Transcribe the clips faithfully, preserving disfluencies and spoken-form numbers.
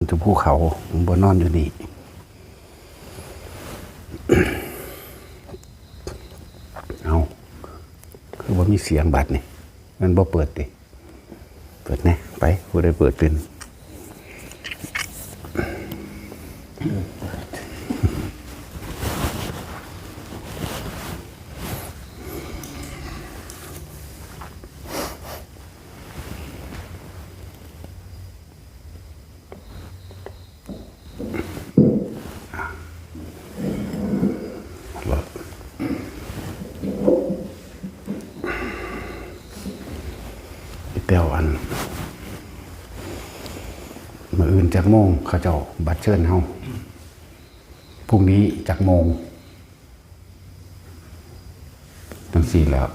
จะภูเขา บ่นอนอยู่นี่ เอา คือบ่มีเสียงบัดนี่ มันบ่เปิดติ เปิดแหน่ ไป ผู้ใดเปิดเป็น แต้วอัน มื้ออื่นจักโมง เขาเจ้าบัตรเชิญเฮา พรุ่งนี้จักโมง จังซี่แหล้ว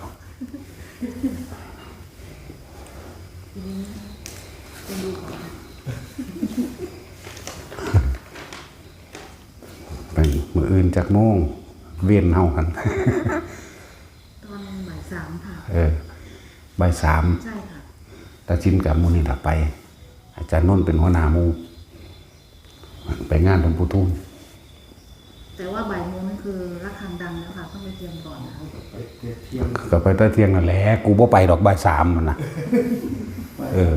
ไปมื้ออื่นจักโมง เวียนเฮาหั่น ตอนบ่ายสามค่ะ เออ บ่ายสาม ใช่ค่ะ ตัดสินกับหมู่นี่ล่ะไป อาจารย์นนท์เป็นหัวหน้าหมู่ ไปงานหลวงปู่ทุม แต่ว่าบ่ายโมงนั่นคือระฆังดังแล้วค่ะ ต้องไปเตรียมก่อนนะคะ ก็ไปแต่เที่ยงนั่นแหละ กูบ่ไปดอกบ่ายสามนั่นนะ เออ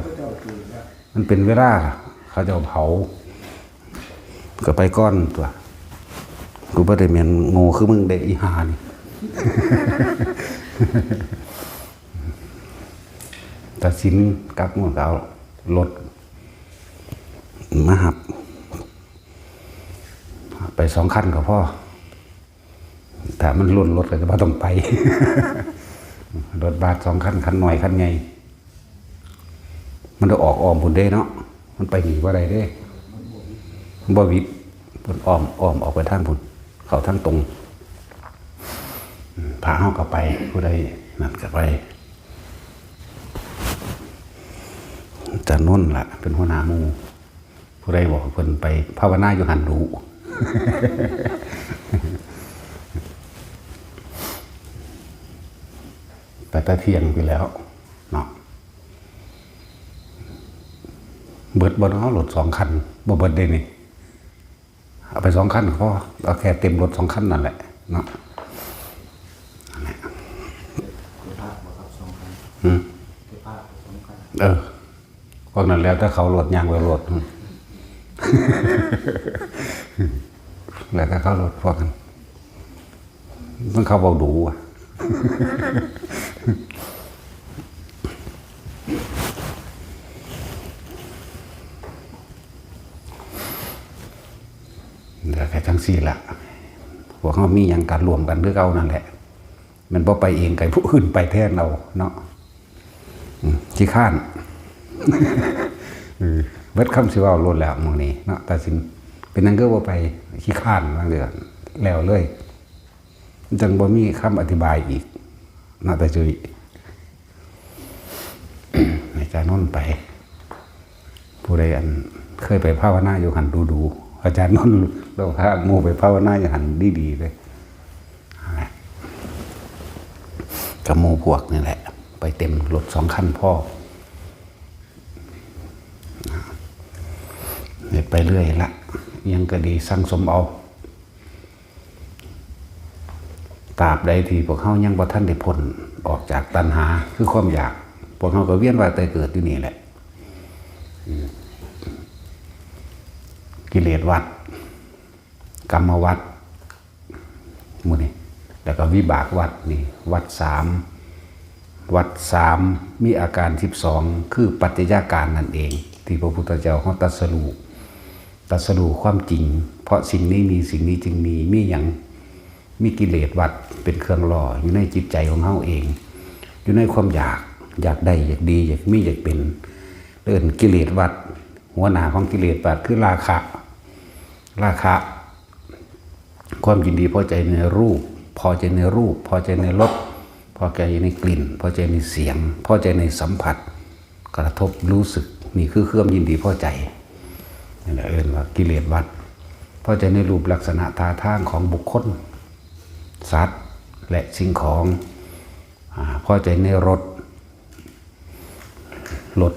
มันเป็นเวลาเขาเจ้าเผา ก็ไปก่อนตั๊ว กูบ่ได้แม่นโง่คือมึงเด้ อีห่านี่ ตัดสินกลับ มันก็เอารถมารับ ไปสองคันก็พอ ถ้ามันล้นรถก็จะบ่ต้องไป รถบัสสองคัน คันน้อยคันใหญ่ มันได้ออกอ้อมพุ้นเด้เนาะ มันไปหนีบ่ได้เด้ บ่หวิด เพิ่นอ้อม อ้อมออกไปทางพุ้น เข้าทางตรง พระเฮาก็ไป ผู้ใดนั่นก็ไป อาจารย์นนท์ล่ะ เป็นหัวหน้าหมู่ ผู้ใดบอกเพิ่นไปภาวนาอยู่หั่นดู ไปแต่เที่ยงไปแล้วเนาะ เบิดบ่เนาะ รถสองคัน บ่เบิดเด้นี่ เอาไปสองคันก็พอ เอาแค่เต็มรถสองคันนั่นแหละเนาะ นั่นแหละ เก็บผ้าบ่ครับสองคัน อืม เก็บผ้าสองคัน เออ พวกนั้นแล้วแต่เขาโลด ย่างไปโลด แล้วแต่เขาโลดพวกนั้น มันเขาเว้าดูอะ แล้วก็จังซี่ล่ะ พวกเฮามีหยังก็ร่วมกันคือเก่านั่นแหละ แม่นบ่ไปเอง ก็ให้ผู้อื่นไปแทนเอาเนาะ อืม ขี้คร้าน เออ เบิดคำสิเว้าโลดแล้วมื้อนี้เนาะ ตัดสิน เป็นหยังคือบ่ไป ขี้คร้านว่าซั่น แล้วเลย จั่งบ่มีคำอธิบายอีกเนาะ ตาจุ้ย ให้อาจารย์นนท์ไป ผู้ใดอันเคยไปภาวนาอยู่หั่นดูๆ อาจารย์นนท์ลาวพาหมู่ไปภาวนาอยู่หั่นดีๆ เลย นั่นแหละ กับหมู่พวกนี่แหละ ไปเต็มรถสองคันพอ เฮ็ดไปเรื่อยละ อิหยังก็ดี สั่งสมเอา ตราบใดที่พวกเฮายังบ่ทันได้พ้นออกจากตัณหา คือความอยาก พวกเฮาก็เวียนว่ายตายเกิดอยู่นี่แหละ อืม กิเลสวัฏ กรรมวัฏ หมู่นี้ แล้วก็วิบากวัฏนี่ วัฏสาม วัฏสามมีอาการสิบสอง คือปัจจัยอาการนั่นเอง ที่พระพุทธเจ้าเฮาตรัสรู้ ตรัสรู้ความจริง เพราะสิ่งนี้มี สิ่งนี้จึงมี มีหยัง มีกิเลสวัฏเป็นเครื่องหล่ออยู่ในจิตใจของเฮาเอง อยู่ในความอยาก อยากได้ อยากดี อยากมี อยากเป็น เอิ้นกิเลสวัฏ หัวหน้าของกิเลสวัฏคือราคะ ราคะ ความยินดีพอใจในรูป พอใจในรูป พอใจในรส พอใจในกลิ่น พอใจในเสียง พอใจในสัมผัส กระทบรู้สึก นี่คือความยินดีพอใจ นี่แหละเอิ้นว่ากิเลสวัฏ พอใจในรูปลักษณะท่าทางของบุคคล สัตว์ และสิ่งของ อ่า พอใจในรส รส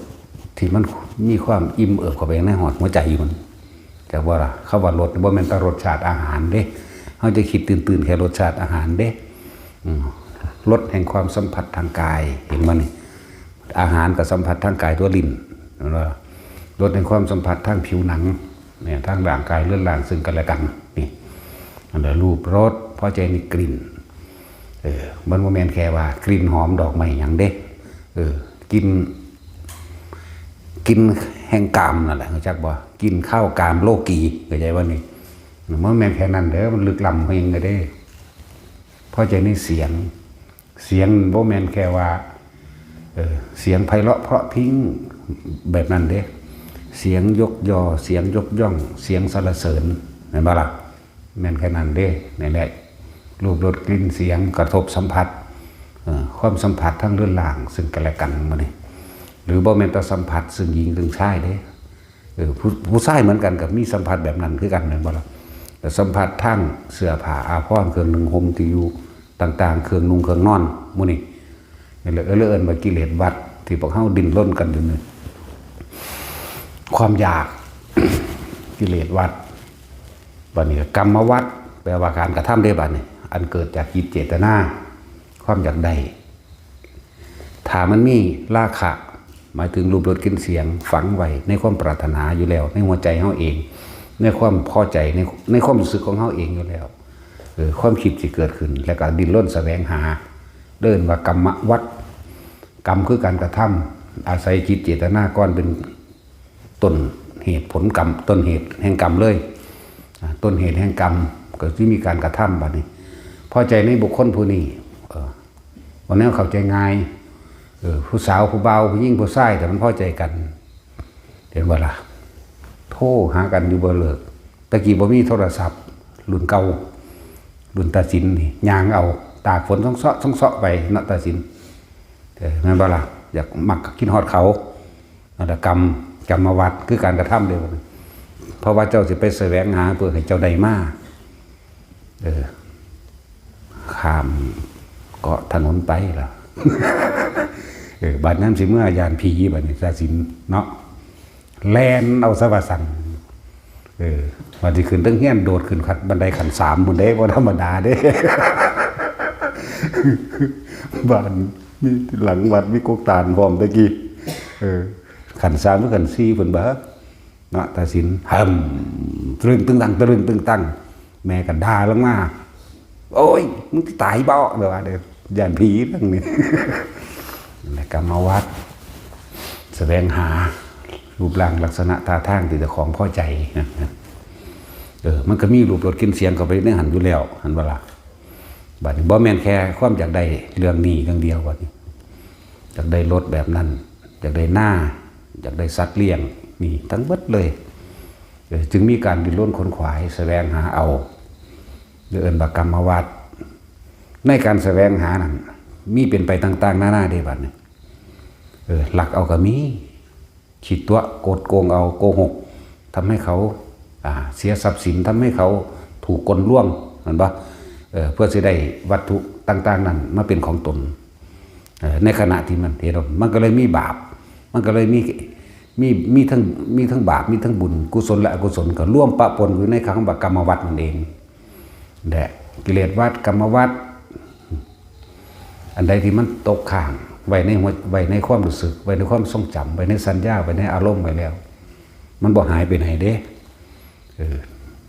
ที่มันมีความอิ่มเอิบเข้าไปในหอดหัวใจมัน แต่ว่าคำว่ารสบ่แม่นแต่รสชาติอาหารเด้ เฮาจะคิดตื่นๆแค่รสชาติอาหารเด้ อืม รสแห่งความสัมผัสทางกาย เห็นบ่นี่ อาหารก็สัมผัสทางกายตัวลิ้น เห็นบ่ รสแห่งความสัมผัสทางผิวหนัง เนี่ย ทางร่างกายเรือนร่างซึ่งกันและกัน นี่ อันเดียวรูปรส พอใจในกลิ่น เออ มันบ่แม่นแค่ว่ากลิ่นหอมดอกไม้หยังเด้ เออ กลิ่น กลิ่นแห่งกามนั่นแหละ รู้จักบ่ กลิ่นคาวกามโลกี เข้าใจบ่นี่ มันบ่แม่นแค่นั้นเด้อ มันลึกล้ำเฮงเลยเด้ พอใจในเสียง เสียงบ่แม่นแค่ว่า เออ เสียงไพเราะเพราะพริ้งแบบนั้นเด้ เสียงยกยอ เสียงยกย่อง เสียงสรรเสริญ แม่นบ่ล่ะ แม่นแค่นั้นเด้ นี่แหละ รูปรสกลิ่นเสียงกระทบสัมผัส เอ่อ ความสัมผัสทางเรือนร่างซึ่งกันและกันมื้อนี้ หรือบ่แม่นแต่สัมผัสซึ่งหญิงซึ่งชายเด้ เออ ผู้ ผู้ชายเหมือนกันก็มีสัมผัสแบบนั้นคือกันแม่นบ่ล่ะ แต่สัมผัสทางเสื้อผ้าอาภรณ์เครื่องนุ่งห่มที่อยู่ต่างๆ เครื่องนุ่งเครื่องนอนมื้อนี้ นี่แหละ เออ เอิ้นว่ากิเลสวัฏที่พวกเฮาดิ้นรนกันอยู่นี่ ความอยาก กิเลสวัฏ บัดนี้ก็กรรมวัฏ แปลว่าการกระทำเด้บัดนี้ อันเกิดจากจิตเจตนา ความอยากได้ ถ้ามันมีราคะ หมายถึงรูปรสกลิ่นเสียง ฝังไว้ในความปรารถนาอยู่แล้ว ในหัวใจเฮาเอง ในความพอใจ ใน ในความรู้สึกของเฮาเองอยู่แล้ว เออ ความคิดสิเกิดขึ้น แล้วก็ดิ้นรนแสวงหา เอิ้นว่ากรรมวัฏ กรรมคือการกระทำ อาศัยจิตเจตนาก่อนเป็นต้นเหตุผลกรรม ต้นเหตุแห่งกรรมเลย อ่า ต้นเหตุแห่งกรรมก็สิมีการกระทำบัดนี้ พอใจในบุคคลผู้นี้ เออ บ่แนวเข้าใจง่าย เออ ผู้สาวผู้บ่าว ผู้หญิงผู้ชาย ถ้ามันพอใจกัน เห็นบ่ล่ะ โทรหากันอยู่บ่เลิก แต่กี้บ่มีโทรศัพท์ รุ่นเก่า รุ่นตาสินนี่ ย่างเอา ตากฝนซ่องเซาะซ่องเซาะไปเนาะตาสิน เออ แม่นบ่ล่ะ อยากมักก็คิดฮอดเขา นั่นแหละกรรม กรรมวัฏ คือการกระทำเด้ เพราะว่าเจ้าสิไปแสวงหาเพื่อให้เจ้าได้มา เออ ข้ามเกาะถนนไปล่ะ เออ บัดนั้นสิเมือย้านผีบัดนี้ ตาสินเนาะ แล่นเอาซะว่าซั่น เออ บัดสิขึ้นเทิงเฮือน โดดขึ้นขั้นบันไดขั้นสามพุ้นเด้ บ่ธรรมดาเด้ บ้านมีหลังวัด มีกกตาลพร้อมแต่กี้ เออ ขั้นสามหรือขั้นสี่พุ้นบ่ เนาะ ตาสิน หึ่ม ตะลึงตึงตัง ตะลึงตึงตัง แม่ก็ด่าลงมา "โอ้ย มึงสิตายบ่" แบบว่าเด้อ ย้านผีเรื่องนี้ และกรรมวัฏ แสวงหารูปร่างลักษณะท่าทางที่เจ้าของพอใจนะ เออ มันก็มีรูปรสกลิ่นเสียงเข้าไปในหั้นอยู่แล้ว หั้นบ่ล่ะ บัดนี้บ่แม่นแค่ความอยากได้เรื่องนี้เรื่องเดียว บัดนี้ อยากได้รถแบบนั้น อยากได้นา อยากได้สัตว์เลี้ยง นี่ทั้งหมดเลย เออ จึงมีการดิ้นรนขนขวายแสวงหาเอา เรียกเอิ้นว่ากรรมวัฏ ในการแสวงหานั้น มีเป็นไปต่างๆนานาเด้บัดนี้ เออ ลักเอาก็มี ขี้ตั๋ว กดโกงเอา โกหก ทำให้เขา อ่า เสียทรัพย์สิน ทำให้เขาถูกกลลวง แม่นบ่ เออ เพื่อสิได้วัตถุต่างๆนั้นมาเป็นของตน เอ่อ ในขณะที่มันเห็น มันก็เลยมีบาป มันก็เลยมี มี มีทั้ง มีทั้งบาป มีทั้งบุญ กุศลและอกุศล ก็รวมปะปนอยู่ในคำว่ากรรมวัฏนั่นเอง และกิเลสวัฏ กรรมวัฏ อันใดที่มันตกค้างไว้ในหัว ไว้ในความรู้สึก ไว้ในความทรงจำ ไว้ในสัญญา ไว้ในอารมณ์ไว้แล้ว มันบ่หายไปไหนเด้ เออ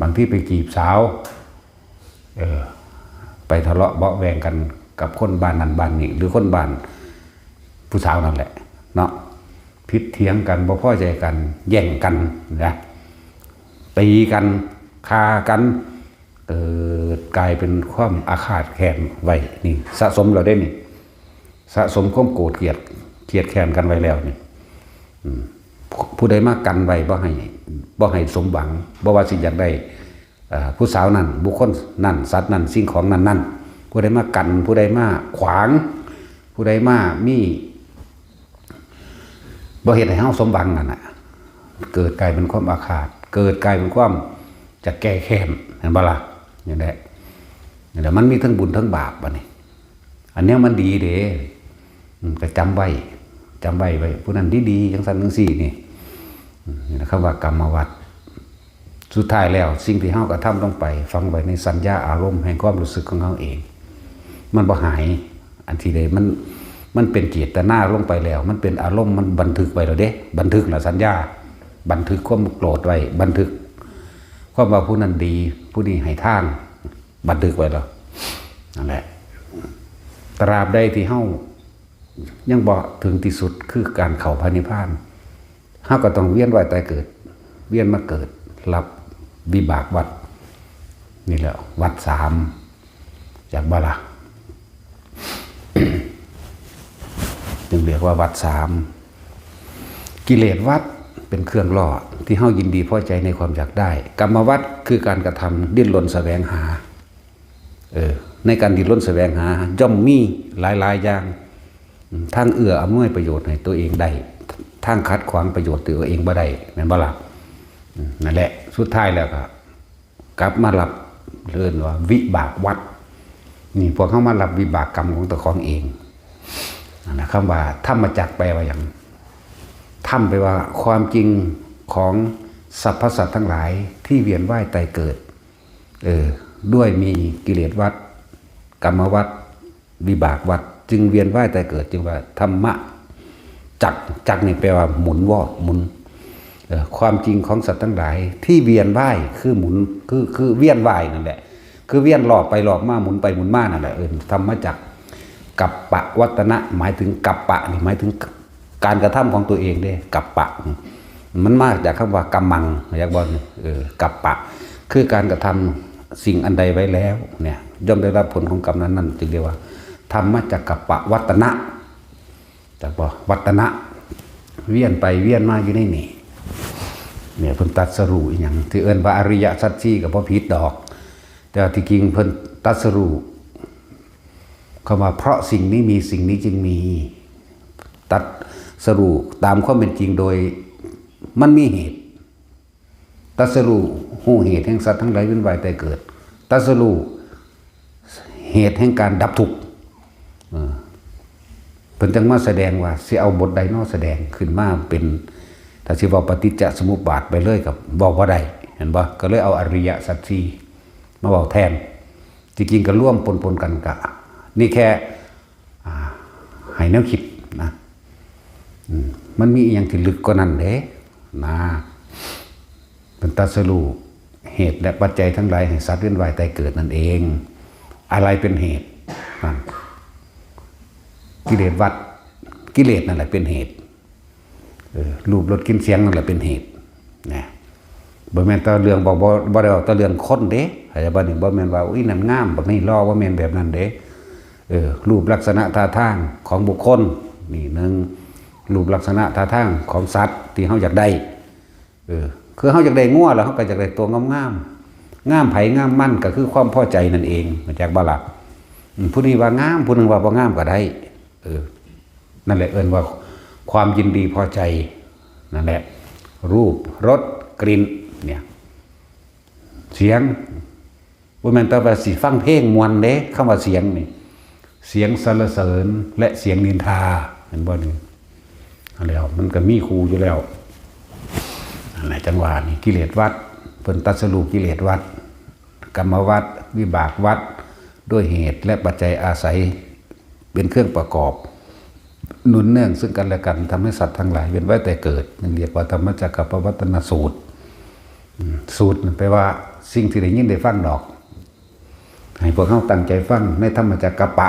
บางทีไปจีบสาว เออ ไปทะเลาะเบาะแว้งกันกับคนบ้านนั้นบ้านนี้ หรือคนบ้านผู้สาวนั่นแหละ เนาะ ผิดเถียงกัน บ่พอใจกัน แย่งกันนะ ตีกัน ฆ่ากัน เกิดกลายเป็นความอาฆาตแค้นไว้ นี่สะสมแล้วเด้นี่ สะสมความโกรธเกลียด เกลียดแค้นกันไว้แล้วนี่ อืม ผู้ ผู้ใดมากันไว้บ่ให้ บ่ให้สมหวัง บ่ว่าสิอยากได้ เอ่อ ผู้สาวนั่น บุคคลนั่น สัตว์นั่น สิ่งของนั่นนั่น ผู้ใดมากัน ผู้ใดมาขวาง ผู้ใดมามี บ่เฮ็ดให้เฮาสมหวังนั่นน่ะ เกิดกลายเป็นความอาฆาต เกิดกลายเป็นความจะแก้แค้น เห็นบ่ล่ะ นี่แหละ นี่แหละ มันมีทั้งบุญทั้งบาปบัดนี้ อันเนี้ยมันดีเด้ อืม ก็จำไว้ จำไว้ไว้ ผู้นั้นดีๆจังซั่นจังซี่นี่ อืม นี่นะครับว่ากรรมวัตร สุดท้ายแล้วสิ่งที่เฮากระทำลงไป ฝังไว้ในสัญญาอารมณ์แห่งความรู้สึกของเฮาเอง มันบ่หาย อันที่ใดมัน มันเป็นเจตนาลงไปแล้ว มันเป็นอารมณ์ มันบันทึกไว้แล้วเด้ บันทึกละสัญญา บันทึกความโกรธไว้ บันทึกความว่าผู้นั้นดี ผู้นี้ให้ทาน บันทึกไว้แล้ว นั่นแหละ ตราบใดที่เฮายังบ่ถึงที่สุดคือการเข้าพระนิพพาน เฮาก็ต้องเวียนว่ายตายเกิด เวียนมาเกิด รับวิบากวัฏ นี่แหละวัฏสาม จักบ่ล่ะ จึงเรียกว่าวัฏสาม กิเลสวัฏเป็นเครื่องล่อที่เฮายินดีพอใจในความอยากได้ กรรมวัฏคือการกระทำดิ้นรนแสวงหา เออ ในการดิ้นรนแสวงหา ย่อมมีหลายๆอย่าง อืม ทางเอื้ออำนวยประโยชน์ให้ตัวเองได้ ทางขัดขวางประโยชน์ตัวเองบ่ได้ แม่นบ่ล่ะ อืม นั่นแหละ สุดท้ายแล้วก็กลับมารับ เรียกว่าวิบากวัฏ นี่พวกเฮามารับวิบากกรรมของตัวของเอง นั่นนะ คำว่าธรรมจักรแปลว่าหยัง ธรรมแปลว่าความจริงของสรรพสัตว์ทั้งหลายที่เวียนว่ายตายเกิด เออ ด้วยมีกิเลสวัฏ กรรมวัฏ วิบากวัฏ จึงเวียนว่ายตายเกิด จึงว่าธรรมะ จักร จักรนี่แปลว่าหมุนวอก หมุน เออ ความจริงของสัตว์ทั้งหลายที่เวียนว่าย คือหมุน คือ คือเวียนว่ายนั่นแหละ คือเวียนรอบไปรอบมา หมุนไปหมุนมานั่นแหละ เออ ธรรมจักร กัปปะวัตตนะ หมายถึงกัปปะนี่หมายถึงการกระทำของตัวเองเด้ กัปปะ มันมาจากคำว่ากำมัง อยากบอก เออ กัปปะ คือการกระทำสิ่งอันใดไว้แล้วเนี่ย ย่อมได้รับผลของกรรมนั้นๆ จึงเรียกว่าธรรมจักกัปปะวัตตนะ จักบ่ วัตตนะ เวียนไปเวียนมาอยู่ในนี่ เนี่ย เพิ่นตรัสรู้อีหยัง ที่เอิ้นว่าอริยสัจสี่ก็บ่ผิดดอก แต่ว่าที่จริงเพิ่นตรัสรู้ คำว่าเพราะสิ่งนี้มี สิ่งนี้จึงมี ตรัสรู้ตามความเป็นจริงโดยมันมีเหตุ ตรัสรู้ฮู้เหตุแห่งสัตว์ทั้งหลายเวียนว่ายตายเกิด ตรัสรู้เหตุแห่งการดับทุกข์ เออ เพิ่นจั่งมาแสดงว่า สิเอาบทใดน้อแสดงขึ้นมาเป็น ถ้าสิเว้าปฏิจจสมุปบาทไปเลยก็เว้าบ่ได้ เห็นบ่ ก็เลยเอาอริยสัจสี่มาเว้าแทน จริงๆก็รวมปนๆกันกะ นี่แค่ อ่า ให้แนวคิดนะ อืม มันมีอีหยังที่ลึกกว่านั้นเด้ นะ เป็นตรัสรู้เหตุและปัจจัยทั้งหลายให้สัตว์เวียนว่ายตายเกิดนั่นเอง อะไรเป็นเหตุ นั่น กิเลสวัฏ กิเลสนั่นแหละเป็นเหตุ เออ รูปรสกลิ่นเสียงนั่นแหละเป็นเหตุ นะ บ่แม่นแต่เรื่อง บ่ บ่ บ่ได้เว้าแต่เรื่องคนเด้ เข้าใจบ่นี่ บ่แม่นว่า อุ๊ย นั่นงาม บักนี่หล่อ บ่แม่นแบบนั้นเด้ เออ รูปลักษณะท่าทางของบุคคล นี่หนึ่ง รูปลักษณะท่าทางของสัตว์ที่เฮาอยากได้ เออ คือเฮาอยากได้งัวแล้วเฮาก็อยากได้ตัวงามๆ งามไผงามมันก็คือความพอใจนั่นเอง เข้าใจบ่ล่ะ อืม ผู้นี้ว่างาม ผู้หนึ่งว่าบ่งามก็ได้ เออ นั่นแหละเอิ้นว่าความยินดีพอใจ นั่นแหละ รูป รส กลิ่น เนี่ย เสียง บ่แม่นแต่ว่าสิฟังเพลงม่วนเด้ คำว่าเสียงนี่ เสียงสรรเสริญและเสียงนินทา เห็นบ่นี่ อันแล้วมันก็มีคู่อยู่แล้ว นั่นแหละจั่งว่านี่ กิเลสวัฏ เพิ่นตรัสรู้กิเลสวัฏ กรรมวัฏ วิบากวัฏ ด้วยเหตุและปัจจัยอาศัย เป็นเครื่องประกอบ หนุนเนื่องซึ่งกันและกัน ทำให้สัตว์ทั้งหลายเวียนว่ายตายเกิด นั่นเรียกว่าธรรมจักรกัปปวัตตนสูตร อืม สูตรนั่นแปลว่าสิ่งที่ได้ยินได้ฟังดอก ให้พวกเฮาตั้งใจฟังในธรรมจักรกัปป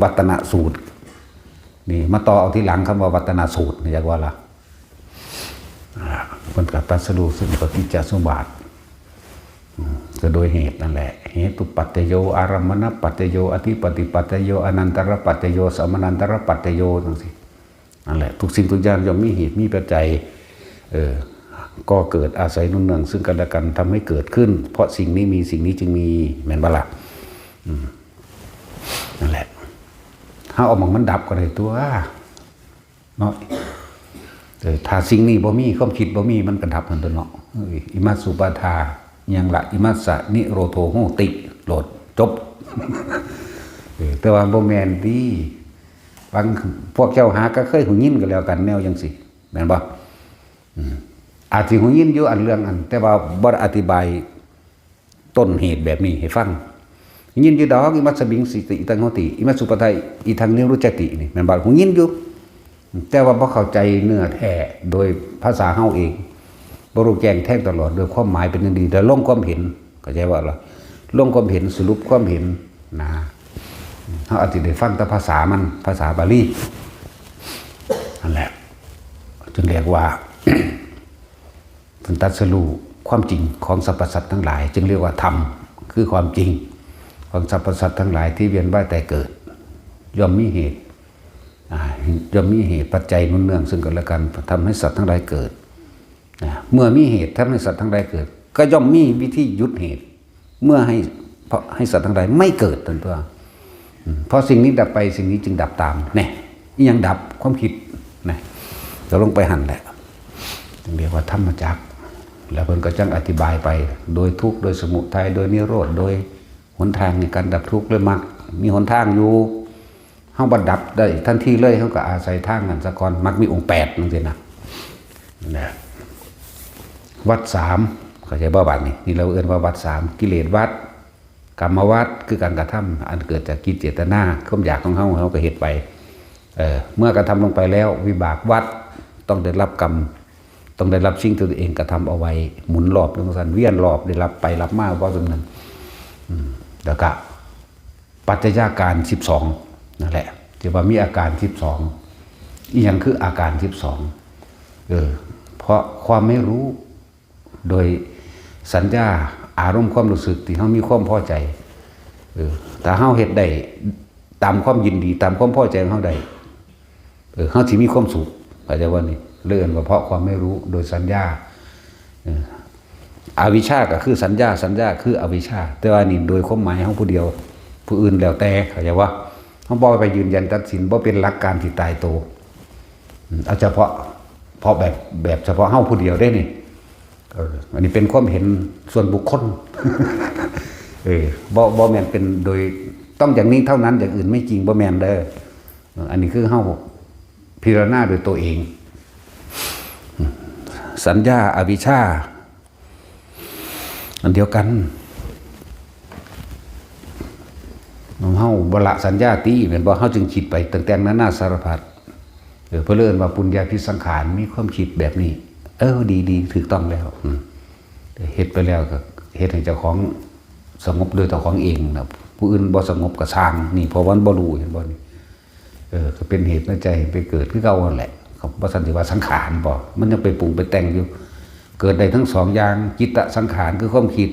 วัตตนสูตร นี่มาต่อเอาทีหลังคำว่าวัตตนสูตร นี่อยากว่าล่ะ อ่า เพิ่นก็ตรัสรู้ซึ่งปฏิจจสมุปบาท อืม ก็โดยเหตุนั่นแหละ เหตุปัจจโย อารัมมณปัจจโย อธิปติปัจจโย อนันตรปัจจโย สมนันตรปัจจโย จังซี่ นั่นแหละ ทุกสิ่งทุกอย่างย่อมมีเหตุมีปัจจัย เออ ก็เกิดอาศัยหนุนเนื่องซึ่งกันและกัน ทำให้เกิดขึ้น เพราะสิ่งนี้มี สิ่งนี้จึงมี แม่นบ่ล่ะ อืม นั่นแหละ เฮาเอาหม่องมันดับก็ได้ตัว เนาะ เออ ถ้าสิ่งนี้บ่มี ความคิดบ่มี มันก็ดับหั่นตัวเนาะ เออ อิมัสสุปาทา ยังละ อิมัสสะนิโรโธโหติ โลด จบ เออ แต่ว่าบ่แม่นติ บางพวกเจ้าหาก็เคยหูยินกันแล้วกันแนวจังซี่ แม่นบ่ อืม อาจสิหูยินอยู่อันเรื่องอัน แต่ว่าบ่ได้อธิบายต้นเหตุแบบนี้ให้ฟัง หูยินอยู่ดอก อิมัสสมิง สิติ อิทัง โหติ อิมัสสุปทา อิทัง นิรุจจติ นี่ แม่นบ่ หูยินอยู่ แต่ว่าบ่เข้าใจเนื้อแท้โดยภาษาเฮาเอง บ่รู้แจ้งแทงตลอดโดยความหมายเป็นอย่างดี แต่ลงความเห็น เข้าใจว่าล่ะ ลงความเห็น สรุปความเห็น นะ เฮาอาจสิได้ฟังแต่ภาษามัน ภาษาบาลี นั่นแหละ จึงเรียกว่า เพิ่นตรัสรู้ความจริงของสรรพสัตว์ทั้งหลาย จึงเรียกว่าธรรม คือความจริงของสรรพสัตว์ทั้งหลายที่เวียนว่ายแต่เกิด ย่อมมีเหตุ อ่า ย่อมมีเหตุปัจจัยหนุนเนื่องซึ่งกันและกัน ทำให้สัตว์ทั้งหลายเกิด นะ เมื่อมีเหตุทำให้สัตว์ทั้งหลายเกิด ก็ย่อมมีวิธีหยุดเหตุ เมื่อให้ เพราะให้สัตว์ทั้งหลายไม่เกิด นั่นตัว อืม เพราะสิ่งนี้ดับไป สิ่งนี้จึงดับตาม แน่ อิหยังดับ ความคิด นะ ก็ลงไปหั่นแหละ จึงเรียกว่าธรรมจักร แล้วเพิ่นก็จั่งอธิบายไป โดยทุกข์ โดยสมุทัย โดยนิโรธ โดยหนทางในการดับทุกข์ โดยมรรค มีหนทางอยู่ เฮาบ่ดับได้ทันทีเลย เฮาก็อาศัยทางนั้นซะก่อน มรรคมีองค์แปดจังซี่นะ นะ วัฏสาม เข้าใจบ่ บาดนี้ นี่เราเอิ้นว่าวัฏสาม กิเลสวัฏ กรรมวัฏ คือการกระทำอันเกิดจากจิตเจตนา ความอยากของเฮา เฮาก็เฮ็ดไป เอ่อ เมื่อกระทำลงไปแล้ว วิบากวัฏ ต้องได้รับกรรม ต้องได้รับสิ่งที่ตัวเองกระทำเอาไว้ หมุนรอบจังซั่น เวียนรอบ ได้รับไปรับมา ว่าซั่นนั้น อืม แล้วก็ ปัจจัยอาการสิบสอง นั่นแหละ ที่ว่ามีอาการสิบสอง อิหยังคืออาการสิบสอง เออ เพราะความไม่รู้ โดยสัญญา อารมณ์ความรู้สึกที่เฮามีความพอใจ เออ ถ้าเฮาเฮ็ดได้ตามความยินดี ตามความพอใจของเฮาได้ เออ เฮาสิมีความสุข เข้าใจบ่นี่ เรียกว่าเพราะความไม่รู้โดยสัญญา เออ อวิชชาก็คือสัญญา สัญญาคืออวิชชา แต่ว่านี่โดยความหมายเฮาผู้เดียว ผู้อื่นแล้วแต่ เข้าใจบ่ เฮาบ่ไปยืนยันตัดสิน บ่เป็นหลักการที่ตายตัว อืม เอาเฉพาะ เพราะแบบ แบบเฉพาะเฮาผู้เดียวเด้นี่ เออ อันนี้เป็นความเห็นส่วนบุคคล เออ บ่ บ่แม่นเป็นโดย ต้องอย่างนี้เท่านั้น อย่างอื่นไม่จริง บ่แม่นเด้อ เออ อันนี้คือเฮาพิจารณาโดยตัวเอง สัญญาอวิชชา อันเดียวกัน เฮาบ่ละสัญญาติ แม่นบ่ เฮาจึงคิดไปต่างๆนานาสารพัด เออ เพิ่นเอิ้นว่าปุญญาภิสังขาร มีความคิดแบบนี้ เออ ดีๆ ถูกต้องแล้ว อืม เฮ็ดไปแล้วก็เฮ็ดให้เจ้าของสงบโดยเจ้าของเองนะ ผู้อื่นบ่สงบก็ซ่าง นี่ เพราะว่ามันบ่รู้ เห็นบ่นี่ เออ ก็เป็นเหตุปัจจัยให้ไปเกิดคือเก่านั่นแหละ ก็บ่ซั้นสิว่าสังขารบ่ มันยังไปปรุงไปแต่งอยู่ เกิดได้ทั้งสองอย่าง จิตตสังขารคือความคิด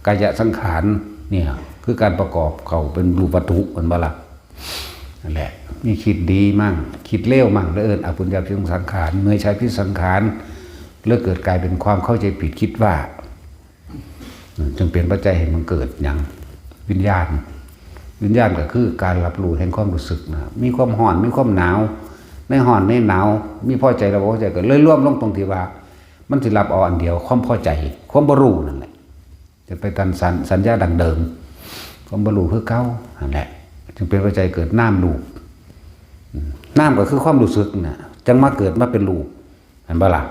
กายสังขารเนี่ย คือการประกอบเข้าเป็นรูปวัตถุ แม่นบ่ล่ะ นั่นแหละ มีคิดดีมั่ง คิดเลวมั่ง แล้วเอิ้นอปุญญาภิสังขาร เมื่อยชายพิสังขาร แล้วเกิดกลายเป็นความเข้าใจผิดคิดว่า จึงเป็นปัจจัยให้มันเกิดหยัง วิญญาณ วิญญาณก็คือการรับรู้แห่งความรู้สึกนะ มีความร้อน มีความหนาว ในร้อนในหนาว มีพอใจและบ่พอใจ ก็เลยรวมลงตรงที่ว่า มันสิรับเอาอันเดียว ความพอใจ ความบ่รู้นั่นแหละ จะไปตันสัญ สัญญาดังเดิม ความบ่รู้คือเก่า นั่นแหละ จึงเป็นปัจจัยเกิดนามรูป อืม นามก็คือความรู้สึกน่ะ จั่งมาเกิดมาเป็นรูป เห็นบ่ล่ะ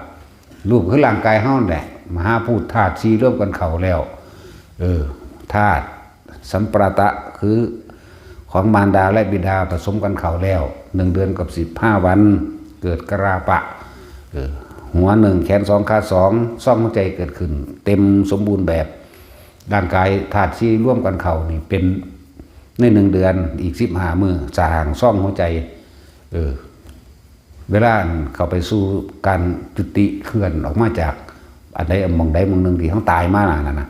รูปคือร่างกายเฮานั่นแหละ มหาภูตธาตุสี่รวมกันเข้าแล้ว เออ ธาตุสัมปรายตะ คือของมารดาและบิดาผสมกันเข้าแล้ว หนึ่งเดือนกับสิบห้าวัน เกิดกราปะ เออ หัวหนึ่ง แขนสอง ขาสอง ซ่องหัวใจเกิดขึ้น เต็มสมบูรณ์แบบ ร่างกายธาตุสี่รวมกันเข้านี่เป็นในหนึ่งเดือน อีกสิบห้ามื้อ สร้างซ่องหัวใจ เออ เวลาเข้าไปสู่การจุติเคลื่อนออกมาจากอันใดหม่องใดหม่องหนึ่งที่เฮาตายมานั่นน่ะนะ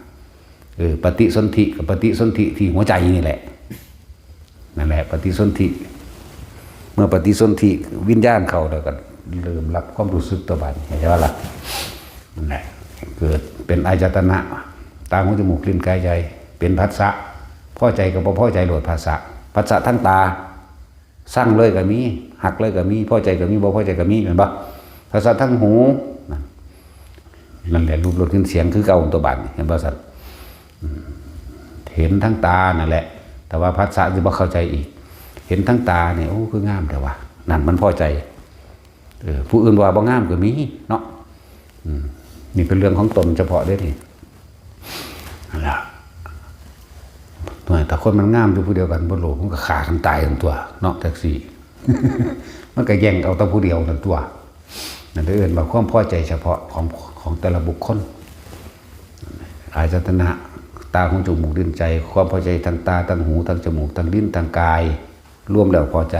เออ ปฏิสนธิกับปฏิสนธิที่หัวใจนี่แหละ นั่นแหละ ปฏิสนธิ เมื่อปฏิสนธิวิญญาณเข้าแล้วก็เริ่มรับความรู้สึกตัวบัดนี้ เข้าใจบ่ล่ะ นั่นแหละ เกิดเป็นอายตนะ ตา หู จมูก ลิ้น กาย ใจ เป็นผัสสะ พอใจกับบ่พอใจโลดผัสสะ ผัสสะทางตา ซังเลยก็มี ฮักเลยก็มี พอใจก็มี บ่พอใจก็มี แม่นบ่ ผัสสะทางหู นั่น นั่นแหละ รูป รส กลิ่น เสียงคือเก่าตัวบัดนี้ เห็นบ่ซั่น อืม เห็นทางตานั่นแหละ แต่ว่าผัสสะสิบ่เข้าใจอีก เห็นทางตาเนี่ย โอ้ คืองามแท้วะ นั่นมันพอใจ เออ ผู้อื่นว่าบ่งามก็มีเนาะ อืม นี่เป็นเรื่องของตนเฉพาะเด้นี่ นั่นล่ะ หน่อย ถ้าคนมันงามอยู่ผู้เดียวกันบ่โลภ มันก็ฆ่ากันตายทั้งตัวเนาะ จักซี่ มันก็แย่งเอาแต่ผู้เดียวนั่นตัว นั่นเอิ้นว่าความพอใจเฉพาะของ ของแต่ละบุคคล อายตนะ ตา หู จมูก ลิ้น ใจ ความพอใจทางตา ทางหู ทางจมูก ทางลิ้น ทางกาย รวมแล้วพอใจ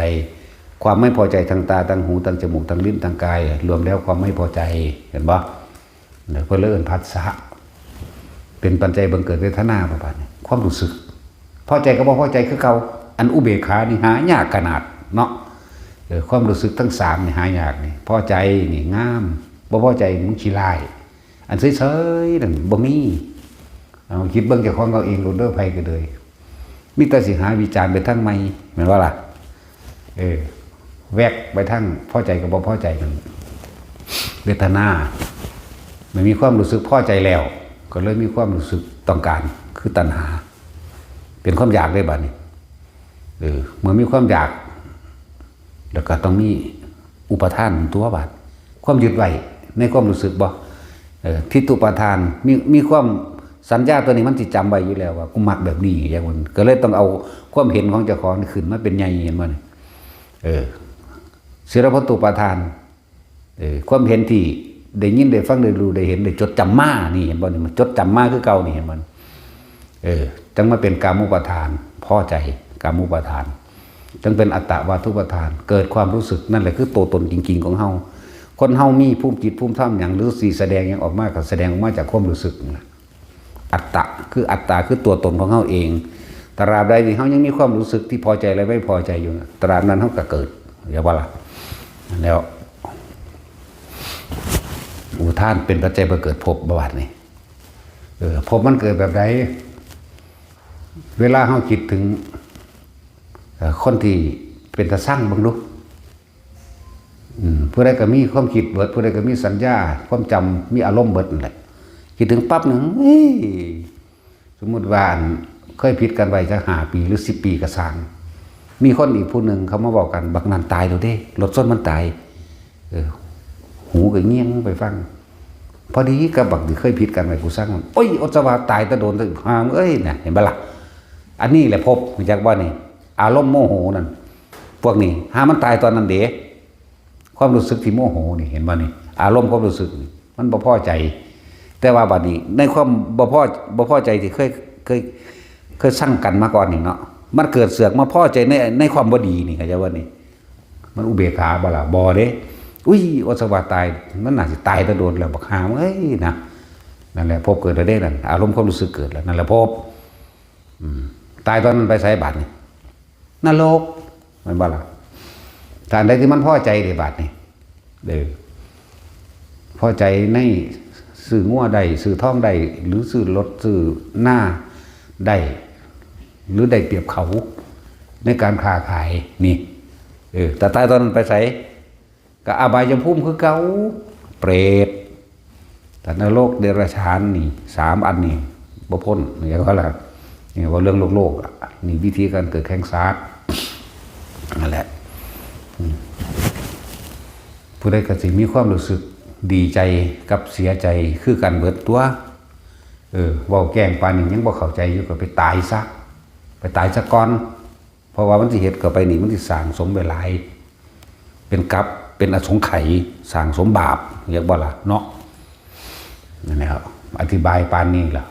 ความไม่พอใจทางตา ทางหู ทางจมูก ทางลิ้น ทางกาย รวมแล้วความไม่พอใจ เห็นบ่ เนี่ย เพิ่นเลยเอิ้นผัสสะ เป็นปัจจัยบังเกิดเวทนา ประมาณนี้ ความรู้สึก พอใจกับบ่พอใจคือเก่า อันอุเบกขานี่หายากขนาดเนาะ เออ ความรู้สึกทั้งสามนี่หายากนี่ พอใจนี่งาม บ่พอใจมันขี้ร้าย อันเฉยๆนั่นบ่มี เอาคิดเบิ่งเจ้าของเอาเองโลดเด้อ ไผก็เลย มีแต่สิหาวิจารณ์ไปทางใหม่ แม่นบ่ล่ะ เออ แวกไปทางพอใจกับบ่พอใจนั่น เวทนา มันมีความรู้สึกพอใจแล้ว ก็เลยมีความรู้สึกต้องการ คือตัณหา เป็นความอยากได้บัดนี้ เออ เมื่อมีความอยาก แล้วก็ต้องมีอุปาทานตัวบัด ความยึดไว้ในความรู้สึกบ่ เออ ทิฏฐุปาทาน มี มีความสัญญาตัวนี้มันสิจำไว้อยู่แล้วว่ากูมักแบบนี้ อย่างนั้น ก็เลยต้องเอาความเห็นของเจ้าของนี่ขึ้นมาเป็นใหญ่ เห็นบ่นี่ เออ ศีลพัตตุปาทาน เออ ความเห็นที่ได้ยินได้ฟังได้รู้ได้เห็นได้จดจำมานี่ เห็นบ่นี่ มันจดจำมาคือเก่านี่ เห็นบ่นี่ เออ จั่งมาเป็นกามุปาทาน พอใจ กามุปาทาน จั่งเป็นอัตตวาทุปาทาน เกิดความรู้สึก นั่นแหละคือตัวตนจริงๆของเฮา คนเฮามีภูมิจิตภูมิธรรมหยัง หรือสิแสดงหยังออกมา ก็แสดงออกมาจากความรู้สึกนั่นล่ะ อัตตะ คืออัตตา คือตัวตนของเฮาเอง ตราบใดที่เฮายังมีความรู้สึกที่พอใจและไม่พอใจอยู่น่ะ ตราบนั้นเฮาก็เกิด เห็นบ่ล่ะ แล้ว อุปาทานเป็นปัจจัยบ่เกิดภพ บัดนี้ เออ ภพมันเกิดแบบใด เวลาเฮาคิดถึง เอ่อ คนที่เป็นตาซังเบิ่งดู อืม ผู้ใดก็มีความคิดเบิด ผู้ใดก็มีสัญญา ความจำ มีอารมณ์เบิดนั่นแหละ คิดถึงปั๊บนี่ เฮ้ย สมมุติว่าอันเคยผิดกันไว้จักห้าปีหรือสิบปีก็ซ่าง มีคนอีกผู้หนึ่งเขามาเว้ากัน บักนั่นตายแล้วเด้ รถชนมันตาย เออ หูก็เงี่ยงไปฟัง พอดีกับบักที่เคยผิดกันไว้ กูซ่างมัน โอ้ย อดสว่าตายแต่โดนแต่ ห่ามึงเอ้ย น่ะ เห็นบ่ล่ะ อันนี้แหละภพ รู้จักบ่นี่ อารมณ์โมโหนั่น พวกนี้ หามันตายตอนนั้นเด้ ความรู้สึกที่โมโหนี่ เห็นบ่นี่ อารมณ์ความรู้สึกนี่ มันบ่พอใจ แต่ว่าบัดนี้ ในความบ่พอ บ่พอใจที่เคย เคย เคยซังกันมาก่อนนี่เนาะ มันเกิดเสือกมาพอใจใน ในความบ่ดีนี่ เข้าใจบ่นี่ มันอุเบกขาบ่ล่ะ บ่เด้ อุ้ย อดสว่าตาย มันน่าสิตายแต่โดนแล้ว บักห่ามึงเอ้ย นะ นั่นแหละภพเกิดแล้วเด้นั่น อารมณ์ความรู้สึกเกิดแล้ว นั่นแหละภพ อืม ตายตอนนั้นไปไสบัดนี่ นรก แม่นบ่ล่ะ ถ้าอันใดที่มันพอใจเด้บัดนี่ เด้อ พอใจในซื้องัวได้ ซื้อทองได้ หรือซื้อรถ ซื้อนาได้ หรือได้เปรียบเขา ในการค้าขาย นี่ เออ แต่ตายตอนนั้นไปไส ก็อบายภูมิคือเก่า เปรต แต่นรก เดรัจฉานนี่ สามอันนี่ บ่พ้น เรียกว่าละ นี่เว้าเรื่องโลกๆ อะ นี่วิธีการเกิดแห่งสัตว์ นั่นแหละ อืม ผู้ใดก็สิมีความรู้สึกดีใจกับเสียใจคือกันเบิดตัว เออ เว้าแกล้งปานนี้ยังบ่เข้าใจอยู่ ก็ไปตายซะ ไปตายซะก่อน เพราะว่ามันสิเฮ็ดเข้าไปนี่ มันสิสร้างสมไว้หลาย เป็นกัป เป็นอสงไขย สร้างสมบาป เรียกบ่ล่ะเนาะ นั่นแหละครับ อธิบายปานนี้ล่ะ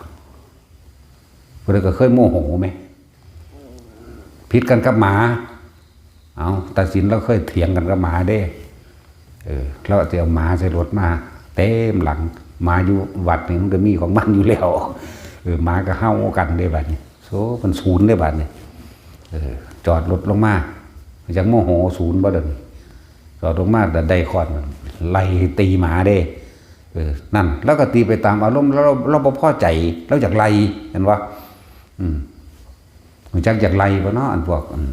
ผู้ใดก็เคยโมโหไหม ผิดกันกับหมา เอา ตาสินลาวเคยเถียงกันกับหมาเด้ เออ ลาวสิเอาหมาใส่รถมาเต็มหลัง หมาอยู่วัดนี่มันก็มีของมันอยู่แล้ว เออ หมาก็เห่ากันเด้บัดนี้ โซ มันสูนเด้บัดนี้ เออ จอดรถลงมา จักโมโหสูนบ่เด้อ จอดลงมาแต่ได้ค้อน ไล่ตีหมาเด้ เออ นั่น ลาวก็ตีไปตามอารมณ์ ลาว ลาวบ่พอใจ ลาวอยากไล่ เห็นบ่ อืม รู้จักอยากไล่บ่เนาะ อันพวก อืม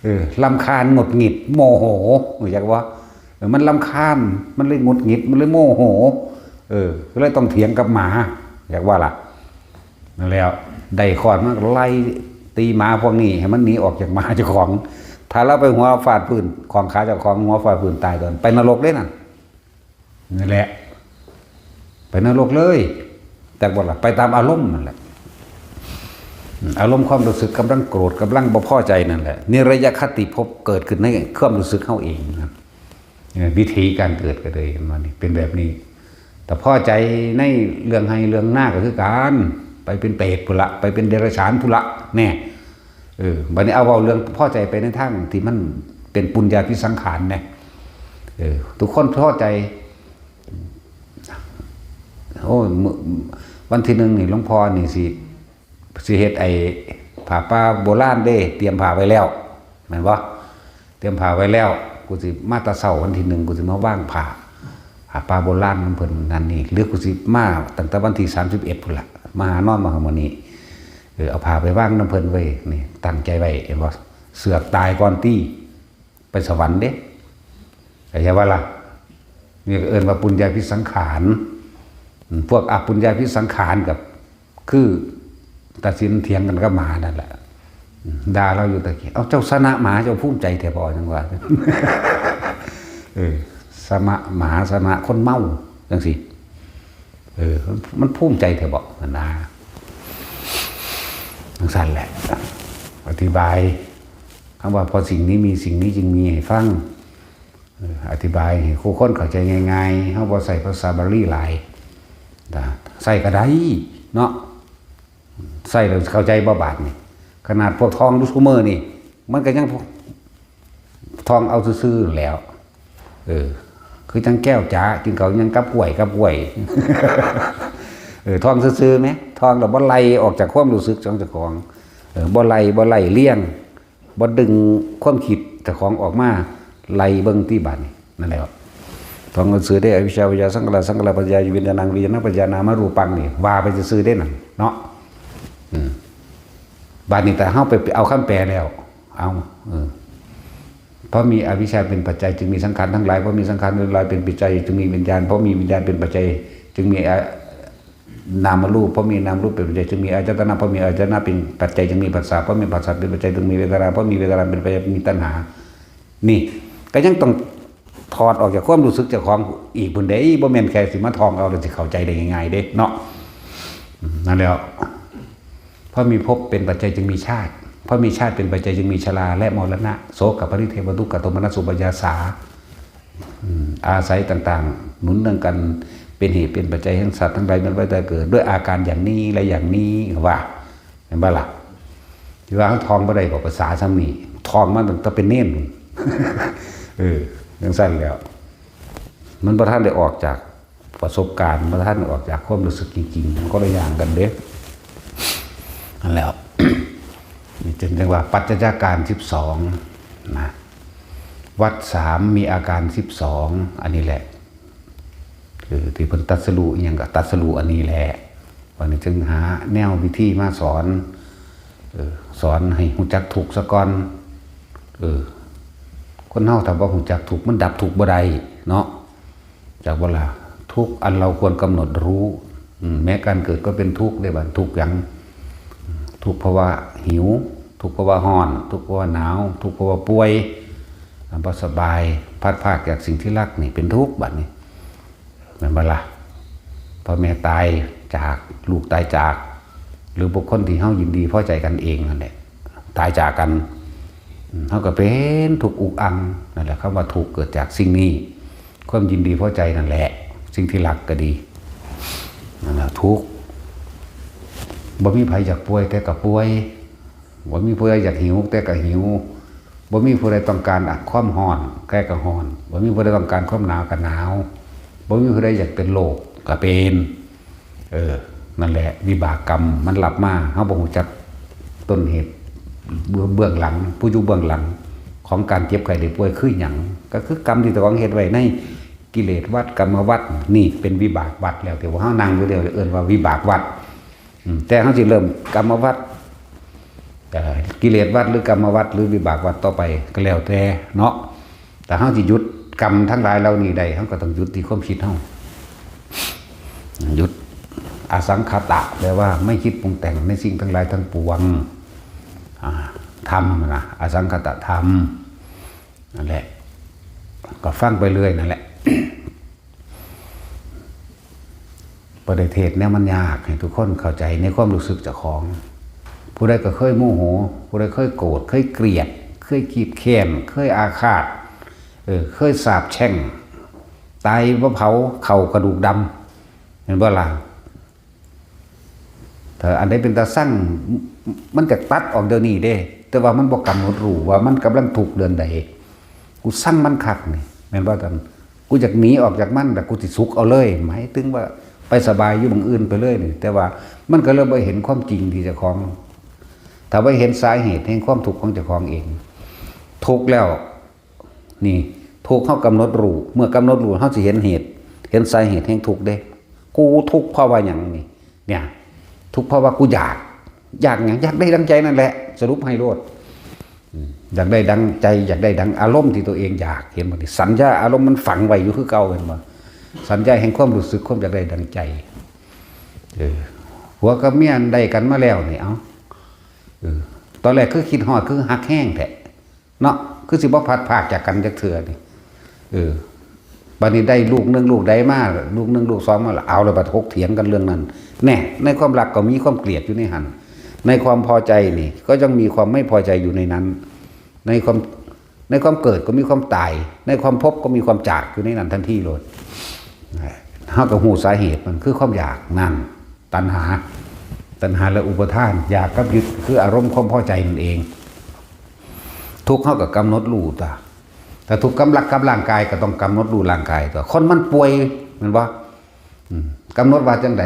เออ รำคาญ หงุดหงิด โมโห รู้จักบ่ เออ มันรำคาญ มันเลยหงุดหงิด มันเลยโมโห เออ ก็เลยต้องเถียงกับหมา อยากว่าล่ะ นั่นแล้ว ได้ค้อนมาก็ไล่ตีหมาพวกนี้ ให้มันหนีออกจากหมาเจ้าของ ไถ ถ้าเราไปหัวฟาดพื้น ของขาเจ้าของหัวฟาดพื้นตายก่อน ไปนรกเลยนั่น นั่นแหละ ไปนรกเลย แต่บ่ล่ะ ไปตามอารมณ์นั่นแหละ อืม อารมณ์ความรู้สึกกำลังโกรธ กำลังบ่พอใจนั่นแหละ นิรยคติภพเกิดขึ้นในความรู้สึกเฮาเองนะ เออ วิธีการเกิดก็เลยมันนี่เป็นแบบนี้ แต่พอใจในเรื่องไฮ่เรื่องนาก็คือกัน ไปเป็นเปรตพุ้นละ ไปเป็นเดรัจฉานพุ้นละ แน่ เออ บัดนี้เอาเว้าเรื่องพอใจไปในทางที่มันเป็นปุญญาภิสังขารแน่ เออ ทุกคนพอใจ โอ้ย มื้อ วันที่หนึ่งนี่หลวงพ่อนี่สิ สิเฮ็ดไอ้ผ้าป่าโบราณเด้ เตรียมผ้าไว้แล้ว แม่นบ่ เตรียมผ้าไว้แล้ว กูสิมาแต่เช้าวันที่หนึ่ง กูสิมาวางผ้า ผ้าป่าโบราณนำเพิ่นนั่นนี่ หรือกูสิมาตั้งแต่วันที่สามสิบเอ็ดพุ้นละ มาหานอนมาหามื้อนี้ เออ เอาผ้าไปวางนำเพิ่นไว้ นี่ ตั้งใจไว้ เห็นบ่ เสือกตายก่อนตี้ ไปสวรรค์เด้ เข้าใจบ่ล่ะ นี่ก็เอิ้นว่าปุญญาภิสังขาร อืม พวกอปุญญาภิสังขารกับ คือตัดสินเถียงกันกับหมานั่นแหละ อืม ด่าเราอยู่ตะกี้ เอ้า เจ้าชนะหมา เจ้าภูมิใจแท้บ่ จั่งว่า เออ ชนะหมา ชนะคนเมา จั่งซี้ เออ มัน มันภูมิใจแท้บ่ หั่นนะ จั่งซั้นแหละ อธิบาย คำว่าเพราะสิ่งนี้มี สิ่งนี้จึงมีให้ฟัง เออ อธิบายให้คู่คนเข้าใจง่ายๆ เฮาบ่ใช้ภาษาบาลีหลาย นะ ใช้ก็ได้เนาะ ใช้แล้วเข้าใจบ่บาดนี่ ขนาดพวกท่องอยู่ซุมื้อนี่ มันก็ยังท่องเอาซื่อๆ แหล้ว เออ คือจั่งแก้วจ๋า กินข้าวยังกับกล้วย กับกล้วย เออ ท่องซื่อๆ แหม ท่องแล้วบ่ไล่ออกจากความรู้สึกของเจ้าของ เออ บ่ไล่ บ่ไล่เลียง บ่ดึงความคิดเจ้าของออกมาไล่เบิ่งติบาดนี่ นั่นแหละครับ ท่องซื่อเด้ อวิชชาปัจจยาสังขาร สังขารปัจจยาวิญญาณัง วิญญาณปัจจยานามรูปังนี่ ว่าไปซื่อๆ เด้นั่นเนาะ อืม บาดนี้แต่เฮาไปเอาคำแปลแล้ว เอา เออ เพราะมีอวิชชาเป็นปัจจัยจึงมีสังขารทั้งหลาย เพราะมีสังขารทั้งหลายเป็นปัจจัยจึงมีวิญญาณ เพราะมีวิญญาณเป็นปัจจัยจึงมีอา- นามรูป เพราะมีนามรูปเป็นปัจจัยจึงมีอายตนะ เพราะมีอายตนะเป็นปัจจัยจึงมีผัสสะ เพราะมีผัสสะเป็นปัจจัยจึงมีเวทนา เพราะมีเวทนาเป็นปัจจัยมีตัณหา นี่ ก็ยังต้องถอดออกจากความรู้สึกเจ้าของอีกพุ้นเด้ บ่แม่นแค่สิมาท่องเอาแล้วสิเข้าใจได้ง่ายๆ เด้เนาะ อืม นั่นแหละ เพราะมีภพเป็นปัจจัยจึงมีชาติ เพราะมีชาติเป็นปัจจัยจึงมีชราและมรณะ โสกปริเทวทุกขโทมนัสอุปายาสา อืม อาศัยต่างๆ หนุนเนื่องกัน เป็นเหตุเป็นปัจจัยให้สัตว์ทั้งหลายเวียนว่ายตายเกิด ด้วยอาการอย่างนี้และอย่างนี้ ว่า เห็นบ่ล่ะ ที่ว่าเฮาท่องบ่ได้ก็ภาษาซ้ำนี่ ท่องมาตั้งแต่เป็นเณร เออ จั่งซั้นแหล้ว มันบ่ทันได้ออกจากประสบการณ์ บ่ทันได้ออกจากความรู้สึกจริงๆ มันคนละอย่างกันเด้ นั่นแหละ นี่จึงเรียกว่าปัจจัยอาการสิบสองนะ วัฏสามมีอาการสิบสอง อันนี้แหละ คือที่เพิ่นตรัสรู้อิหยังก็ตรัสรู้อันนี้แหละ วันนี้จึงหาแนววิธีมาสอน เออ สอนให้ฮู้จักทุกข์ซะก่อน เออ คนเฮาถ้าบ่ฮู้จักทุกข์ มันดับทุกข์บ่ได้เนาะ จักบ่ล่ะ ทุกข์อันเราควรกำหนดรู้ อืม แม้การเกิดก็เป็นทุกข์เด้ บาดทุกข์หยัง ทุกข์เพราะว่าหิว ทุกข์เพราะว่าร้อน ทุกข์เพราะว่าหนาว ทุกข์เพราะว่าป่วย อ่า บ่สบาย พลัดพรากจากสิ่งที่รักนี่เป็นทุกข์ บาดนี้ แม่นบ่ล่ะ พ่อแม่ตายจาก ลูกตายจาก หรือบุคคลที่เฮายินดีพอใจกันเองนั่นแหละ ตายจากกัน อืม เฮาก็เป็นทุกข์อุกอัง นั่นแหละ คำว่าทุกข์เกิดจากสิ่งนี้ ความยินดีพอใจนั่นแหละ สิ่งที่รักก็ดี นั่นแหละ ทุกข์ บ่มีไผอยากป่วย แต่ก็ป่วย บ่มีผู้ใดอยากหิว แต่ก็หิว บ่มีผู้ใดต้องการความร้อน แต่ก็ร้อน บ่มีผู้ใดต้องการความหนาว ก็หนาว บ่มีผู้ใดอยากเป็นโรค ก็เป็น เออ นั่นแหละ วิบากกรรมมันรับมา เฮาบ่ฮู้จักต้นเหตุ เบื้อง เบื้องหลัง ผู้อยู่เบื้องหลัง ของการเจ็บไข้ได้ป่วยคือหยัง ก็คือกรรมที่เจ้าของเฮ็ดไว้ในกิเลสวัฏ กรรมวัฏ นี่เป็นวิบากวัฏแล้ว ที่ว่าเฮานั่งอยู่เดี๋ยวเอิ้นว่าวิบากวัฏ อืม แต่เฮาสิเริ่มกรรมวัฏ เอ่อ กิเลสวัฏ หรือกรรมวัฏ หรือวิบากวัฏต่อไปก็แล้วแต่เนาะ แต่เฮาสิหยุดกรรมทั้งหลายเหล่านี้ได้ เฮาก็ต้องหยุดที่ความคิดเฮา หยุด อสังขตะ แปลว่าไม่คิดปรุงแต่งในสิ่งทั้งหลายทั้งปวง อ่า ธรรมนะ อสังขตธรรม นั่นแหละ ก็ฟังไปเรื่อยนั่นแหละ บ่ได้เทศน์แนวมันยาก ให้ทุกคนเข้าใจในความรู้สึกเจ้าของ ผู้ใดก็เคยโมโห ผู้ใดเคยโกรธ เคยเกลียด เคยขีดแค้น เคยอาฆาต เออ เคยสาปแช่ง ตายบ่เผา เข้ากระดูกดำ เห็นบ่ล่ะ ถ้าอันใดเป็นตาซัง มันจะตัดออกเดี๋ยวนี้เด้ แต่ว่ามันบ่กำหนดรู้ว่ามันกำลังทุกข์เดือนใด กูซังมันคักนี่ แม่นบ่ท่าน กูอยากหนีออกจากมัน แต่กูสิสุขเอาเลย หมายถึงว่าไปสบายอยู่หม่องอื่นไปเลยนี่ แต่ว่ามันก็เลยบ่เห็นความจริงที่เจ้าของ ถ้าบ่เห็นสาเหตุแห่งความทุกข์ของเจ้าของเอง ทุกข์แล้ว นี่ ทุกข์เฮากำหนดรู้ เมื่อกำหนดรู้ เฮาสิเห็นเหตุ เห็นสาเหตุแห่งทุกข์เด้ กูทุกข์เพราะว่าหยังนี่ เนี่ย ทุกข์เพราะว่ากูอยาก อยากหยัง อยากได้ดังใจนั่นแหละ สรุปให้โลด อืม อยากได้ดังใจ อยากได้ดังอารมณ์ที่ตัวเองอยาก เห็นบ่นี่ สัญญาอารมณ์มันฝังไว้อยู่คือเก่า เห็นบ่ สัญญาแห่งความรู้สึก ความอยากได้ดังใจ เออ ผัวกับเมียได้กันมาแล้วนี่ เอ้า เออ ตอนแรกคือคิดฮอด คือฮักแฮงแท้ เนาะ คือสิบ่พลัดพรากจากกันจักเทื่อนี่ เออ บัดนี้ได้ลูกหนึ่งลูกใดมา ลูกหนึ่งลูกสองมาละ เอาละ บัดถกเถียงกันเรื่องนั้น แน่ ในความรักก็มีความเกลียดอยู่ในหั่น ในความพอใจนี่ ก็ยังมีความไม่พอใจอยู่ในนั้น ในความ ในความเกิดก็มีความตาย ในความพบก็มีความจากอยู่ในนั้นทันทีโลด เฮาก็ฮู้สาเหตุมันคือความอยากนั่น ตัณหา ตัณหาและอุปาทาน อยากกับยึดคืออารมณ์ความพอใจนั่นเอง ทุกข์เฮาก็กำหนดรู้ตั๊ว ถ้าทุกข์กำลังกับร่างกายก็ต้องกำหนดรู้ร่างกายตั๊ว คนมันป่วย แม่นบ่ อืม กำหนดว่าจังใด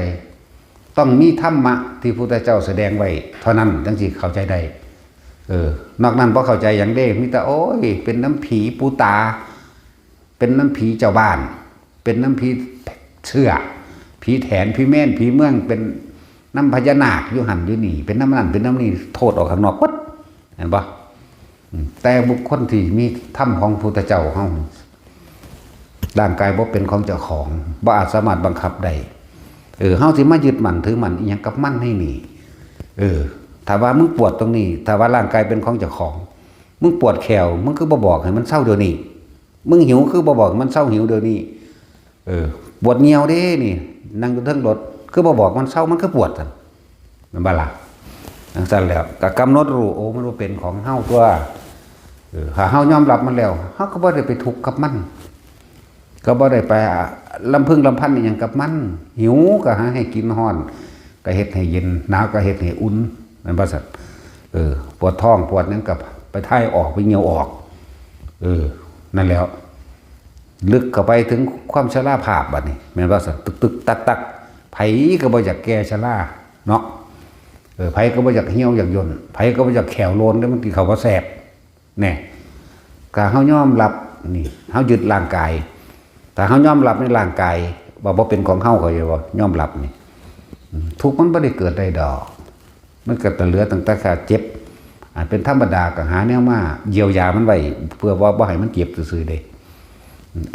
ต้องมีธรรมะที่พุทธเจ้าแสดงไว้เท่านั้น จั่งสิเข้าใจได้ เออ นอกนั้นบ่เข้าใจหยังเด้ มีแต่ โอ้ย เป็นนำผีปู่ตา เป็นนำผีเจ้าบ้าน เป็นนำผีเสื้อ ผีแถน ผีแม่น ผีเมือง เป็นนำพญานาคอยู่หั่นอยู่นี่ เป็นนำนั่น เป็นนำนี่ โทษออกข้างนอกหมด เห็นบ่ อืม แต่บุคคลที่มีธรรมของพุทธเจ้าเฮา ร่างกายบ่เป็นของเจ้าของ บ่อาจสามารถบังคับได้ เออ เฮาสิมายึดมั่นถือมั่นอิหยังกับมันให้นี่ เออ ถ้าว่ามึงปวดตรงนี้ ถ้าว่าร่างกายเป็นของเจ้าของ มึงปวดแข้ว มึงคือบ่บอกให้มันเซาเดี๋ยวนี้ มึงหิวคือบ่บอกให้มันเซาหิวเดี๋ยวนี้ เออ ปวดเยี่ยวเด้นี่ นั่งอยู่เทิงรถ คือบ่บอกมันเซา มันคือปวดซั่น แม่นบ่ล่ะ จั่งซั่นแล้ว ก็กำหนดรู้ โอ้ มันบ่เป็นของเฮาตั๊ว เออ ถ้าเฮายอมรับมันแล้ว เฮาก็บ่ได้ไปทุกข์กับมัน ก็บ่ได้ไปลำพึงลำพันอิหยังกับมัน หิวก็หาให้กิน ร้อนก็เฮ็ดให้เย็น หนาวก็เฮ็ดให้อุ่น แม่นบ่ซั่น เออ ปวดท้องปวดหยังก็ไปถ่ายออก ไปเยี่ยวออก เออ นั่นแหล้ว ลึกเข้าไปถึงความชราภาพบัดนี้ แม่นบ่ซั่น ตึกๆ ตักๆ ไผก็บ่อยากแก่ชราเนาะ เออ ไผก็บ่อยากเหี่ยวอยากย่น ไผก็บ่อยากแข้วโลน แล้วมันกินข้าวบ่แซ่บ แน่ ถ้าเฮายอมรับนี่ เฮายึดร่างกาย ถ้าเฮายอมรับในร่างกาย ว่าบ่เป็นของเฮา เข้าใจบ่ ยอมรับนี่ อืม ทุกข์มันบ่ได้เกิดได้ดอก มันก็เหลือตั้งแต่ค่าเจ็บ อันเป็นธรรมดาก็หาแนวมาเยียวยามันไว้ เพื่อว่าบ่ให้มันเจ็บซื่อๆเด้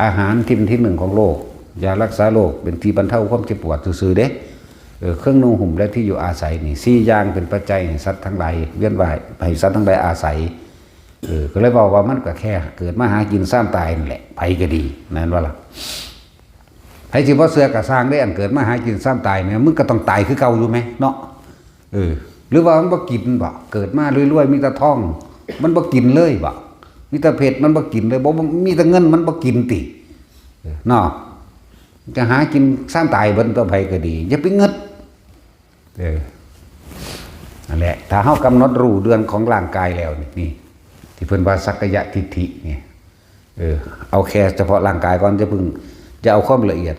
อาหารที่เป็นที่หนึ่งของโลก ยารักษาโรค เป็นที่บรรเทาความเจ็บปวดซื่อๆเด้ เออ เครื่องนุ่งห่มและที่อยู่อาศัยนี่ สี่อย่างเป็นปัจจัยให้สัตว์ทั้งหลายเวียนว่าย ให้สัตว์ทั้งหลายอาศัย เออ ก็เลยเว้าว่ามันก็แค่เกิดมาหากินซ้ำตายนั่นแหละ ไผก็ดี แม่นบ่ล่ะ ไผสิบ่เชื่อก็ซ่างเด้ อันเกิดมาหากินซ้ำตายเนี่ย มึงก็ต้องตายคือเก่าอยู่แหมเนาะ เออ หรือว่ามันบ่กินบ่ เกิดมารวยๆ มีแต่ทอง มันบ่กินเลยบ่ มีแต่เพชร มันบ่กินเลย บ่ บ่ มีแต่เงิน มันบ่กินติ เออ เนาะ จะหากินซ้ำตายเบิ่นตัวไผก็ดี อย่าไปงึด เออ นั่นแหละ ถ้าเฮากำหนดรู้เรื่องของร่างกายแล้วนี่ นี่ ที่เพิ่นว่าสักกายทิฏฐินี่ เออ เอาแค่เฉพาะร่างกายก่อน อย่าเพิ่ง อย่าเอาความละเอียด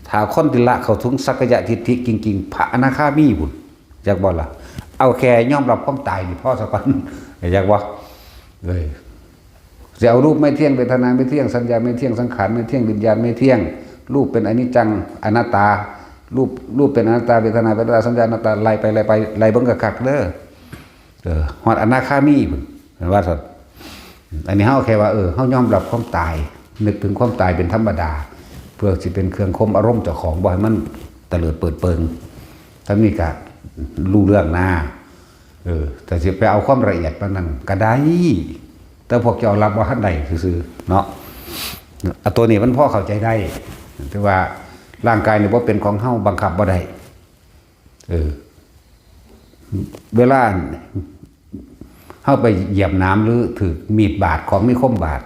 ถ้าคนที่ละเข้าถึงสักกายทิฏฐิจริงๆ พระอนาคามีพุ้น จักบ่ล่ะ เอาแค่ยอมรับความตายนี่พอซะก่อน จักบ่ เอ้ย สิเอารูปไม่เที่ยง เวทนาไม่เที่ยง สัญญาไม่เที่ยง สังขารไม่เที่ยง วิญญาณไม่เที่ยง รูปเป็นอนิจจัง อนัตตา รูป รูปเป็นอนัตตา เวทนาเป็นอนัตตา สัญญาอนัตตา ไล่ไป ไล่ไป ไล่เบิ่งคักๆเด้อ เออ ฮอดอนาคามีพุ้น เห็นว่าซั่น อันนี้เฮาแค่ว่า เออ เฮายอมรับความตาย นึกถึงความตายเป็นธรรมดา เพื่อสิเป็นเครื่องข่มอารมณ์เจ้าของ บ่ให้มันเตลิดเปิดเปิง ถ้ามีก็รู้เรื่องนะ เออ แต่สิไปเอาความละเอียดปานนั้นก็ได้ แต่พวกเจ้ารับบ่ทันได้ซื่อๆเนาะ อ่ะ ตัวนี้มันพอเข้าใจได้ แต่ว่าร่างกายนี่บ่เป็นของเฮา บังคับบ่ได้ เออ เวลาเฮาไปเหยียบหนามหรือถืกมีดบาด ของมีคมบาด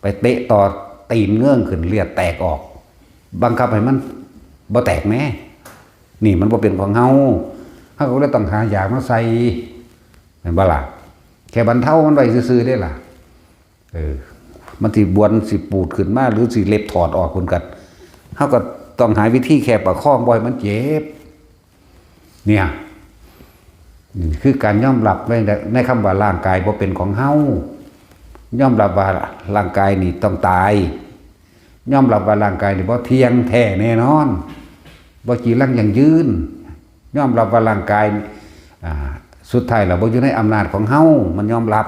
ไปเตะต่อตีนเงื้องขึ้น เลือดแตกออก บังคับให้มันบ่แตกแหม นี่มันบ่เป็นของเฮา เฮาก็เลยต้องหายามาใส่ แม่นบ่ล่ะ แค่บรรเทามันไว้ซื่อๆเด้ล่ะ เออ มันสิบวมสิปูดขึ้นมา หรือสิเล็บถอดออกพุ้นก็ เฮาก็ต้องหาวิธีแค่ประคองบ่ให้มันเจ็บ เนี่ย นี่คือการยอมรับใน ในคำว่าร่างกายบ่เป็นของเฮา ยอมรับว่าร่างกายนี่ต้องตาย ยอมรับว่าร่างกายนี่บ่เที่ยงแท้แน่นอน บ่จีรังยั่งยืน ยอมรับว่าร่างกายนี่ อ่า สุดท้ายแล้วบ่อยู่ในอำนาจของเฮา มันยอมรับ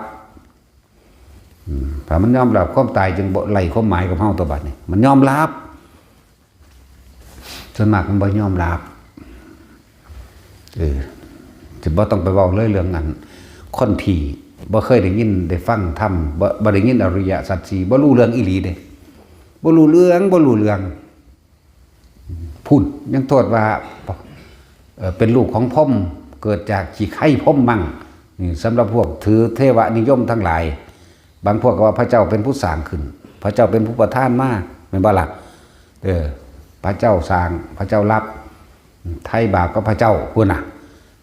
อืม ถ้ามันยอมรับความตาย จึงบ่ไร้ความหมายกับเฮาตัวบัดนี้ มันยอมรับ ส่วนมากมันบ่ยอมรับ เออ จะบ่ต้องไปเว้าเลยเรื่องอัน คนที่บ่เคยได้ยินได้ฟังธรรม บ่ บ่ได้ยินอริยสัจสี่ บ่รู้เรื่องอีหลีเด้ บ่รู้เรื่อง บ่รู้เรื่อง พุ้นยังโทษว่า เอ่อ เป็นลูกของพรหม เกิดจากขี้ไคพรหมมั่ง นี่สำหรับพวกถือเทวนิยมทั้งหลาย บางพวกก็ว่าพระเจ้าเป็นผู้สร้างขึ้น พระเจ้าเป็นผู้ประทานมา แม่นบ่ล่ะ เออ พระเจ้าสร้าง พระเจ้ารับ ไถ่บาปก็พระเจ้าพุ้นน่ะ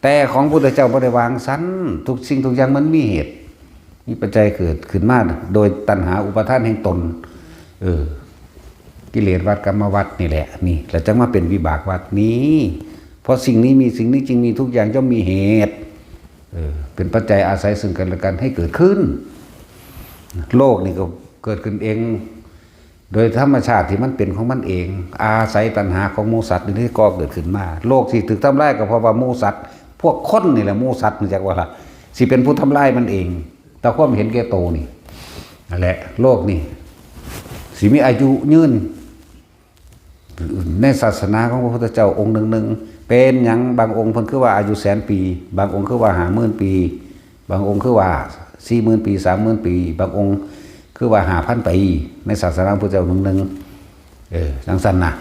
แต่ของพุทธเจ้าบ่ได้วางซั่น ทุกสิ่งทุกอย่างมันมีเหตุ มีปัจจัยเกิดขึ้นมาโดยตัณหาอุปาทานแห่งตน เออ กิเลสวัฏกรรมวัฏนี่แหละ นี่ แล้วจังมาเป็นวิบากวัฏนี่ เพราะสิ่งนี้มี สิ่งนี้จึงมี ทุกอย่างย่อมมีเหตุ เออ เป็นปัจจัยอาศัยซึ่งกันและกันให้เกิดขึ้น โลกนี่ก็เกิดขึ้นเอง โดยธรรมชาติที่มันเป็นของมันเอง อาศัยตัณหาของหมู่สัตว์นี่ที่ก่อเกิดขึ้นมา โลกที่ถูกทำลายก็เพราะว่าหมู่สัตว์ พวกคนนี่แหละหมู่สัตว์ รู้จักว่าล่ะ สิเป็นผู้ทำลายมันเอง แต่ความเห็นแก่โตนี่ นั่นแหละ โลกนี่ สิมีอายุยืน ในศาสนาของพระพุทธเจ้าองค์หนึ่งๆ เป็นหยังบางองค์เพิ่นคือว่าอายุแสนปี บางองค์คือว่าห้าหมื่นปี บางองค์คือว่าสี่หมื่นปี สามหมื่นปี บางองค์คือว่าห้าพันปี ในศาสนาพระพุทธเจ้าหนึ่งๆ เออ จังซั่นนะ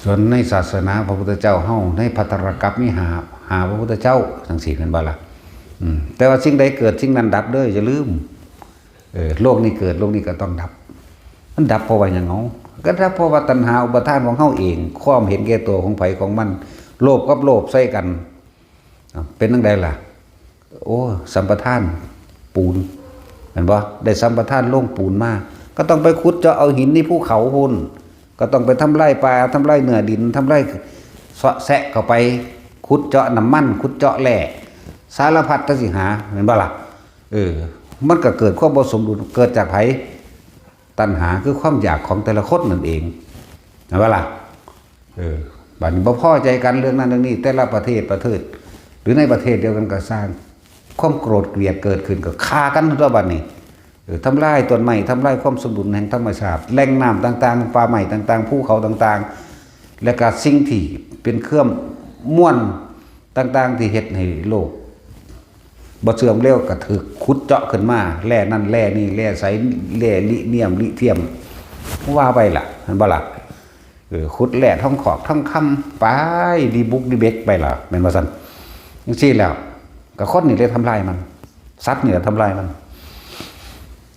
ส่วนในศาสนาพระพุทธเจ้าเฮา ในภัททรกัปปะมีห้า ห้าพระพุทธเจ้า จังซี่แม่นบ่ล่ะ อืม แต่ว่าสิ่งใดเกิดสิ่งนั้นดับเด้อ อย่าลืม เออ โลกนี้เกิด โลกนี้ก็ต้องดับ มันดับเพราะว่าหยังเนาะ ก็ดับเพราะว่าตัณหาอุปาทานของเฮาเอง ความเห็นแก่ตัวของไผของมัน โลภกับโลภใส่กัน อ่ะ เป็นจั่งใดล่ะ โอ้ สัมปทานปูน เห็นบ่ ได้สัมปทานโรงปูนมา ก็ต้องไปขุดเจาะเอาหินในภูเขาพุ้น ก็ต้องไปทำลายป่า ทำลายเนื้อดิน ทำลายเซาะแซะเข้าไป ขุดเจาะน้ำมัน ขุดเจาะแร่ สารพัดจั่งซี้หา เห็นบ่ล่ะ เออ มันก็เกิดความบ่สมดุล เกิดจากไผ ตัณหาคือความอยากของแต่ละคนนั่นเอง เห็นบ่ล่ะ เออ บัดนี้บ่พอใจกันเรื่องนั้นเรื่องนี้ แต่ละประเทศประเทศ หรือในประเทศเดียวกันก็ซ่าง ความโกรธเกลียดเกิดขึ้นก็ฆ่ากันตัวบัดนี้ เออ ทำลายต้นไม้ ทำลายความสมดุลแห่งธรรมชาติ แหล่งน้ำต่างๆ ป่าไม้ต่างๆ ภูเขาต่างๆ และก็สิ่งที่เป็นเครื่องมวลต่างๆ ที่เฮ็ดให้โลกบ่เสื่อมเร็ว ก็ถูกขุดเจาะขึ้นมา แร่นั่นแร่นี่ แร่ใส แร่ลิเนียม ลิเทียม ว่าไปล่ะ เห็นบ่ล่ะ เออ ขุดแร่ทองขอกทองคำไป ดีบุกดีเบกไปล่ะ แม่นบ่ซั่น จังซี่แล้ว ก็คนนี่เลยทำลายมัน สัตว์นี่แหละทำลายมัน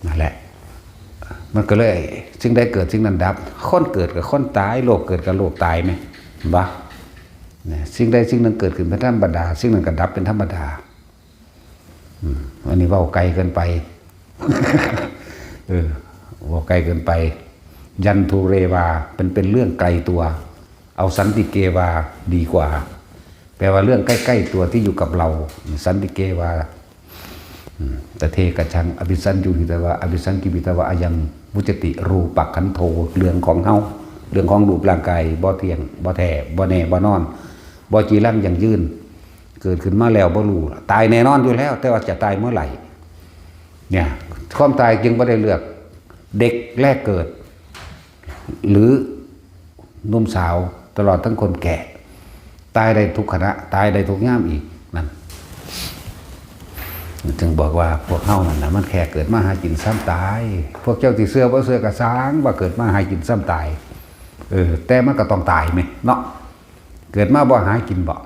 นั่นแหละ มันก็เลย สิ่งใดเกิดสิ่งนั้นดับ คนเกิดกับคนตาย โลกเกิดกับโลกตายแม่นบ่ เนี่ย สิ่งใดสิ่งหนึ่งเกิดขึ้นเป็นธรรมดา สิ่งนั้นก็ดับเป็นธรรมดา อืม อันนี้เว้าไกลเกินไป เออ เว้าไกลเกินไป ยันทูเรวา เป็น เป็นเรื่องไกลตัว เอาสันติเกวาดีกว่า แปลว่าเรื่องใกล้ๆตัวที่อยู่กับเรา สันติเกวา อืม ตะเทกะชัง อภิสัญญูหิตวา อภิสังกิปิตวา อายัง วุจจติ รูปะขันโธ เรื่องของเฮา เรื่องของรูปร่างกาย บ่เที่ยง บ่แท้ บ่แน่ บ่นอน บ่จีรังยั่งยืน เกิดขึ้นมาแล้วบ่รู้ ตายแน่นอนอยู่แล้ว แต่ว่าจะตายเมื่อไหร่ เนี่ย ความตายจึงบ่ได้เลือก เด็กแรกเกิด หรือหนุ่มสาว ตลอดทั้งคนแก่ ตายได้ทุกขณะ ตายได้ทุกยามอีก นั่น จึงบอกว่าพวกเฮานั่นนะมันแค่เกิดมาหากินซ้ำตาย พวกเจ้าสิเชื่อบ่เชื่อก็ซ่าง ว่าเกิดมาหากินซ้ำตาย เออ แต่มันก็ต้องตายแหมเนาะ เกิดมาบ่หากินบ่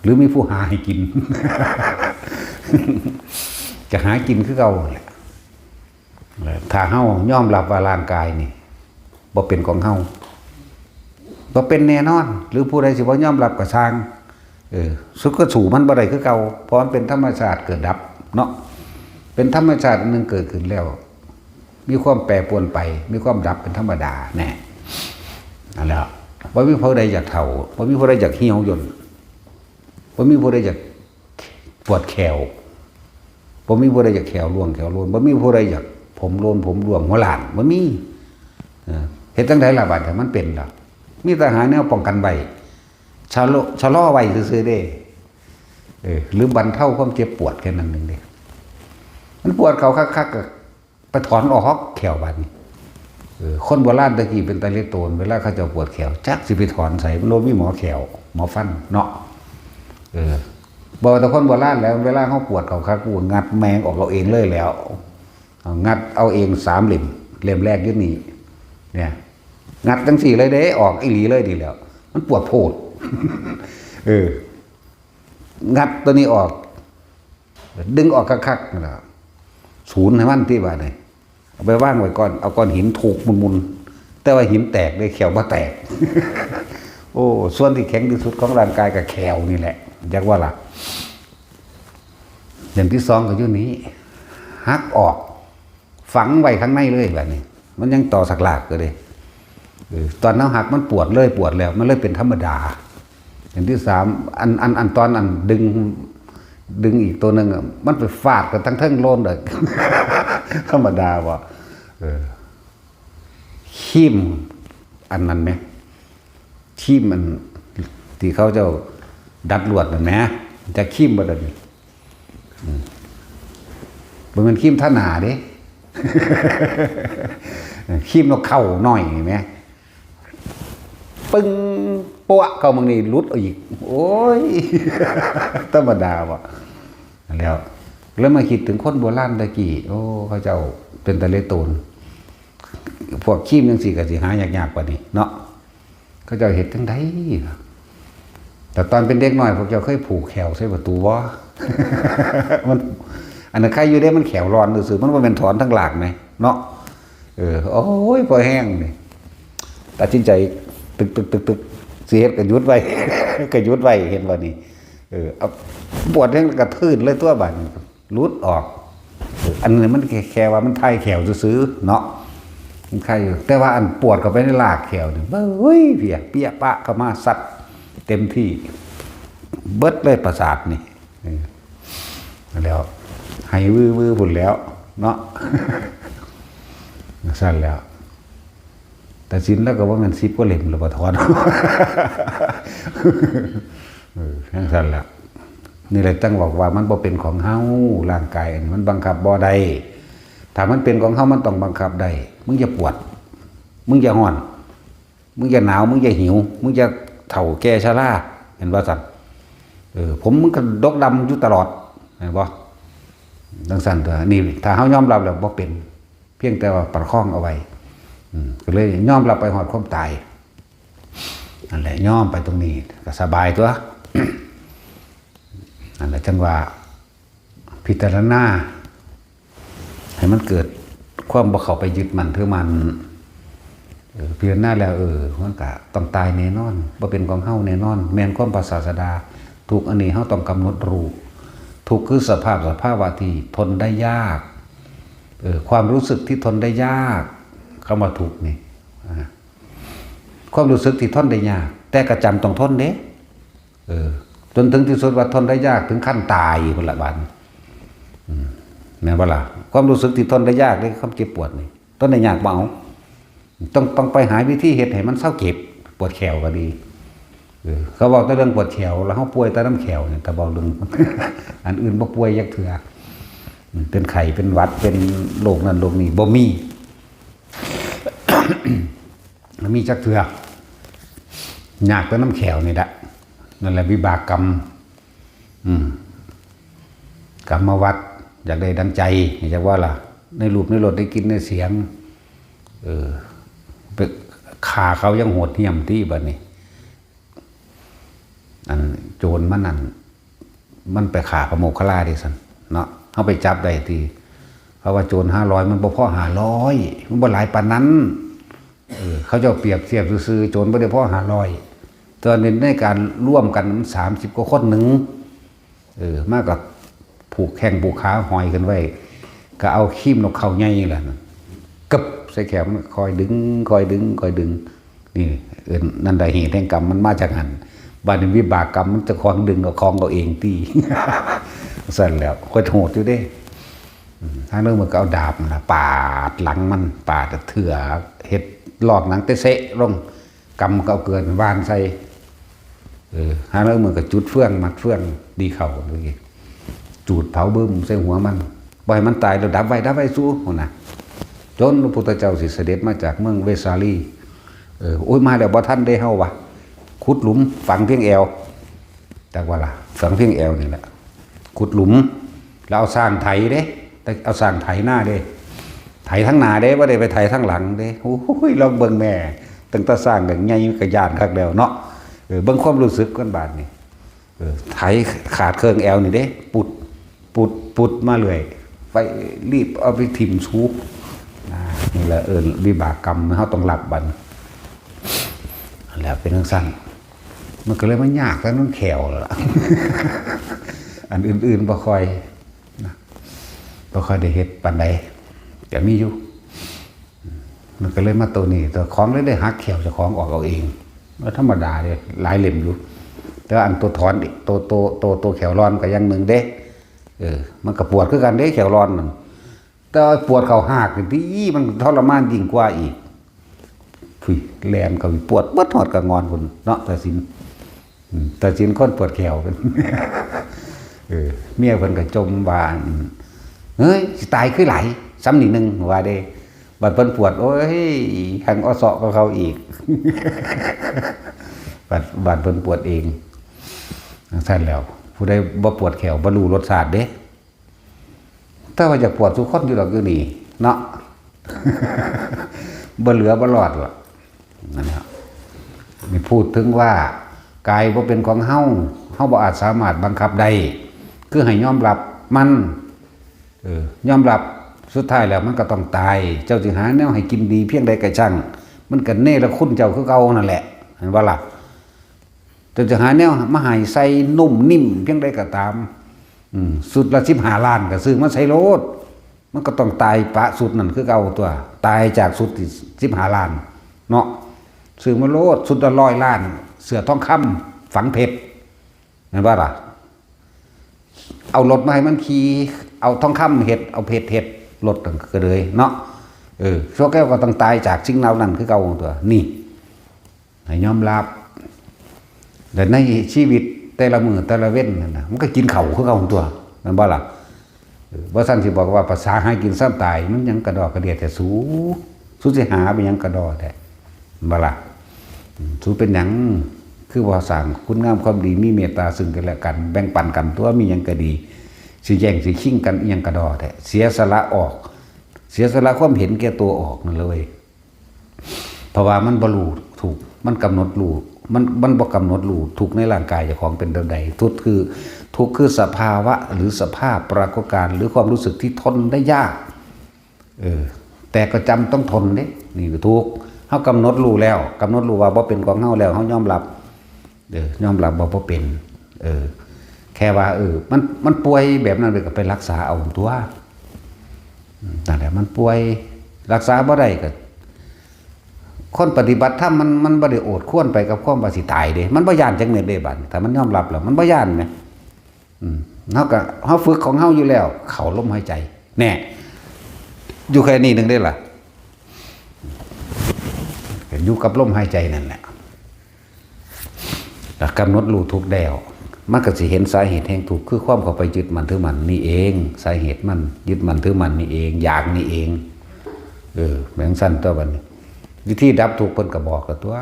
หรือมีผู้หาให้กิน ก็หากินคือเก่าแหละ ถ้าเฮายอมรับว่าร่างกายนี่บ่เป็นของเฮา บ่เป็นแน่นอน หรือผู้ใดสิบ่ยอมรับก็ซ่าง เออ สุดก็สู้มันบ่ได้คือเก่า เพราะมันเป็นธรรมชาติเกิดดับเนาะ เป็นธรรมชาติอันหนึ่งเกิดขึ้นแล้ว มีความแปรปรวนไป มีความดับเป็นธรรมดาแน่ นั่นแหละ บ่มีผู้ใดอยากเฒ่า บ่มีผู้ใดอยากเหี่ยวย่น บ่มีผู้ใดอยากปวดแข้ว บ่มีผู้ใดอยากแข้วร่วงแข้วโล้น บ่มีผู้ใดอยากผมโล้นผมร่วงหัวล้าน บ่มี เออ เฮ็ดจั่งใดล่ะบัดนี้มันเป็นล่ะ มีแต่หาแนวป้องกันไว้ ชะลอ ชะลอไว้ซื่อๆเด้ เออ หรือบรรเทาความเจ็บปวดแค่นั้นหนึ่งเด้ มันปวดเข้าคักๆก็ไปถอนออกแข้วบัดนี้ เออ คนโบราณตะกี้เป็นตาเลโตน เวลาเขาเจ้าปวดแข้ว จักสิไปถอนไส มันบ่มีหมอแข้ว หมอฟันเนาะ เออ บ่ว่าแต่คนโบราณแล้ว เวลาเขาปวดเข้าคัก กูงัดแมงออกเอาเองเลยแล้ว เอางัดเอาเองสามเล่ม เล่มแรกอยู่นี่ เนี่ย งัดจังซี่เลยเด้ ออกอีหลีเลยนี่แหล้ว มันปวดโพด เออ งัดตัวนี้ออก ดึงออกคักๆนั่นล่ะ ศูนย์ให้มันติบาดนี้ เอาไปวางไว้ก่อน เอาก้อนหินทุบมุนๆ แต่ว่าหินแตกเด้ แข้วบ่แตก โอ้ ส่วนที่แข็งที่สุดของร่างกายก็แข้วนี่แหละ จักว่าล่ะ อย่างที่สองก็อยู่นี้ หักออก ฝังไว้ข้างในเลยบาดนี้ มันยังต่อสักหลากอยู่เด้ เออ ตอนเฮาหักมันปวดเลยปวดแล้ว มันเลยเป็นธรรมดา อย่างที่สาม อัน อัน อันตอนอันดึง ดึงอีกตัวหนึ่งอะ มันไปฟาดกันทั้งเทิงโล้นเลย ธรรมดาบ่ เออ ครีมอันนั้นไหม ครีมอันที่เขาเจ้าดัดลวดนั่นแหม จักครีมบ่เดี๋ยวนี้ อืม บ่แม่นครีมทาหน้าเด้ ครีมนกเค้าน้อยนี่แหม ปึ้ง ปั๊วะ เข้ามึงนี่หลุดเอาอีก โอ้ย ธรรมดาบ่ แล้ว แล้วมาคิดถึงคนโบราณตะกี้ โอ้ เขาเจ้าเป็นตาเลโตน พวกครีมจังซี่ก็สิหายากๆกว่านี้เนาะ เขาเจ้าเฮ็ดจั่งใดล่ะ แต่ตอนเป็นเด็กน้อยพวกเจ้าเคยผูกแข้วใส่ประตูบ่ มัน อันนั้นใครอยู่เด้ มันแข้วร้อนซื่อๆ มันบ่แม่นถอนทั้งหลากไหมเนาะ เออ โอ้ย พอแห้งนี่ ตัดสินใจ ตึกๆๆๆ สิเฮ็ดก็หยุดไว้ ก็หยุดไว้ เห็นบ่นี่ เออ เอา ปวดแฮงก็ทื่นเลยตัวบัดนี้ หลุดออก อันนี้มันแค่ แค่ว่ามันไทแข้วซื่อๆเนาะ มันไทอยู่ แต่ว่าอันปวดเข้าไปในรากแข้วนี่ เบ้ย เพีย เปี้ยปะเข้ามาซัดเต็มที่ เบิดเลยประสาทนี่ เออ แล้ว ให้วื้อๆพุ้นแล้ว เนาะ ซั่นแล้ว แต่ศีลแล้วก็บ่แม่นสิบกว่าเล่มแล้วบ่ถอน เออ จั่งซั่นแหละ นี่แหละจั่งบอกว่ามันบ่เป็นของเฮา ร่างกายอันนี้มันบังคับบ่ได้ ถ้ามันเป็นของเฮามันต้องบังคับได้ มึงอย่าปวด มึงอย่าฮ้อน มึงอย่าหนาว มึงอย่าหิว มึงอย่าเฒ่าแก่ชรา เห็นบ่ซั่น เออ ผมมึงก็ดกดำอยู่ตลอด เห็นบ่ จั่งซั่นตัว นี่ ถ้าเฮายอมรับแล้วบ่เป็น เพียงแต่ว่าประคองเอาไว้ อืม ก็เลยยอมรับไปฮอดความตาย นั่นแหละ ยอมไปตรงนี้ ก็สบายตัว นั่นแหละ จั่งว่าพิจารณา ให้มันเกิดความบ่เข้าไปยึดมั่นถือมั่น เออ พิจารณาแล้ว เออ มันก็ต้องตายแน่นอน บ่เป็นของเฮาแน่นอน แม่นความพระศาสดา ทุกข์อันนี้เฮาต้องกำหนดรู้ ทุกข์คือสภาพ สภาวะที่ทนได้ยาก เออ ความรู้สึกที่ทนได้ยาก คำว่าทุกข์นี่ อ่า ความรู้สึกที่ทนได้ยาก แต่ก็จำต้องทนเด้ เออ จนถึงที่สุดว่าทนได้ยากถึงขั้นตายพุ้นละบัด อืม แม่นบ่ล่ะ ความรู้สึกที่ทนได้ยากเด้ ความเจ็บปวดนี่ ทนได้ยากบ่เอา ต้อง ต้องไปหาวิธีเฮ็ดให้มันเซาเจ็บ ปวดแข้วก็ดี เออ เขาเว้าแต่เรื่องปวดแข้ว แล้วเฮาป่วยแต่นำแข้วนี่ ถ้าเว้าเรื่อง อันอื่นบ่ป่วยจักเทื่อ อืม เป็นไข้ เป็นหวัด เป็นโรคนั้นโรคนี้ บ่มี บ่มีจักเทื่อ ยากแต่นำแข้วนี่แหละ นั่นแหละวิบากกรรม อืม กรรมวัฏ อยากได้ดังใจ อยากว่าล่ะ ในรูปในรส ได้กลิ่นได้เสียง เออ ไปฆ่าเขายังโหดเหี้ยมติบัดนี้ อันโจรมันนั่น มันไปฆ่าพระโมคคัลลาเด้ซั่นเนาะ เฮาไปจับได้ติ เขาว่าโจรห้าร้อย มันบ่พอห้าร้อย มันบ่หลายปานนั้น เออ เขาเจ้าเปรียบเทียบซื่อๆ โจรบ่ได้พอห้าร้อย แต่ว่าใน ในการร่วมกันมันสามสิบกว่าคนหนึ่ง เออ มากับผูกแข้งผูกขาห้อยกันไว้ ก็เอาครีมนกเขาใหญ่นี่แหละนะ กึบใส่แขนมัน คอยดึง คอยดึง คอยดึง นี่ เอิ้นนั่นได้เหตุแห่งกรรมมันมาจากหั่น บัดนี้วิบากกรรมมันเจ้าของดึงเอาของเอาเองติ ซั่นแล้ว ข้อยโหดอยู่เด้ อืม ทางเรื่องมันก็เอาดาบนั่นล่ะ ปาดหลังมัน ปาดเถื่อ เฮ็ดลอกหนังเตะเซะลง กำก็เอาเกลือหว่านใส่ เออ หาแล้วมันก็จุดเฟือง มัดเฟืองดีเข่าเลย จูดเผาบึ้มใส่หัวมัน บ่ให้มันตายแล้ว ดับไว้ ดับไว้สู หั้นนะ จนพระพุทธเจ้าสิเสด็จมาจากเมืองเวสาลี เออ โอ้ย มาแล้ว บ่ทันได้เฮาวะ ขุดหลุม ฝังเพียงแอว จักว่าล่ะ ฝังเพียงแอวนี่แหละ ขุดหลุม แล้วเอาช้างไถเด้ แต่เอาช้างไถนาเด้ ไถทั้งหน้าเด้ บ่ได้ไปไถทั้งหลังเด้ โอ้ย ลองเบิ่งแม่ ตั้งแต่ช้างก็ใหญ่ก็ย้านคักแล้วเนาะ เออ เบิ่งความรู้สึกคนบาดนี่ เออ ไถขาดเครื่องแอวนี่เด้ ปุด ปุด ปุดมาเรื่อย ไปรีบเอาไปถิ่มสูบ อ่า นี่แหละ เอิ้นวิบากกรรม เฮาต้องรับบัด นั่นแหละ เป็นจั่งซั้น มันก็เลยมายากแต่นำแข้วล่ะ อันอื่นๆบ่ค่อยนะ บ่ค่อยได้เฮ็ดปานใด ก็มีอยู่ มันก็เลยมาตัวนี้ ตัวของเลยได้หักแข้วเจ้าของออกเอาเอง มันธรรมดาเด้ หลายเล่มอยู่ แต่ว่าอันตัวถอนอีก ตัว ตัว ตัว ตัวแข้วหล่อนก็อย่างหนึ่งเด้ เออ มันก็ปวดคือกันเด้ แข้วหล่อนนั่น แต่ว่าปวดเข้าหากนี่ติ มันทรมานยิ่งกว่าอีก พุ้ย แล่นเข้าไปปวดเบิดฮอดกะงอนพุ้นเนาะ ตาสิน อืม ตาสินคนปวดแข้ว เออ เมียเพิ่นก็จมว่า อืม เฮ้ย สิตายคือหลาย ส่ำนี้หนึ่ง ว่าเด้ บัดเพิ่นปวด โอ้ย แฮ่งออเซาะกว่าเขาอีก บัด บัดเพิ่นปวดเอง จั่งซั้นแล้ว ผู้ใดบ่ปวดแข้ว บ่รู้รสชาติเด้ แต่ว่าอยากปวดทุกคนอยู่ดอกอยู่นี่เนาะ บ่เหลือบ่รอดหรอก นั่นแหละ นี่พูดถึงว่า กายบ่เป็นของเฮา เฮาบ่อาจสามารถบังคับได้ คือให้ยอมรับมัน เออ ยอมรับ สุดท้ายแล้วมันก็ต้องตาย เจ้าสิหาแนวให้กินดีเพียงใดก็ช่าง มันก็เนรคุณเจ้าคือเก่านั่นแหละ เห็นบ่ล่ะ เจ้าสิหาแนวมาให้ใส่นุ่มนิ่มเพียงใดก็ตาม อืม ชุดละสิบห้าล้านก็ซื้อมาใส่โลด มันก็ต้องตายปะชุดนั่นคือเก่าตั๊ว ตายจากชุดที่สิบห้าล้าน เนาะ ซื้อมาโลด ชุดละร้อยล้าน เสื้อทองคำฝังเพชร แม่นบ่ล่ะ เอารถมาให้มันขี่ เอาทองคำเฮ็ด เอาเพชรเฮ็ด รถนั่นก็เลยเนาะ เออ ชั่วแก้วก็ต้องตายจากสิ่งเหล่านั้นคือเก่าตั๊ว นี่ ให้ยอมรับ และในชีวิตแต่ละมื้อแต่ละเว็นนั่นน่ะ มันก็กินข้าวคือเก่าตั๊ว แม่นบ่ล่ะ เออ บ่ซั้นสิบอกว่าภาษาหากินซ้ำตาย มันหยังกระดอกกระเดียแท้สู สูสิหาไปหยังกระดอแท้ แม่นบ่ล่ะ อืม สูเป็นหยัง คือบ่สร้างคุณงามความดี มีเมตตาซึ่งกันและกัน แบ่งปันกันตั๊ว มีหยังก็ดี สิแย่งสิชิงกันอิหยังกระดอแท้ เสียสละออก เสียสละความเห็นแก่ตัวออกนั่นเลย เพราะว่ามันบ่รู้ทุกข์ มันกำหนดรู้ มัน มันบ่กำหนดรู้ทุกข์ในร่างกายเจ้าของเป็นแบบใด ทุกข์คือ ทุกข์คือสภาวะหรือสภาพปรากฏการณ์ หรือความรู้สึกที่ทนได้ยาก เออ แต่ก็จำต้องทนเด้ นี่ก็ทุกข์ เฮากำหนดรู้แล้ว กำหนดรู้ว่าบ่เป็นของเฮาแล้ว เฮายอมรับ เออ ยอมรับว่าบ่เป็น เออ แค่ว่า เออ มัน มันป่วยแบบนั้นเลยก็ไปรักษาเอาตั๊ว อืม นั่นแหละ มันป่วย รักษาบ่ได้ก็ คนปฏิบัติธรรมมัน มันบ่ได้โอดครวญไปกับความว่าสิตายเด้ มันบ่ย้านจักเม็ดเด้บัดนี้ ถ้ามันยอมรับแล้ว มันบ่ย้านแหม อืม เฮาก็ เฮาฝึกของเฮาอยู่แล้ว เข้าลมหายใจ แน่ อยู่แค่นี้หนึ่งเด้ล่ะ ก็อยู่กับลมหายใจนั่นแหละ แล้วกำหนดรู้ทุกข์แล้ว มันก็สิเห็นสาเหตุแห่งทุกข์ คือความเข้าไปยึดมั่นถือมั่นนี่เอง สาเหตุมันยึดมั่นถือมั่นนี่เอง อยากนี่เอง เออ แม่นจั่งซั้นตั๊วบัดนี้ วิธีดับทุกข์เพิ่นก็บอกแล้วตั๊ว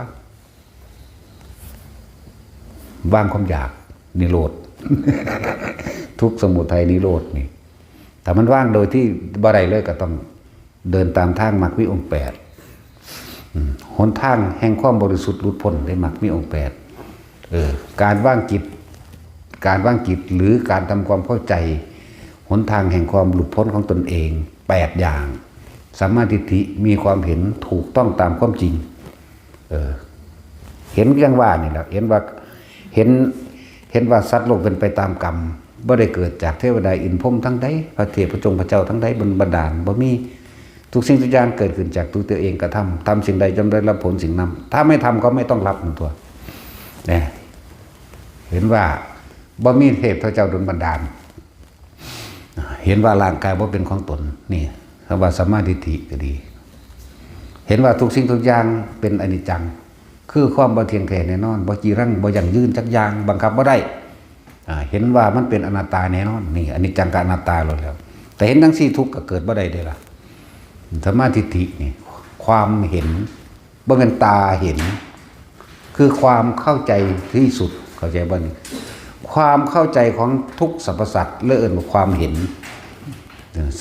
วางความอยาก นิโรธ ทุกข์สมุทัยนิโรธนี่ ถ้ามันว่างโดยที่บ่ได้เลยก็ต้องเดินตามทางมรรคมีองค์แปด อืม หนทางแห่งความบริสุทธิ์หลุดพ้นได้มรรคมีองค์แปด เออ การวางจิต การวางจิตหรือการทำความเข้าใจ หนทางแห่งความหลุดพ้นของตนเองแปดอย่าง สัมมาทิฏฐิ มีความเห็นถูกต้องตามความจริง เออ เห็นอย่างว่านี่แหละ เห็นว่า เห็น เห็นว่าสัตว์โลกเป็นไปตามกรรม บ่ได้เกิดจากเทวดาอินทร์พรหมทั้งใด พระเทพพระจงพระเจ้าทั้งใดบนบันดาล บ่มี ทุกสิ่งทุกอย่างเกิดขึ้นจากตัวเองกระทำ ทำสิ่งใดย่อมได้รับผลสิ่งนั้น ถ้าไม่ทำก็ไม่ต้องรับมันตัว นะ เห็นว่าบ่มีเทพเจ้าดลบันดาล เห็นว่าร่างกายบ่เป็นของตน นี่ คำว่าสัมมาทิฏฐิก็ดี เห็นว่าทุกสิ่งทุกอย่างเป็นอนิจจัง คือความบ่เที่ยงแท้แน่นอน บ่จีรัง บ่ยั่งยืนจักอย่าง บังคับบ่ได้ อ่า เห็นว่ามันเป็นอนัตตาแน่นอน นี่ อนิจจังกับอนัตตาแล้ว แต่เห็นจั่งซี้ทุกข์ก็เกิดบ่ได้เด้ล่ะ สัมมาทิฏฐินี่ ความเห็น บ่แม่นตาเห็น คือความเข้าใจที่สุด เข้าใจบ่นี่ ความเข้าใจของทุกสรรพสัตว์ เรียกว่าความเห็น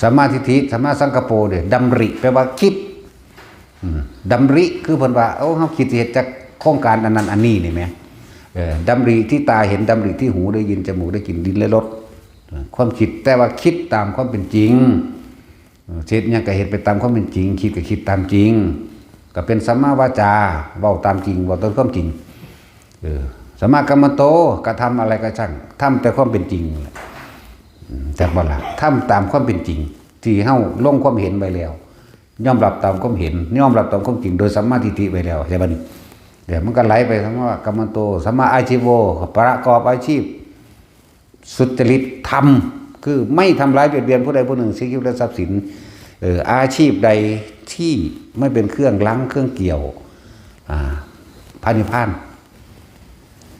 สัมมาทิฏฐิ สัมมาสังกัปโปเนี่ย ดำริ แปลว่าคิด อืม ดำริ คือเพิ่นว่า โอ้ เฮาคิดสิเฮ็ดจักโครงการอันนั้นอันนี้นี่แหม เออ ดำริที่ตาเห็น ดำริที่หูได้ยิน จมูกได้กลิ่น ลิ้นได้รส เออ ความคิด แต่ว่าคิดตามความเป็นจริง เออ เฮ็ดหยังก็เฮ็ดไปตามความเป็นจริง คิดก็คิดตามจริง ก็เป็นสัมมาวาจา เว้าตามจริง เว้าตามความจริง เออ สัมมากัมมันโต กระทำอะไรก็ช่าง ทำแต่ความเป็นจริงนั่นแหละ อืม จักบ่ล่ะ ทำตามความเป็นจริง ที่เฮาลงความเห็นไว้แล้ว ยอมรับตามความเห็น ยอมรับตามความจริง โดยสัมมาทิฏฐิไว้แล้ว ใช่บ่นี่ เดี๋ยวมันก็ไหลไป สัมมากัมมันโต สัมมาอาชีโว ประกอบอาชีพ สุจริตธรรม คือไม่ทำร้ายเบียดเบียนผู้ใดผู้หนึ่ง เสียชีวิตและทรัพย์สิน เออ อาชีพใดที่ไม่เป็นเครื่องรั้งเครื่องเกี่ยว อ่า พระนิพพาน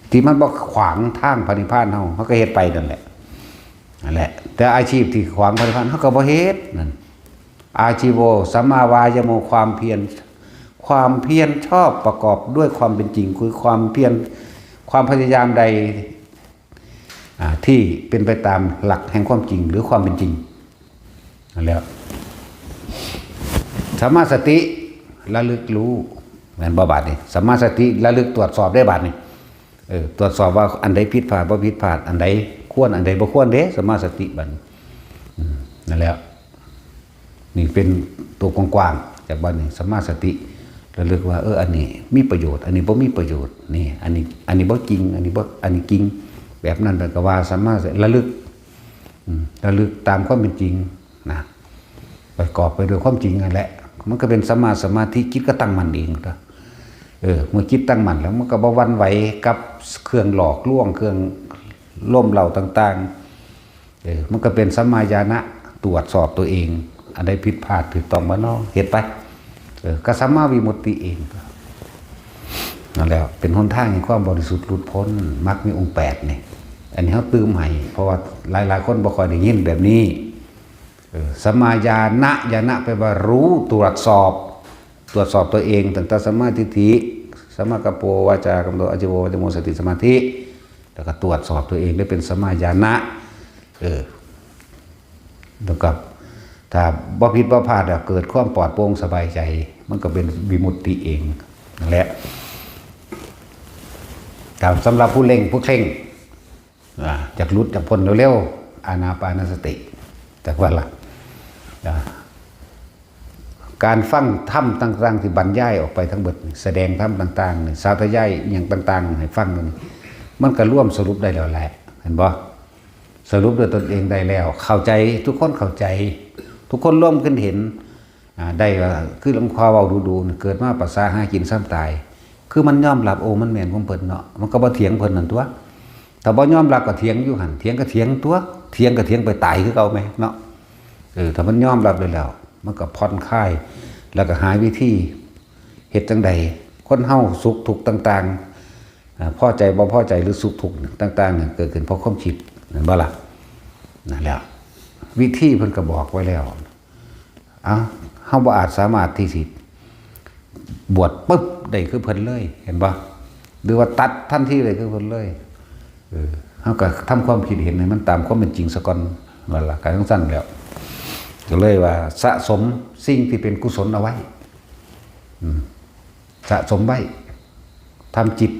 ที่มันบ่ขวางทางพระนิพพานเฮา เฮาก็เฮ็ดไปนั่นแหละ นั่นแหละ แต่อาชีพที่ขวางพระนิพพานเฮาก็บ่เฮ็ดนั่น อาชีโว สัมมาวายโม ความเพียร ความเพียรชอบประกอบด้วยความเป็นจริง คือความเพียร ความพยายามใด อ่า ที่เป็นไปตามหลักแห่งความจริงหรือความเป็นจริง นั่นแหละ สัมมาสติ ระลึกรู้ แม่นบ่บาดนี้ สัมมาสติ ระลึกตรวจสอบได้บาดนี้ เออ ตรวจสอบว่าอันใดผิดพลาดบ่ผิดพลาด อันใดควร อันใดบ่ควรเด้ สัมมาสติบัดนี้ อืม นั่นแหละ นี่เป็นตัวกว้างๆ จากบัดนี้ สัมมาสติ ระลึกว่า เออ อันนี้มีประโยชน์ อันนี้บ่มีประโยชน์ นี่ อันนี้ อันนี้บ่จริง อันนี้บ่ อันนี้จริง แบบนั้น เพิ่นก็ว่าสัมมาสติ ระลึก อืม ระลึกตามความเป็นจริงนะ ประกอบไปด้วยความจริงนั่นแหละ มันก็เป็นสัมมาสมาธิ จิตก็ตั้งมั่นเองนะ เออ เมื่อจิตตั้งมั่นแล้ว มันก็บ่หวั่นไหวกับเครื่องหลอกลวง เครื่องโลมเร้าต่างๆ เออ มันก็เป็นสัมมาญาณะ ตรวจสอบตัวเอง อันใดผิดพลาดถูกต้องบ่น้อ เฮ็ดไป เออ ก็สัมมาวิมุตติเอง นั่นแหละ เป็นหนทางแห่งความบริสุทธิ์หลุดพ้น มรรคมีองค์แปดนี่ อันนี้เฮาตื่มให้ เพราะว่าหลายๆ คนบ่ค่อยได้ยินแบบนี้ เออ สัมมาญาณะ ญาณะแปลว่ารู้ ตรวจสอบ ตรวจสอบตัวเอง ตั้งแต่สัมมาทิฏฐิ สัมมากัมมันโต วาจากัมมันโต อาชีโว วายโม สติ สมาธิ แล้วก็ตรวจสอบตัวเองได้เป็นสัมมาญาณะ เออ แล้วก็ถ้าบ่ผิดบ่พลาดอะ เกิดความปลอดโปร่งสบายใจ มันก็เป็นวิมุตติเอง นั่นแหละ แต่สำหรับผู้เร่ง ผู้เคร่ง อ่า อยากหลุดอยากพ้นเร็วๆ อานาปานสติ จักว่าละ อ่า การฟังธรรมต่างๆ ที่บรรยายออกไปทั้งหมดนี่ แสดงธรรมต่างๆ นี่ สาธยายอิหยังต่างๆ ให้ฟังนี่ มันก็รวมสรุปได้แล้วแหละ เห็นบ่ สรุปด้วยตนเองได้แล้ว เข้าใจ ทุกคนเข้าใจ ทุกคนร่วมกันเห็น อ่า ได้ว่า คือหลวงพ่อเว้าดูๆ นี่ เกิดมาประสาหากินซ้ำตาย คือมันยอมรับ โอ้ มันแม่นของเพิ่นเนาะ มันก็บ่เถียงเพิ่นนั่นตัว ถ้าบ่ยอมรับก็เถียงอยู่หั่น เถียงก็เถียงตัว เถียงก็เถียงไปตายคือเก่าแหมเนาะ เออ ถ้ามันยอมรับได้แล้ว มันก็ผ่อนคลาย แล้วก็หาวิธีเฮ็ดจั่งใด คนเฮาสุขทุกข์ต่างๆ อ่า พอใจบ่พอใจหรือสุขทุกข์ต่างๆ เนี่ย เกิดขึ้นเพราะความคิด แม่นบ่ล่ะ นั่นแหละ วิธีเพิ่นก็บอกไว้แล้ว เอ้า เฮาบ่อาจสามารถที่สิบวชปึ๊บได้คือเพิ่นเลย เห็นบ่ หรือว่าตัดทันทีได้คือเพิ่นเลย เออ เฮาก็ทำความคิดเห็นให้มันตามความเป็นจริงซะก่อน นั่นล่ะ ก็จั่งซั้นแหล้ว ก็เลยว่าสะสมสิ่งที่เป็นกุศลเอาไว้ อืม สะสมไว้ ทำจิต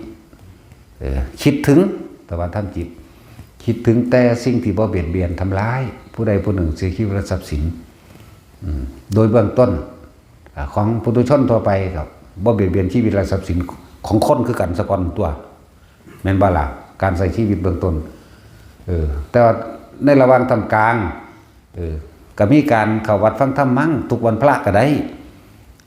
เออ คิดถึง แต่ว่าทำจิต คิดถึงแต่สิ่งที่บ่เบียดเบียนทำร้ายผู้ใดผู้หนึ่ง เสียชีวิตและทรัพย์สิน อืม โดยเบื้องต้น อ่า ของปุถุชนทั่วไปก็บ่เบียดเบียนชีวิตและทรัพย์สินของคนคือกันซะก่อนตั๊ว แม่นบ่ล่ะ การใช้ชีวิตเบื้องต้น เออ แต่ว่าในระหว่างท่ามกลาง เออ ก็มีการเข้าวัดฟังธรรมมั้ง ทุกวันพระก็ได้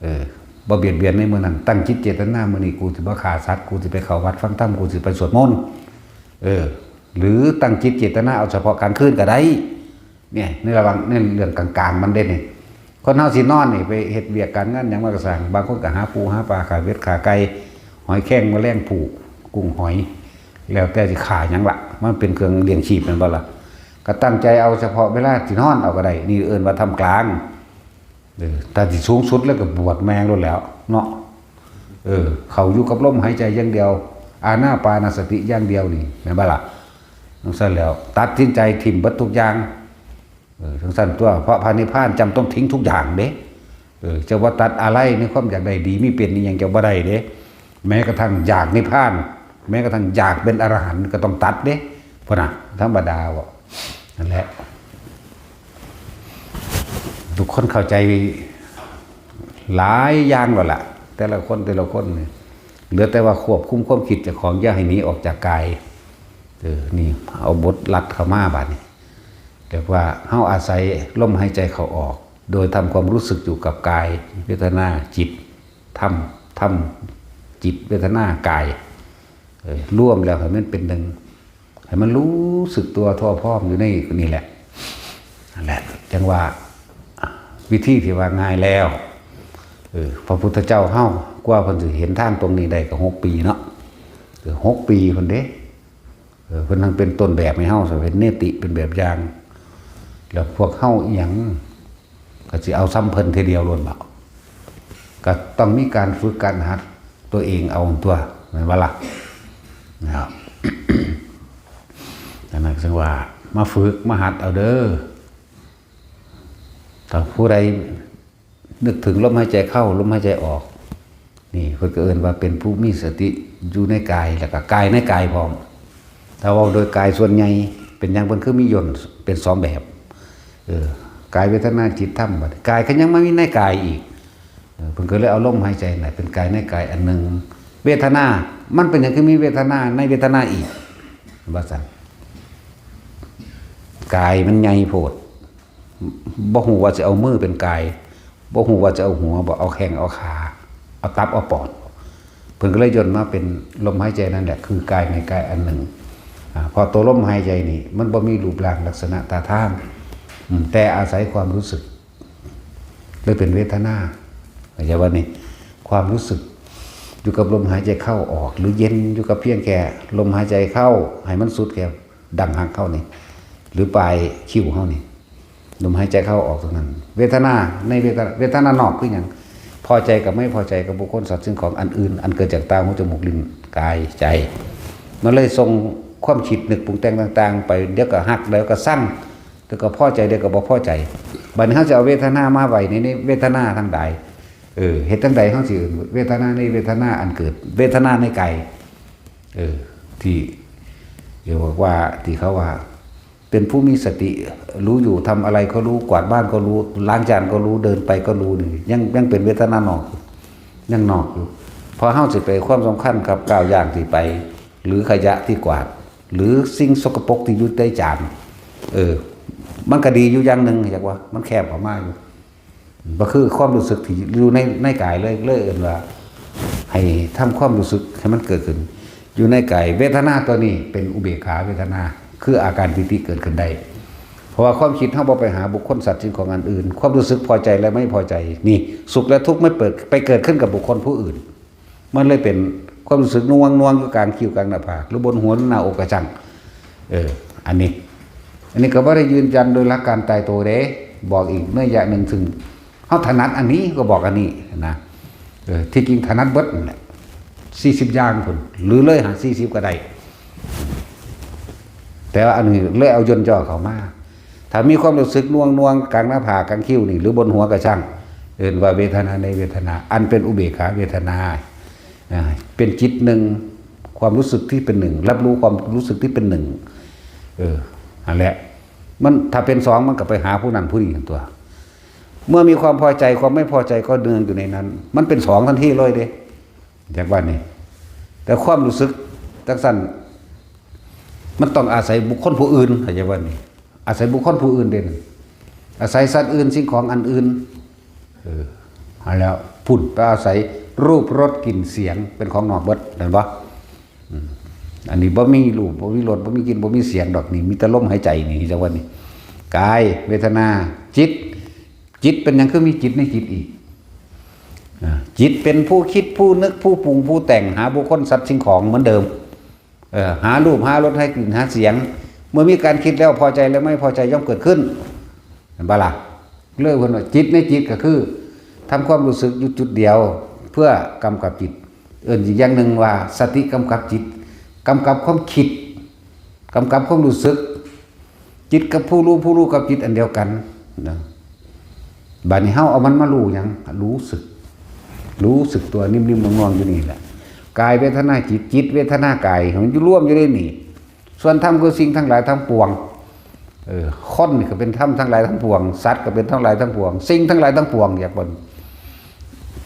เออ บ่เบียดเบียนในมื้อนั้น ตั้งจิตเจตนา มื้อนี้กูสิบ่ฆ่าสัตว์ กูสิไปเข้าวัดฟังธรรม กูสิไปสวดมนต์ เออ หรือตั้งจิตเจตนาเอาเฉพาะกลางคืนก็ได้ เนี่ย ในระหว่าง ในเรื่องกลางๆมันเด้นี่ คนเฮาสินอนนี่ ไปเฮ็ดเวียกการงานหยังมันก็ซ่าง บางคนก็หาปูหาปลา ฆ่าเป็ดฆ่าไก่ หอยแครงแมลงภู่ กุ้งหอย แล้วแต่สิฆ่าหยังละ มันเป็นเครื่องเลี้ยงชีพแม่นบ่ล่ะ ก็ตั้งใจเอาเฉพาะเวลาสินอนเอาก็ได้ นี่เอิ้นว่าท่ามกลาง เออ แต่ที่สูงสุดแล้วก็บวชแม่งโลดแหล้วเนาะ เออ เข้าอยู่กับลมหายใจอย่างเดียว อานาปานสติอย่างเดียวนี่ แม่นบ่ล่ะ จั่งซั้นแหล้ว ตัดสินใจถิ่มเบิดทุกอย่าง เออ จั่งซั้นตั๊ว เพราะพระนิพพานจำต้องทิ้งทุกอย่างเด้ เออ จะว่าตัดอะไรในความอยากได้ดีมีเป็นนี่ยังจะบ่ได้เด้ แม้กระทั่งอยากนิพพาน แม้กระทั่งอยากเป็นอรหันต์ก็ต้องตัดเด้ พุ้นน่ะ ธรรมดาบ่ นั่นแหละ ทุกคนเข้าใจหลายอย่างแล้วล่ะ แต่ละคนแต่ละคนนี่ เหลือแต่ว่าควบคุมความคิดเจ้าของอย่าให้หนีออกจากกาย เออ นี่เอาบทลัดเข้ามาบาดนี้ เรียกว่าเฮาอาศัยลมหายใจเข้าออก โดยทำความรู้สึกอยู่กับกาย เวทนา จิต ธรรม ธรรม จิต เวทนา กาย เออ รวมแล้วให้มันเป็นหนึ่ง ให้มันรู้สึกตัวทั่วพร้อมอยู่ในนี่แหละ นั่นแหละ จั่งว่าวิธีที่ว่าง่ายแล้ว เออ พระพุทธเจ้าเฮากว่าเพิ่นสิเห็นทางตรงนี้ได้ก็หกปีเนาะ เออ หกปีพุ้นเด้ เออ เพิ่นทั้งเป็นต้นแบบให้เฮา เป็นเนติ เป็นแบบอย่าง แล้วพวกเฮาอีหยัง ก็สิเอาส่ำเพิ่นทีเดียวโลดบ่ ก็ต้องมีการฝึกการหัดตัวเองเอาตั๊ว แม่นบ่ล่ะ นะครับ อันนั้นซึ่งว่ามาฝึกมาหัดเอาเด้อ ถ้าผู้ใดนึกถึงลมหายใจเข้า ลมหายใจออก นี่เพิ่นก็เอิ้นว่าเป็นผู้มีสติอยู่ในกาย แล้วก็กายในกายพร้อม ถ้าเว้าโดยกายส่วนใหญ่เป็นหยังเพิ่นคือมีย่นเป็นสองแบบ เออ กายเวทนาจิตธรรม บัดนี้กายก็ยังมามีในกายอีก เออ เพิ่นก็เลยเอาลมหายใจน่ะเป็นกายในกายอันหนึ่ง เวทนา มันเป็นหยังคือมีเวทนาในเวทนาอีก ว่าซั่น กายมันใหญ่โพด บ่ฮู้ว่าสิเอามือเป็นกาย บ่ฮู้ว่าจะเอาหัวบ่ เอาแข้งเอาขา เอาตับเอาปอด เพิ่นก็เลยย่นมาเป็นลมหายใจนั่นแหละ คือกายในกายอันหนึ่ง อ่า เพราะตัวลมหายใจนี่ มันบ่มีรูปร่างลักษณะท่าทาง อืม แต่อาศัยความรู้สึก เลยเป็นเวทนา เข้าใจบ่นี่ ความรู้สึก อยู่กับลมหายใจเข้าออก หรือเย็นอยู่กับเพียงแค่ลมหายใจเข้า ให้มันสุดแค่ดั้งหักเฮานี่ หรือปลายคิ้วเฮานี่ ลมหายใจเข้าออกตรงนั้น เวทนา ในเวทนา เวทนานอกคือหยัง พอใจกับไม่พอใจกับบุคคลสัตว์สิ่งของอันอื่น อันเกิดจากตา หู จมูก ลิ้น กาย ใจ มันเลยส่งความคิดนึกปรุงแต่งต่างๆ ไป เดี๋ยวก็ฮัก เดี๋ยวก็ซัง เดี๋ยวก็พอใจ เดี๋ยวก็บ่พอใจ บัดนี้เฮาจะเอาเวทนามาไว้ใน ในเวทนาทั้งหลาย เออ เฮ็ดจั่งใดเฮาสิเอิ้นเวทนาในเวทนาอันเกิด เวทนาในกาย เออ ที่เรียกว่า ที่เขาว่า เป็นผู้มีสติ รู้อยู่ ทำอะไรก็รู้ กวาดบ้านก็รู้ ล้างจานก็รู้ เดินไปก็รู้นี่ ยัง ยังเป็นเวทนานอกอยู่ ยังนอกอยู่ เพราะเฮาสิไปความสำคัญกับก้าวย่างที่ไป หรือขยะที่กวาด หรือสิ่งสกปรกที่อยู่ในจาน เออ มันก็ดีอยู่อย่างหนึ่ง อยากว่า มันแคบออกมาอยู่ บ่คือความรู้สึกที่อยู่ใน ในกายเลย เลยเอิ้นว่า ให้ทำความรู้สึกให้มันเกิดขึ้น อยู่ในกาย เวทนาตัวนี้เป็นอุเบกขาเวทนา คืออาการปีติเกิดขึ้นได้ เพราะว่าความคิดเฮาบ่ไปหาบุคคลสัตว์สิ่งของอันอื่น ความรู้สึกพอใจและไม่พอใจ นี่ สุขและทุกข์ไม่เปิด ไปเกิดขึ้นกับบุคคลผู้อื่น มันเลยเป็นความรู้สึกนวงนวงอยู่กลางคิ้วกลางหน้าผาก หรือบนหัวหรือหน้าอกกระจัง เออ อันนี้ อันนี้ก็บ่ได้ยืนยันโดยหลักการตายตัวเด้ บอกอีกนัยยะหนึ่ง ซึ่งเฮาถนัดอันนี้ก็บอกอันนี้นะ เออ ที่จริงถนัดเบิดนั่นแหละ สี่สิบอย่างพุ้น หรือเลยหาสี่สิบก็ได้ แต่ว่าอันนี้เลยเอาย่นย่อเข้ามา ถ้ามีความรู้สึกหน่วงหน่วงกลางหน้าผากกลางคิ้วนี่ หรือบนหัวก็ช่าง เอิ้นว่าเวทนาในเวทนา อันเป็นอุเบกขาเวทนา อ่า เป็นจิตหนึ่ง ความรู้สึกที่เป็นหนึ่ง รับรู้ความรู้สึกที่เป็นหนึ่ง เออ นั่นแหละ มันถ้าเป็นสองมันก็ไปหาผู้นั้นผู้นี้ตัว เมื่อมีความพอใจความไม่พอใจก็เนืองอยู่ในนั้น มันเป็นสองทันทีเลยเด้ จากว่านี่ แต่ความรู้สึกจังซั่น มันต้องอาศัยบุคคลผู้อื่น เข้าใจว่านี่ อาศัยบุคคลผู้อื่นเด่น อาศัยสัตว์อื่น สิ่งของอันอื่น เออ เอาแล้ว พุ่นไปอาศัยรูปรสกลิ่นเสียง เป็นของนอกเบิด เห็นปะ อืม อันนี้บ่มีรูป บ่มีรส บ่มีกลิ่น บ่มีเสียงดอกนี่ มีแต่ลมหายใจนี่ จังว่านี่ กาย เวทนา จิต จิตเป็นหยังคือมีจิตในจิตอีก อ่า จิตเป็นผู้คิด ผู้นึก ผู้ปรุง ผู้แต่ง หาบุคคล สัตว์ สิ่งของเหมือนเดิม เออ หารูป หารส หากลิ่น หาเสียง เมื่อมีการคิดแล้ว พอใจและไม่พอใจย่อมเกิดขึ้น เห็นปะล่ะ เลยเพิ่นว่าจิตในจิตก็คือ ทำความรู้สึกอยู่จุดเดียว เพื่อกำกับจิต เอิ้นอีกอย่างหนึ่งว่า สติกำกับจิต กำกับความคิด กำกับความรู้สึก จิตกับผู้รู้ ผู้รู้กับจิตอันเดียวกันนะ บัดนี้เฮาเอามันมารู้หยัง รู้สึก รู้สึกตัวนิ่มๆ นวลๆ อยู่นี่แหละ กายเวทนาจิต จิตเวทนากาย มันอยู่รวมอยู่ในนี่ ส่วนธรรมคือสิ่งทั้งหลายทั้งปวง เออ คนนี่ก็เป็นธรรมทั้งหลายทั้งปวง สัตว์ก็เป็นทั้งหลายทั้งปวง สิ่งทั้งหลายทั้งปวง อยากบ่น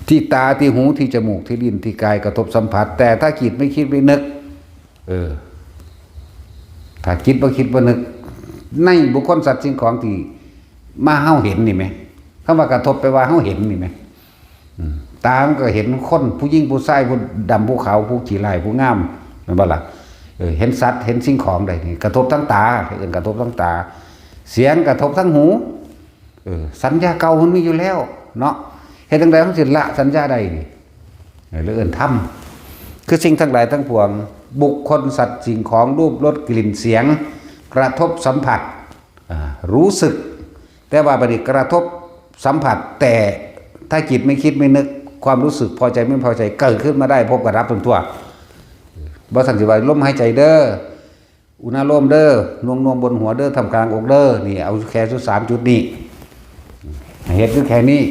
ที่ตา ที่หู ที่จมูก ที่ลิ้น ที่กายกระทบสัมผัส แต่ถ้าจิตไม่คิดไม่นึก เออ ถ้าจิตบ่คิดบ่นึก ในบุคคล สัตว์ สิ่งของที่มาเฮาเห็นนี่แหม คำว่ากระทบแปลว่าเฮาเห็นนี่แหม อืม ตามันก็เห็นคน ผู้หญิงผู้ชาย ผู้ดำผู้ขาว ผู้ขี้ร้ายผู้งาม แม่นบ่ล่ะ เออ เห็นสัตว์ เห็นสิ่งของใดนี่ กระทบทั้งตา เอิ้นกระทบทั้งตา เสียงกระทบทั้งหู เออ สัญญาเก่ามันมีอยู่แล้วเนาะ เฮ็ดจั่งใดมันสิละสัญญาได้นี่ เออ เรื่องเอิ้นธรรม คือสิ่งทั้งหลายทั้งปวง บุคคล สัตว์ สิ่งของ รูป รส กลิ่น เสียง กระทบสัมผัส อ่า รู้สึก แต่ว่าบัดนี้กระทบสัมผัส แต่ถ้าจิตไม่คิดไม่นึก ความรู้สึกพอใจไม่พอใจเกิดขึ้นมาได้ พบกับรับเป็นตัว บ่ซั่นสิว่าลมหายใจเด้อ อุณาโลมเด้อ หน่วงๆ บนหัวเด้อ ท่ามกลางอกเด้อ นี่เอาแค่ชุดสามจุดนี้ เฮ็ดอยู่แค่นี้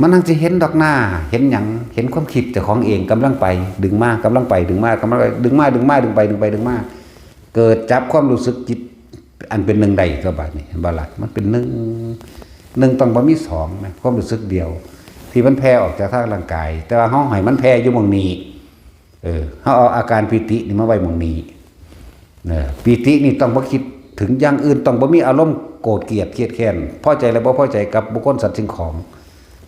มันทั้งสิเห็นดอกหน้า เห็นหยัง เห็นความคิดเจ้าของเองกำลังไป ดึงมากำลังไป ดึงมากำลังไป ดึงมา ดึงมา ดึงไป ดึงไป ดึงมา เกิดจับความรู้สึกจิตอันเป็นหนึ่งได้ก็บาดนี้ เห็นบ่ล่ะ มันเป็นหนึ่ง หนึ่งต้องบ่มีสองนะ ความรู้สึกเดียว ที่มันแผ่ออกจากทางร่างกาย แต่ว่าเฮาให้มันแผ่อยู่หม่องนี้ เออ เฮาเอาอาการปีตินี่มาไว้หม่องนี้ เออ ปีตินี่ต้องบ่คิดถึงอย่างอื่น ต้องบ่มีอารมณ์โกรธเกลียดเคียดแค้น พอใจและบ่พอใจกับบุคคล สัตว์ สิ่งของ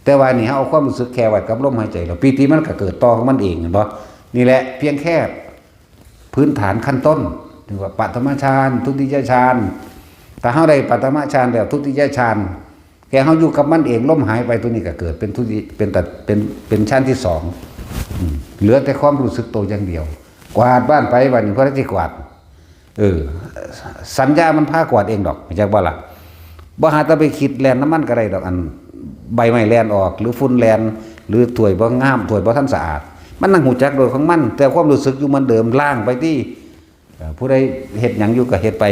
แต่ว่านี่เฮาเอาความรู้สึกแค่ไว้กับลมหายใจ แล้วปีติมันก็เกิดต่อของมันเอง เห็นบ่ นี่แหละเพียงแค่พื้นฐานขั้นต้น เรียกว่าปฐมฌาน ทุติยฌาน ถ้าเฮาได้ปฐมฌานแล้ว ทุติยฌาน แค่เฮาอยู่กับมันเอง ลมหายไป ตัวนี้ก็เกิดเป็นทุติ เป็นตัด เป็น เป็นฌานที่สอง อืม เหลือแต่ความรู้สึกตัวอย่างเดียว กวาดบ้านไป บัดนี้พอได้สิกวาด เออ สัญญามันพากวาดเองดอก จักบ่ล่ะ บ่หาแต่ไปคิดแล่นนำมันก็ได้ดอก อันใบไม้แล่นออก หรือฝุ่นแล่น หรือถ้วยบ่งาม ถ้วยบ่ทันสะอาด มันนั่งฮู้จักโดยของมัน แต่ความรู้สึกอยู่เหมือนเดิม ล้างไปติ เอ่อ ผู้ใดเฮ็ดหยังอยู่ก็เฮ็ดไป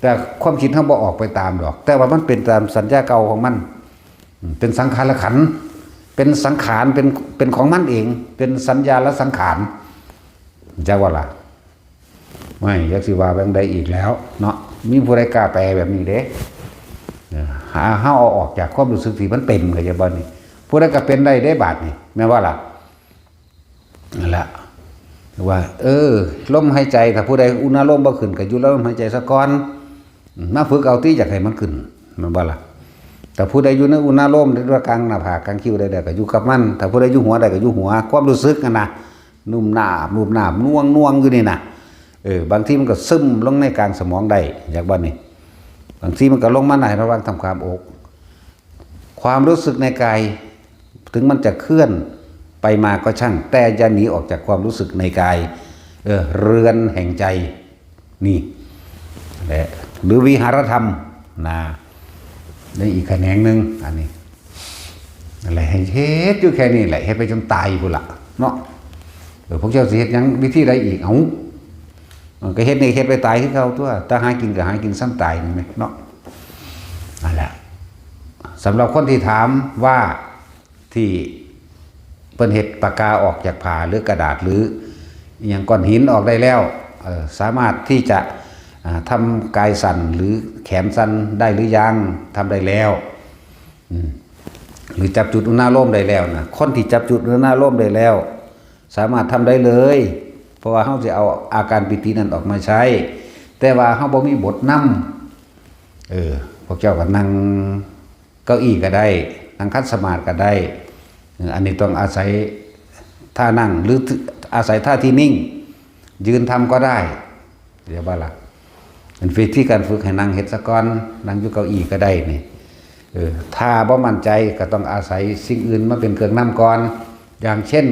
แต่ความคิดเฮาบ่ออกไปตามดอก แต่ว่ามันเป็นตามสัญญาเก่าของมัน อืม เป็นสังขารขันธ์ เป็นสังขาร เป็น เป็นของมันเอง เป็นสัญญาและสังขาร จักว่าล่ะ ไม่ จักสิว่าแบบใดอีกแล้วเนาะ มีผู้ใดกล้าแปลแบบนี้เด้ เออ หาเฮาเอาออกจากความรู้สึกที่มันเป็น เข้าใจบ่นี่ ผู้ใดก็เป็นได้เด้บาดนี่ แม่นบ่ล่ะ นั่นแหละ ว่า เออ ลมหายใจ ถ้าผู้ใดอุณาโลมบ่ขึ้น ก็อยู่ลมหายใจซะก่อน มาฝึกเอาติ อยากให้มันขึ้น แม่นบ่ล่ะ แต่ผู้ใดอยู่ในอุณาโลม หรือว่ากลางหน้าผาก กลางคิ้วได้ ก็อยู่กับมัน ถ้าผู้ใดอยู่หัวได้ ก็อยู่หัว ความรู้สึกนั่นนะ นุ่มนาบ นุ่มนาบ น่วงน่วงอยู่นี่นะ เออ บางทีมันก็ซึมลงในกลางสมองได้ จักบ่นี่ บางทีมันก็ลงมาในระหว่างทำความอก ความรู้สึกในกาย ถึงมันจะเคลื่อนไปมาก็ช่าง แต่อย่าหนีออกจากความรู้สึกในกาย เออ เรือนแห่งใจ นี่แหละ หรือวิหารธรรมนะ ในอีกแขนงหนึ่ง อันนี้ อะไร ให้เฮ็ดอยู่แค่นี้แหละ เฮ็ดไปจนตายพุ้นละเนาะ เออ พวกเจ้าสิเฮ็ดหยังวิธีใดอีก เอ้า มันก็เฮ็ดนี่เฮ็ดไปตายคือเก่าตัว ถ้าหากินก็หากินซ้ำตายนี่แหมเนาะ นั่นแหละ สำหรับคนที่ถามว่าที่เพิ่นเฮ็ดปากกาออกจากผ้าหรือกระดาษหรืออหย่างก้อนหินออกได้แล้ว เอ่อ สามารถที่จะ อ่า ทำกายสั่นหรือแขนสั่นได้หรือยัง ทำได้แล้ว อืม หรือจับจุดอุณาโลมได้แล้วนะ คนที่จับจุดอุณาโลมได้แล้ว สามารถทำได้เลย เพราะว่าเฮาสิเอาอาการปีตินั้นออกมาใช้ แต่ว่าเฮาบ่มีบทนำ เออ พวกเจ้าก็นั่งเก้าอี้ก็ได้ นั่งขัดสมาธิก็ได้ เออ อันนี้ต้องอาศัยท่านั่ง หรืออาศัยท่าที่นิ่ง ยืนทำก็ได้ เรียกว่าล่ะ เป็นวิธีการฝึกให้นั่งเฮ็ดซะก่อน นั่งอยู่เก้าอี้ก็ได้นี่ เออ ถ้าบ่มั่นใจก็ต้องอาศัยสิ่งอื่นมาเป็นเครื่องนำก่อน อย่างเช่น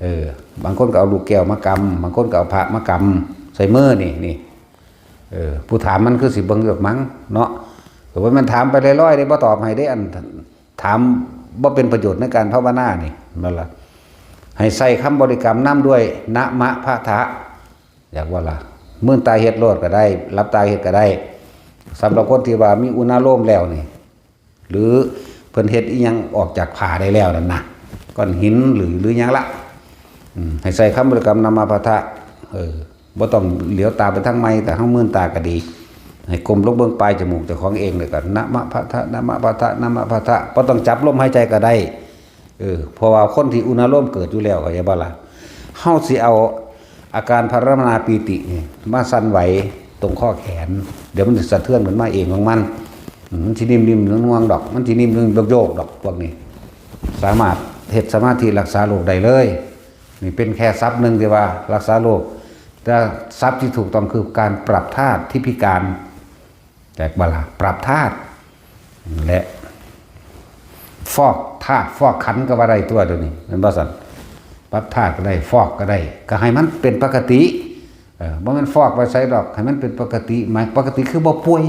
เออ บางคนก็เอาลูกแก้วมากำ บางคนก็เอาพระมากำ ใส่มือนี่ นี่ เออ ผู้ถามมันคือสิเบิ่งอยู่ดอกมั้งเนาะ แต่ว่ามันถามไปลอยๆ เด้ บ่ตอบให้เด้ อันถามบ่เป็นประโยชน์ในการภาวนานี่ นั่นล่ะ ให้ใส่คำบริกรรมนำด้วย นะมะพะทะ อยากว่าล่ะ มืนตาเฮ็ดโลดก็ได้ หลับตาเฮ็ดก็ได้ สำหรับคนที่ว่ามีอุณาโลมแล้วนี่ หรือเพิ่นเฮ็ดอิหยังออกจากผ้าได้แล้วนั่นนะ ก้อนหินหรือ หรือหยังละ อืม ให้ใส่คำบริกรรมนะมะพะทะ เออ บ่ต้องเหลียวตาไปทางไม้ แต่เฮามืนตาก็ดี ให้ก้มลงเบิ่งปลายจมูกเจ้าของเองเลยก็ นะมะพะทะ นะมะพะทะ นะมะพะทะ บ่ต้องจับลมหายใจก็ได้ เออ เพราะว่าคนที่อุณาโลมเกิดอยู่แล้ว เข้าใจบ่ล่ะ เฮาสิเอาอาการภาวนาปีตินี่มาสั่นไหวตรงข้อแขน เดี๋ยวมันสิสะเทือนขึ้นมาเองของมัน อืม มันสินิ่มๆ นวลๆ ดอก มันสินิ่มๆ โยกๆ ดอก พวกนี้ สามารถเฮ็ดสมาธิรักษาโรคได้เลย นี่เป็นแค่ศัพท์หนึ่งที่ว่ารักษาโรค แต่ศัพท์ที่ถูกต้องคือการปรับธาตุที่พิการ แตกบ่ล่ะ ปรับธาตุ และฟอกธาตุฟอกขันธ์ก็ว่าได้ตัวเดี๋ยวนี้ แม่นบ่ซั่น ปรับธาตุก็ได้ ฟอกก็ได้ ก็ให้มันเป็นปกติ เออ บ่แม่นฟอกไปไสดอก ให้มันเป็นปกติ หมายปกติคือบ่ป่วย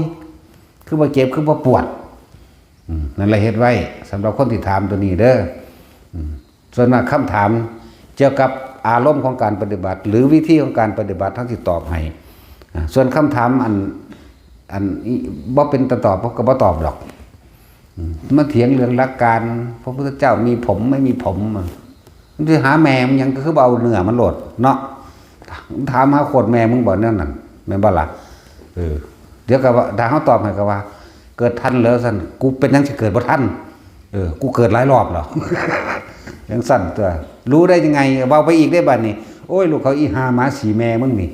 คือบ่เจ็บ คือบ่ปวด อืม นั่นแหละเฮ็ดไว้สำหรับคนที่ถามตัวนี้เด้อ อืม ส่วนมากคำถามเกี่ยวกับอารมณ์ของการปฏิบัติ หรือวิธีของการปฏิบัติ เฮาสิตอบให้ อ่า ส่วนคำถามอัน อันอิ บ่เป็นตาตอบ ก็บ่ตอบดอก อืม มาเถียงเรื่องหลักการ พระพุทธเจ้ามีผมไม่มีผม มันสิหาแม่มันหยัง ก็คือบ่เอาเนื้อมันโลดเนาะ ถามหาโคตรแม่มึงบ่แนวนั้น แม่นบ่ล่ะ เออ เดี๋ยวก็ว่า ถ้าเฮาตอบให้ก็ว่า เกิดทันแล้วซั่น กูเป็นหยังสิเกิดบ่ทัน เออ กูเกิดหลายรอบแล้ว จังซั่นตัว รู้ได้ยังไง เว้าไปอีกได้บัดนี้ โอ้ย ลูกเขาอีห่าหมาสีแม่มึงนี่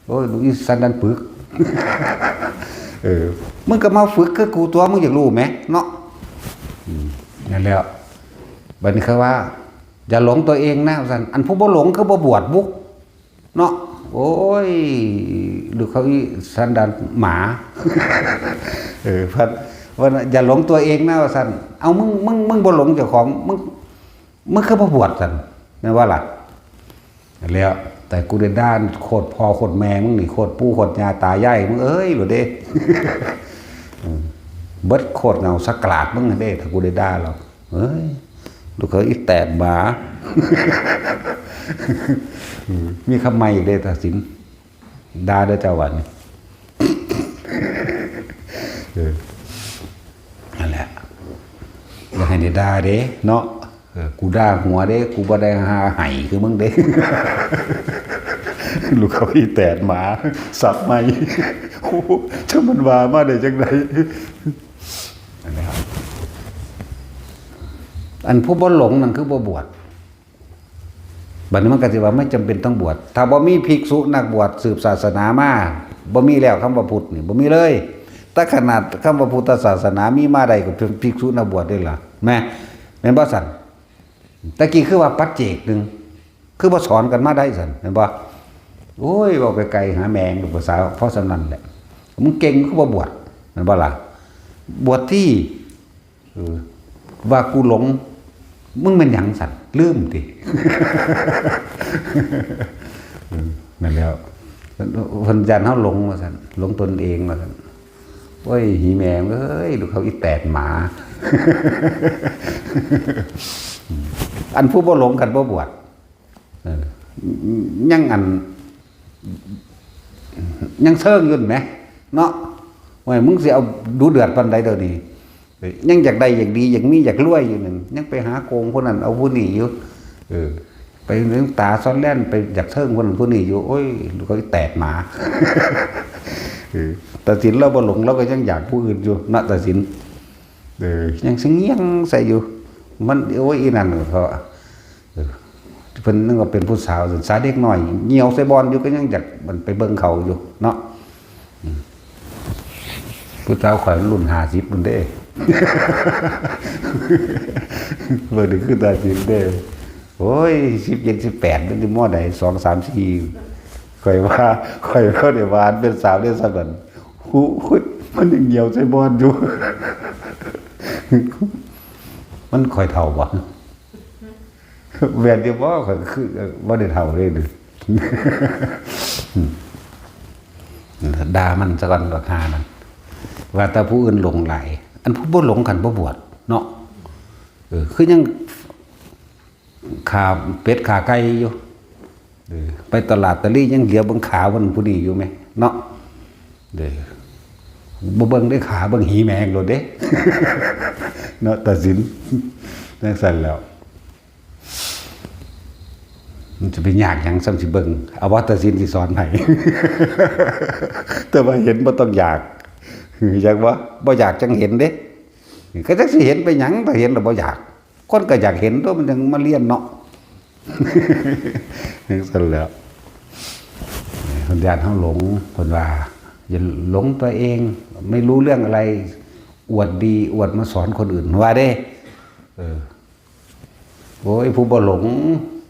โอ้ย ลูกอีสันดานปึก เออ มึงก็มาฝึกคือกูตัว มึงอยากรู้แหมเนาะ อืม นั่นแหละ บัดนี้เขาว่า อย่าหลงตัวเองนะ ว่าซั่น อันผู้บ่หลงคือบ่บวชบุ เนาะ โอ้ย ลูกเขาอีสันดานหมา เออ พัด ว่าอย่าหลงตัวเองนะ ว่าซั่น เอา มึง มึง มึงบ่หลงเจ้าของ มึง มึงคือบ่บวชซั่น แม่นว่าล่ะ แล้ว แต่กูได้ด่าโคตรพ่อโคตรแม่มึงนี่ โคตรปู่โคตรย่าตายายมึงเอ้ย โลดเด้ อืม เบิดโคตรเงาสกราดมึงเด้ ถ้ากูได้ด่าหรอก เอ้ย ลูกเขาอีแตดหมา อืม มีคำใหม่อีกเด้ ตัดสิน ด่าเด้อเจ้าวัน เออ นั่นแหละ อย่าให้ได้ด่าเด้ เนาะ เออ กูด่าหัวเด้ กูบ่ได้หาไห้คือมึงเด้ ลูกเขาอีแตดหมา สับใหม่ โอ้โห เจ้ามันว่ามาได้จังได๋ อันนี้ครับ อันผู้บ่หลงนั่นคือบ่บวช บัดนี้มันก็สิว่าไม่จำเป็นต้องบวช ถ้าบ่มีภิกษุนักบวชสืบศาสนามา บ่มีแล้วคำว่าพุทธนี่ บ่มีเลย แต่ขนาดคำว่าพุทธศาสนามีมาได้ก็เป็นภิกษุนักบวชเด้ล่ะ แม่น แม่นบ่ซั่น ตะกี้คือว่าปัจเจกหนึ่ง คือบ่สอนกันมาได้ซั่น แม่นบ่ โอ้ย เว้าไกลๆ หาแม่งภาษา เพราะฉะนั้นแหละ มึงเก่งคือบ่บวช แม่นบ่ล่ะ บวชที่ เออ ว่ากูหลง มึงแม่นหยังซั่น ลืมติ เออ นั่นแหล้ว เพิ่นย้านเฮาหลงว่าซั่น หลงตนเองว่าซั่น โอ้ย หีแม่งเอ้ย ลูกเขาอีแตดหมา อันผู้บ่หลงคันบ่บวช เออ ยังอัน ยังเซิงอยู่แหมเนาะ ว่ามึงสิเอาดูเดือดปานใดเดี๋ยวนี้ ยังอยากได้อยากดีอยากมีอยากรวยอยู่นั่น ยังไปหาโกงผู้นั้นเอาผู้นี้อยู่ เออ ไปเรื่องตาซ้อนแล่นไปอยากเซิงผู้นั้นผู้นี้อยู่ โอ้ย ลูกเขาแตกหมา เออ ตาสินเราบ่หลง เราก็ยังอยากผู้อื่นอยู่นะ ตาสิน เออ ยังสิเงี่ยงใส่อยู่ มัน โอ้ย อีนั่นเขา เออ เพิ่นนึกว่าเป็นผู้สาว สาเด็กน้อย เหี่ยวใส่บอนอยู่ ก็ยังอยากมันไปเบิ่งเขาอยู่เนาะ อืม ผู้สาวข่อยมันรุ่นห้าสิบมันเด้ เบิ่งนี่คือตาสินเด้ โอ้ย สิบเจ็ด สิบแปด มันสิมอใด สอง สาม สี่ ข่อยว่า ข่อยว่าได้หวานเป็นสาวได้สะบัน หู มันยังเหี่ยวใส่บอนอยู่ มันข่อยเฒ่าบ่ แม่นอยู่บ่ ข่อยคือบ่ได้เฒ่าเลยเด้อ ด่ามันซะก่อนบักห่านั่น ว่าแต่ผู้อื่นหลงหลาย อันผู้บ่หลงคันบ่บวชเนาะ เออ คือยังขาเป็ดขาไก่อยู่ เออ ไปตลาดตะลี่ยังเหลียวเบิ่งขามันผู้นี้อยู่แหมเนาะ เด้อ บ่เบิ่งได้ขา เบิ่งหีแมงโลดเด้ เนาะ ตาสิน จั่งซั่นแล้ว มันจะไปยากหยัง ซ้ำสิเบิ่ง เอาว่าตาสินสิสอนให้ แต่ว่าเห็นบ่ต้องอยาก อยากบ่ บ่อยากจั่งเห็นเด้ ก็จักสิเห็นไปหยัง ถ้าเห็นแล้วบ่อยาก คนก็อยากเห็นตัว มันจั่งมาเรียนเนาะ จั่งซั่นแหล้ว เพิ่นย้านเฮาหลง เพิ่นว่า อย่าหลงตัวเอง ไม่รู้เรื่องอะไร อวดดี อวดมาสอนคนอื่น ว่าเด้ เออ โอ้ย ผู้บ่หลง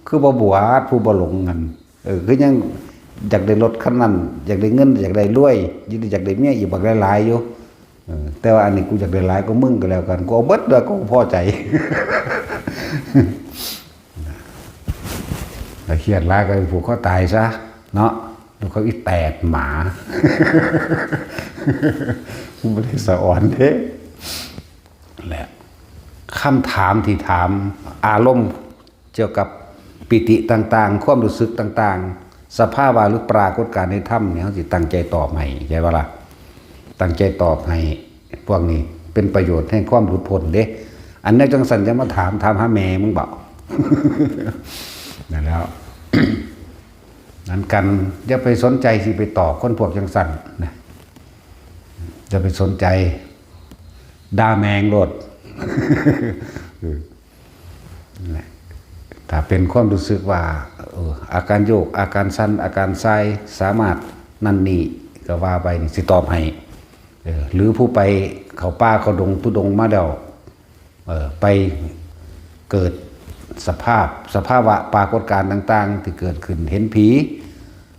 คือบ่บวช ผู้บ่หลงนั่น เออ คือยังอยากได้รถคันนั้น อยากได้เงิน อยากได้รวย อยากได้เมียอีกบักหลายๆอยู่ เออ แต่ว่าอันนี้กูอยากได้หลายกว่ามึงก็แล้วกัน กูเอาเบิดแล้ว กูพอใจ ถ้าเครียดหลายก็ผูกคอตายซะ เนาะ แล้วเขาอีแตดหมา กูบ่ได้สะออนเด้ แหละ คำถามที่ถาม อารมณ์เกี่ยวกับปีติต่างๆ ความรู้สึกต่างๆ สภาวะหรือปรากฏการณ์ในธรรมเนี่ย เฮาสิตั้งใจตอบให้ ใช่บ่ล่ะ ตั้งใจตอบให้ พวกนี้เป็นประโยชน์แห่งความหลุดพ้นเด้ อันนี้จั่งซั่นจะมาถาม ถามหาแม่มึงบ่ นั่นแล้ว นั้นกัน อย่าไปสนใจสิไปตอบคนพวกจั่งซั่นนะ อย่าไปสนใจ ด่าแม่งโลด เออ นั่นแหละ ถ้าเป็นความรู้สึกว่า เออ อาการโยก อาการสั่น อาการส่าย สามารถนั่นนี่ ก็ว่าไปนี่ สิตอบให้ เออ หรือผู้ไปเข้าป่าเข้าดงธุดงค์มาแล้ว เออ ไปเกิดสภาพ สภาวะปรากฏการณ์ต่างๆ ที่เกิดขึ้น เห็นผี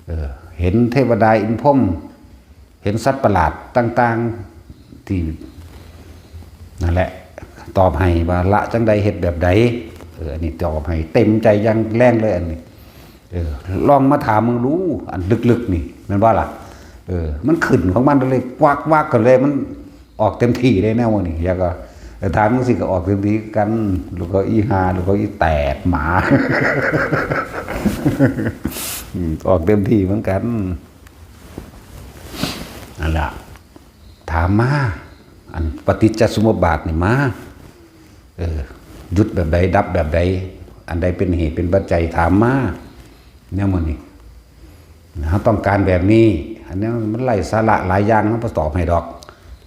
เออ เห็นเทวดาอินพรหม เห็นสัตว์ประหลาดต่างๆ ที่ นั่นแหละ ตอบให้ว่าละจั่งใด เฮ็ดแบบใด เออ อันนี้ตอบให้เต็มใจอย่างแรงเลย อันนี้ เออ ลองมาถามมึงดู อันลึกๆนี่ แม่นบ่ล่ะ เออ มันขึ้นของมันเลย กวักวักกันเลย มันออกเต็มที่เลยแนวนี้ แล้วก็ แต่ถามจั่งซี้ก็ออกเต็มที่กัน ลูกเขาอีห่า ลูกเขาอีแตดหมา อืม ออกเต็มที่เหมือนกัน นั่นล่ะ ถามมา อันปฏิจจสมุปบาทนี่มา เออ หยุดแบบใด ดับแบบใด อันใดเป็นเหตุเป็นปัจจัย ถามมา แนวมื้อนี้ เฮาต้องการแบบนี้ อันนี้มันไร้สาระหลายอย่าง มันบ่ตอบให้ดอก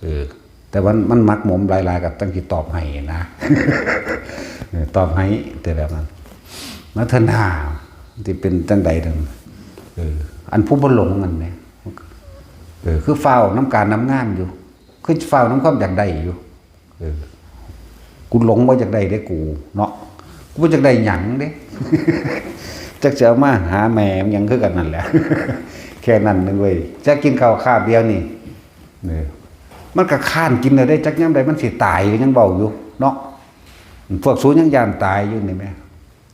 เออ แต่มัน มันหมักหมมหลายๆ ก็จั่งสิตอบให้นะ เออ ตอบให้ แต่แบบนั้น มาเถิดหน้า สิเป็นจั่งใด๋นั่น เออ อันผู้บ่หลงนั่นแหม เออ คือฟ้าวนำการนำงานอยู่ คือฟ้าวนำความอยากได้อยู่ เออ กูหลงบ่อยากได้เด้กูเนาะ กูบ่อยากได้หยังเด้ จักสิเอามาหาแม่มันหยังคือกันนั่นแหละ แค่นั้นนึงเว้ย จักกินข้าวคาบเดียวนี่ เออ มันก็ค้านกินแล้วเด้ จักยามใดมันสิตายก็ยังเว้าอยู่เนาะ พวกสูยังย้านตายอยู่นี่แหม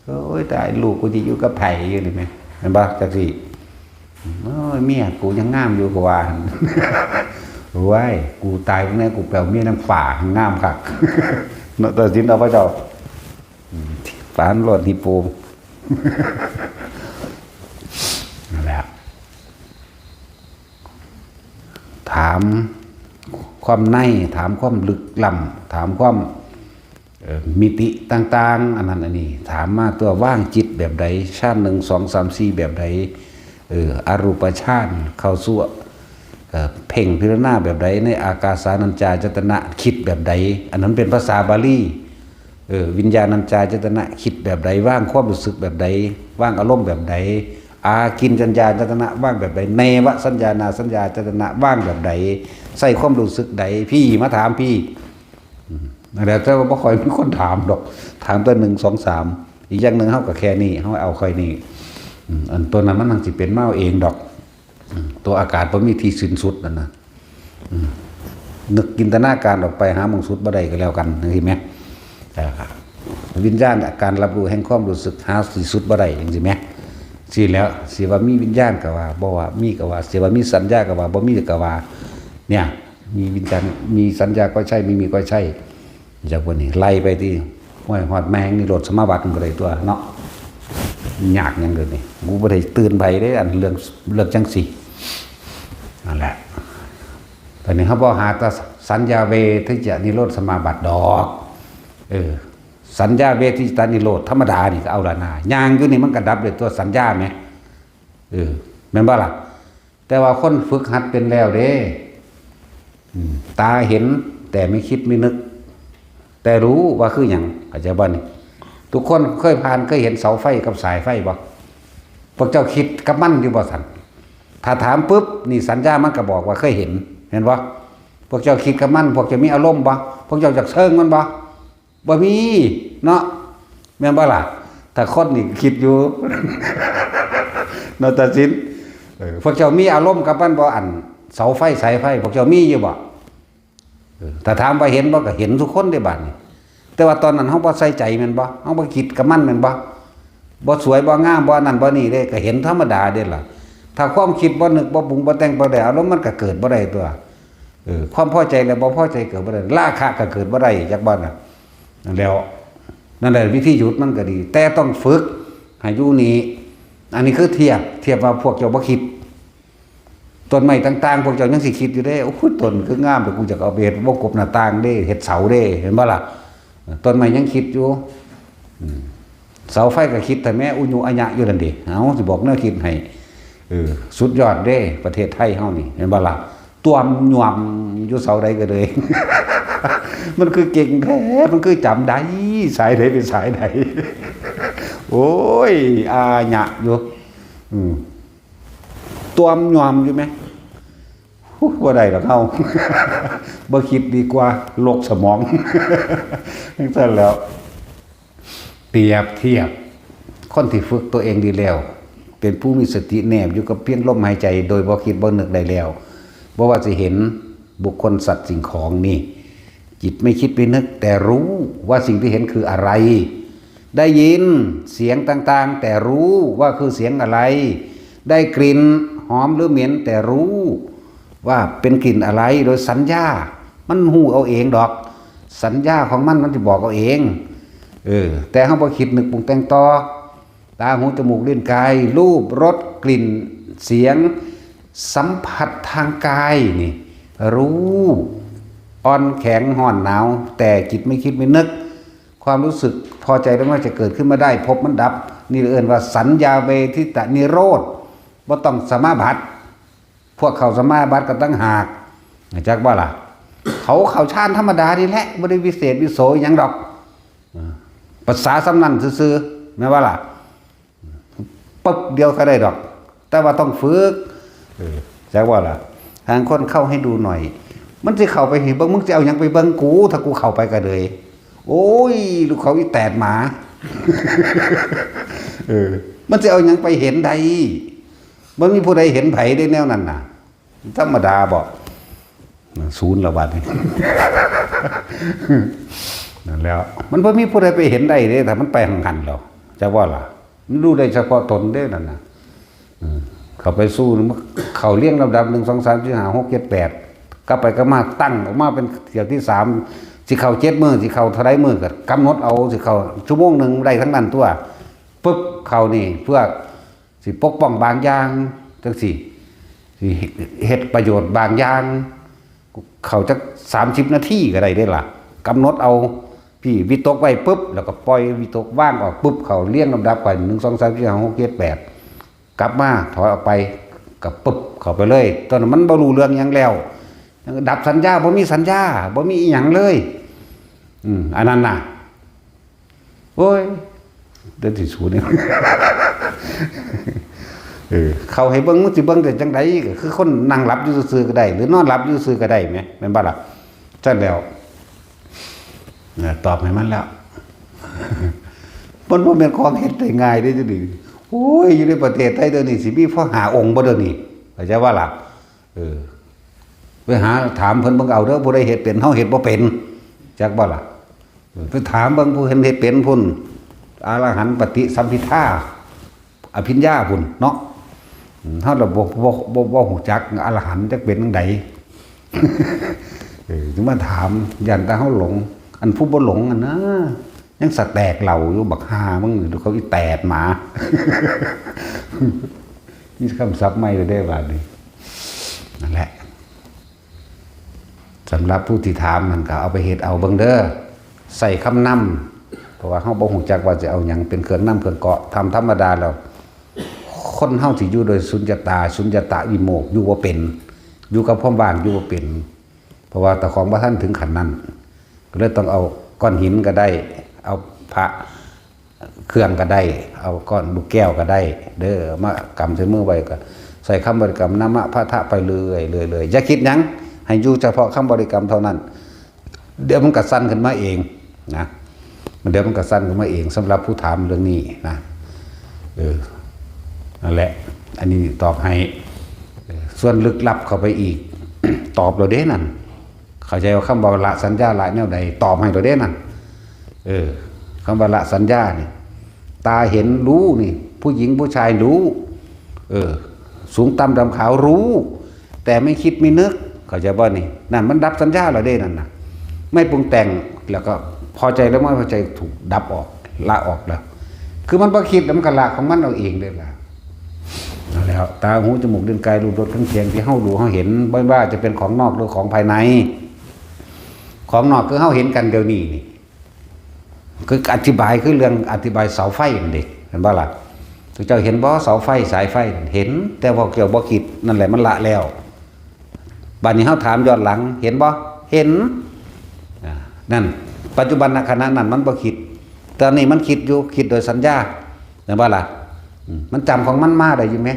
โอ้ย ตาย ลูกกูสิอยู่กับไผอยู่นี่แหม แม่นบ่ จักสิ โอ้ย เมียกูยังงามอยู่ กูว่า โอ้ย กูตายมื้อนี้ กูไปเอาเมียนางฟ้างามคัก เนาะ ตัดสินเอาพระเจ้า อืม ปานรถฮิปโป นั่นแหละ ามความใน ถามความลึกล้ำ ถามความ เอ่อ มิติต่างๆ อันนั้นอันนี้ ถามมาตัว ว่างจิตแบบใด ฌานหนึ่ง สอง สาม สี่ แบบใด เออ อรูปฌาน เข้าสู่ เอ่อ เพ่งพิจารณาแบบใด ในอากาสานัญจายตนะ คิดแบบใด อันนั้นเป็นภาษาบาลี เออ วิญญาณัญจายตนะ คิดแบบใด ว่างความรู้สึกแบบใด ว่างอารมณ์แบบใด อากิญจัญญายตนะ ว่างแบบใด เนวสัญญานาสัญญายตนะ ว่างแบบใด ใส่ความรู้สึกใด พี่มาถามพี่ อืม นั่นแหละ แต่ว่าบ่ค่อยมีคนถามดอก ถามแต่หนึ่ง สอง สาม อีกอย่างหนึ่ง เฮาก็แค่นี้ เฮาเอาแค่นี้ อืม อันตัวนั้นมันนั่งสิเป็นมาเอาเองดอก อืม ตัวอากาศบ่มีที่สิ้นสุดนั่นนะ อืม นึกจินตนาการออกไปหาหม่องสุดบ่ได้ก็แล้วกัน จังซี่แหม เอ่อ วิญญาณ อาการรับรู้แห่งความรู้สึก หาที่สุดบ่ได้ จังซี่แหม สิแล้ว สิว่ามีวิญญาณก็ว่า บ่ว่ามีก็ว่า สิว่ามีสัญญาก็ว่า บ่มีก็ว่า เนี่ย มีวิญญาณ มีสัญญาก็ใช่ ไม่มีก็ใช่ จากพวกนี้ไล่ไปที่ ห้วย ฮอดแม่งนิโรธสมาบัติมันก็ได้ตัวเนาะ ยากหยังเดี๋ยวนี้ กูบ่ได้เตือนไผเด้ อันเรื่อง เรื่องจังซี่ นั่นแหละ ตอนนี้เขาบอกหาแต่สัญญาเวทิจนิโรธสมาบัติดอก เออ สัญญาเวทิจนิโรธธรรมดานี่ก็เอาละนา ย่างอยู่นี่มันก็ดับเลยตัวสัญญาไหม เออ แม่นบ่ล่ะ แต่ว่าคนฝึกหัดเป็นแล้วเด้ อืม ตาเห็นแต่ไม่คิดไม่นึก แต่รู้ว่าคือหยัง เข้าใจบ่นี่ ทุกคนเคยผ่าน เคยเห็นเสาไฟกับสายไฟบ่ พวกเจ้าคิดกับมันอยู่บ่ซั่น ถ้าถามปุ๊บ นี่สัญญามันก็บอกว่าเคยเห็น เห็นบ่ พวกเจ้าคิดกับมัน พวกเจ้ามีอารมณ์บ่ พวกเจ้าจักเซิงมันบ่ บ่มีเนาะ แม่นบ่ล่ะ ถ้าคนนี่คิดอยู่ เนาะ ตาสิน เออ พวกเจ้ามีอารมณ์กับมันบ่ อันเสาไฟสายไฟ พวกเจ้ามีอยู่บ่ เออ ถ้าถามว่าเห็นบ่ ก็เห็นทุกคนเด้บัดนี้ แต่ว่าตอนนั้นเฮาบ่ใส่ใจแม่นบ่ เฮาบ่คิดกับมันแม่นบ่ บ่สวยบ่งามบ่นั่นบ่นี่เด้ ก็เห็นธรรมดาเด้ล่ะ ถ้าความคิดบ่นึกบ่ปรุงบ่แต่งบ่ได้อารมณ์ มันก็เกิดบ่ได้ตัว เออ ความพอใจและบ่พอใจเกิดบ่ได้ ราคะก็เกิดบ่ได้ จักบ่น่ะ นั่นแล้ว นั่นแหละวิธีหยุดมันก็ดี แต่ต้องฝึกให้อยู่นี่ อันนี้คือเทียบ เทียบว่าพวกเจ้าบ่คิด ต้นไม้ต่างๆ พวกเจ้ายังสิคิดอยู่เด้ โอ้ย ต้นคืองาม แต่กูจะเอาไปเฮ็ดวงกบหน้าต่างเด้ เฮ็ดเสาเด้ เห็นบ่ล่ะ ต้นไม้ยังคิดอยู่ อืม เสาไฟก็คิดแต่แม่อุญุอะยะอยู่นั่นเด้ เอ้า สิบอกแนวคิดให้ เออ สุดยอดเด้ ประเทศไทยเฮานี่ เห็นบ่ล่ะ ตวมหย่วมอยู่เสาใดก็เลย มันคือเก่งแท้ มันคือจำได้ สายใดเป็นสายใด โอ้ย อาญะอยู่ อืม ตวมหย่อมอยู่ไหม ฮู้ บ่ได้ดอกเฮา บ่คิดดีกว่า ลกสมอง จังซั่นแหล้ว เปรียบเทียบ คนที่ฝึกตัวเองดีแล้ว เป็นผู้มีสติแนบอยู่กับเพียงลมหายใจ โดยบ่คิดบ่นึกได้แล้ว บ่ว่าสิเห็นบุคคลสัตว์สิ่งของนี่ จิตไม่คิดไม่นึก แต่รู้ว่าสิ่งที่เห็นคืออะไร ได้ยินเสียงต่างๆ แต่รู้ว่าคือเสียงอะไร ได้กลิ่นหอมหรือเหม็น แต่รู้ว่าเป็นกลิ่นอะไร โดยสัญญา มันฮู้เอาเองดอก สัญญาของมัน มันสิบอกเอาเอง เออ แต่เฮาบ่คิดนึกปรุงแต่งต่อ ตา หู จมูก ลิ้น กาย รูป รส กลิ่น เสียง สัมผัสทางกายนี่ รู้ อ่อนแข็ง ร้อน หนาว แต่จิตไม่คิดไม่นึก ความรู้สึกพอใจแล้วมันจะเกิดขึ้นมาได้ ภพมันดับ นี่เอิ้นว่าสัญญาเวทิตนิโรธ บ่ต้องสมาบัติ พวกเข้าสมาบัติก็ต่างหาก จักบ่ล่ะ เขาเข้าฌานธรรมดานี่แหละ บ่ได้วิเศษวิโสอิหยังดอก อ่า ภาษาส่ำนั้นซื่อๆ แม่นบ่ล่ะ ปึ๊บเดียวก็ได้ดอก แต่ว่าต้องฝึก เออ จักบ่ล่ะ ทางคนเข้าให้ดูหน่อย มันสิเข้าไปให้เบิ่ง มึงสิเอาหยังไปเบิ่งกู ถ้ากูเข้าไปก็เลย โอ้ย ลูกเขาอีแตดหมา เออ มันสิเอาหยังไปเห็นได้ บ่มีผู้ใดเห็นไผได้แนวนั้นน่ะ ธรรมดาบ่ ศูนย์ละบาดนี้ นั่นแหล้ว มันบ่มีผู้ใดไปเห็นได้เด้ ถ้ามันไปหั้นๆ แล้ว จักว่าล่ะ มันรู้ได้เฉพาะตนเด้นั่นน่ะ อืม เข้าไปสู่ เข้าเรียงลำดับ หนึ่ง สอง สาม สี่ ห้า หก เจ็ด แปด กลับไปกลับมาตั้งออกมาเป็นเที่ยวที่สาม สิเข้าเจ็ดมื้อ สิเข้าเท่าใดมื้อก็กำหนดเอา สิเข้าชั่วโมงหนึ่งได้ทั้งนั้นตัว ปึ๊บ เข้านี่เพื่อ สิปกป้องบางอย่างจังซี่ สิเฮ็ดประโยชน์บางอย่าง เข้าจักสามสิบนาทีก็ได้เด้ล่ะ กำหนดเอา พี่วิตกไว้ปุ๊บ แล้วก็ปล่อยวิตก วางออกปุ๊บ เข้าเรียงลำดับไป หนึ่ง สอง สาม สี่ ห้า หก เจ็ด แปด กลับมาถอยออกไป ก็ปุ๊บ เข้าไปเลย ตอนนั้นมันบ่รู้เรื่องหยังแล้ว ดับสัญญา บ่มีสัญญา บ่มีอีหยังเลย อืม อันนั้นน่ะ โอ้ย เดี๋ยวสิสูนี่ เออ เขาให้เบิ่ง มึงสิเบิ่งได้จังใด ก็คือคนนั่งหลับอยู่ซื่อๆก็ได้ หรือนอนหลับอยู่ซื่อก็ได้แหม แม่นบ่ล่ะ ซั่นแล้ว นะ ตอบให้มันแล้ว มันบ่แม่นของเฮ็ดได้ง่ายเด้ จังซี่ โอ้ย อยู่ในประเทศไทยเดี๋ยวนี้ สิมีพอห้าองค์บ่เดี๋ยวนี้ เข้าใจบ่ล่ะ เออ ไปหาถามเพิ่นเบิ่งเอาเด้อ ผู้ใดเฮ็ดเป็น เฮาเฮ็ดบ่เป็น จักบ่ล่ะ เออ ไปถามเบิ่งผู้เพิ่นเฮ็ดเป็นพุ้น อรหันต์ปฏิสัมภิทา อภิญญาพุ้นเนาะ อืม เฮาละบ่ บ่ บ่ บ่ฮู้จักอรหันต์จักเป็นจั่งใด เออ ถึงมาถาม ย่านแต่เฮาหลง อันผู้บ่หลงหั่นนะ ยังสะแตกเหล่าอยู่ บักห่ามึง เดี๋ยวเขาอีแตดหมา มีคำศัพท์ใหม่แล้วเด้บาดนี้ นั่นแหละ สำหรับผู้ที่ถามนั่นก็เอาไปเฮ็ดเอาเบิ่งเด้อ ใส่คำนำ เพราะว่าเฮาบ่ฮู้จักว่าสิเอาหยังเป็นเครื่องนำเครื่องเกาะ ธรรมธรรมดาแล้ว คนเฮาสิอยู่โดยสุญญตา สุญญตวิโมกข์ อยู่บ่เป็น อยู่กับความว่าง อยู่บ่เป็น เพราะว่าเจ้าของบ่ทันถึงขั้นนั้น ก็เลยต้องเอาก้อนหินก็ได้ เอาพระเครื่องก็ได้ เอาก้อนลูกแก้วก็ได้ เด้อ มากำใส่มือไว้ก็ ใส่คำบริกรรม นะมะพะทะ ไปเรื่อยๆๆ อย่าคิดหยัง ให้อยู่เฉพาะคำบริกรรมเท่านั้น เดี๋ยวมันก็สั่นขึ้นมาเองนะ มัน เดี๋ยวมันก็สั่นขึ้นมาเอง สำหรับผู้ถามเรื่องนี้นะ เออ นั่นแหละ อันนี้ตอบให้ เออ ส่วนลึกลับเข้าไปอีก ตอบแล้วเด้นั่น เข้าใจว่าคำว่าละสัญญา ละแนวใด ตอบให้แล้วเด้นั่น เออ คำว่าละสัญญานี่ ตาเห็นรู้นี่ ผู้หญิงผู้ชายรู้ เออ สูงต่ำดำขาวรู้ แต่ไม่คิดไม่นึก เข้าใจบ่นี่ นั่นมันดับสัญญาแล้วเด้นั่นน่ะ ไม่ปรุงแต่ง แล้วก็พอใจแล้วไม่พอใจ ถูกดับออก ละออกแล้ว คือมันบ่คิดแล้วมันก็ละของมันเอาเองเด้ล่ะ นั่นแหละ ตา หู จมูก ลิ้น กาย รูป รส เครื่องเคียงที่เฮารู้เฮาเห็น บ่ว่าจะเป็นของนอกหรือของภายใน ของนอกคือเฮาเห็นกันเดี๋ยวนี้นี่ คืออธิบาย คือเรื่องอธิบายเสาไฟนั่นเด้ เห็นบ่ล่ะ เจ้าเห็นบ่ เสาไฟ สายไฟ เห็น แต่พวกเจ้าบ่คิด นั่นแหละมันละแล้ว บัดนี้เฮาถามย้อนหลัง เห็นบ่ เห็น อ่า นั่น ปัจจุบันขณะนั้นมันบ่คิด ตอนนี้มันคิดอยู่ คิดโดยสัญญา เห็นบ่ล่ะ อืม มันจำของมันมาได้อยู่แหม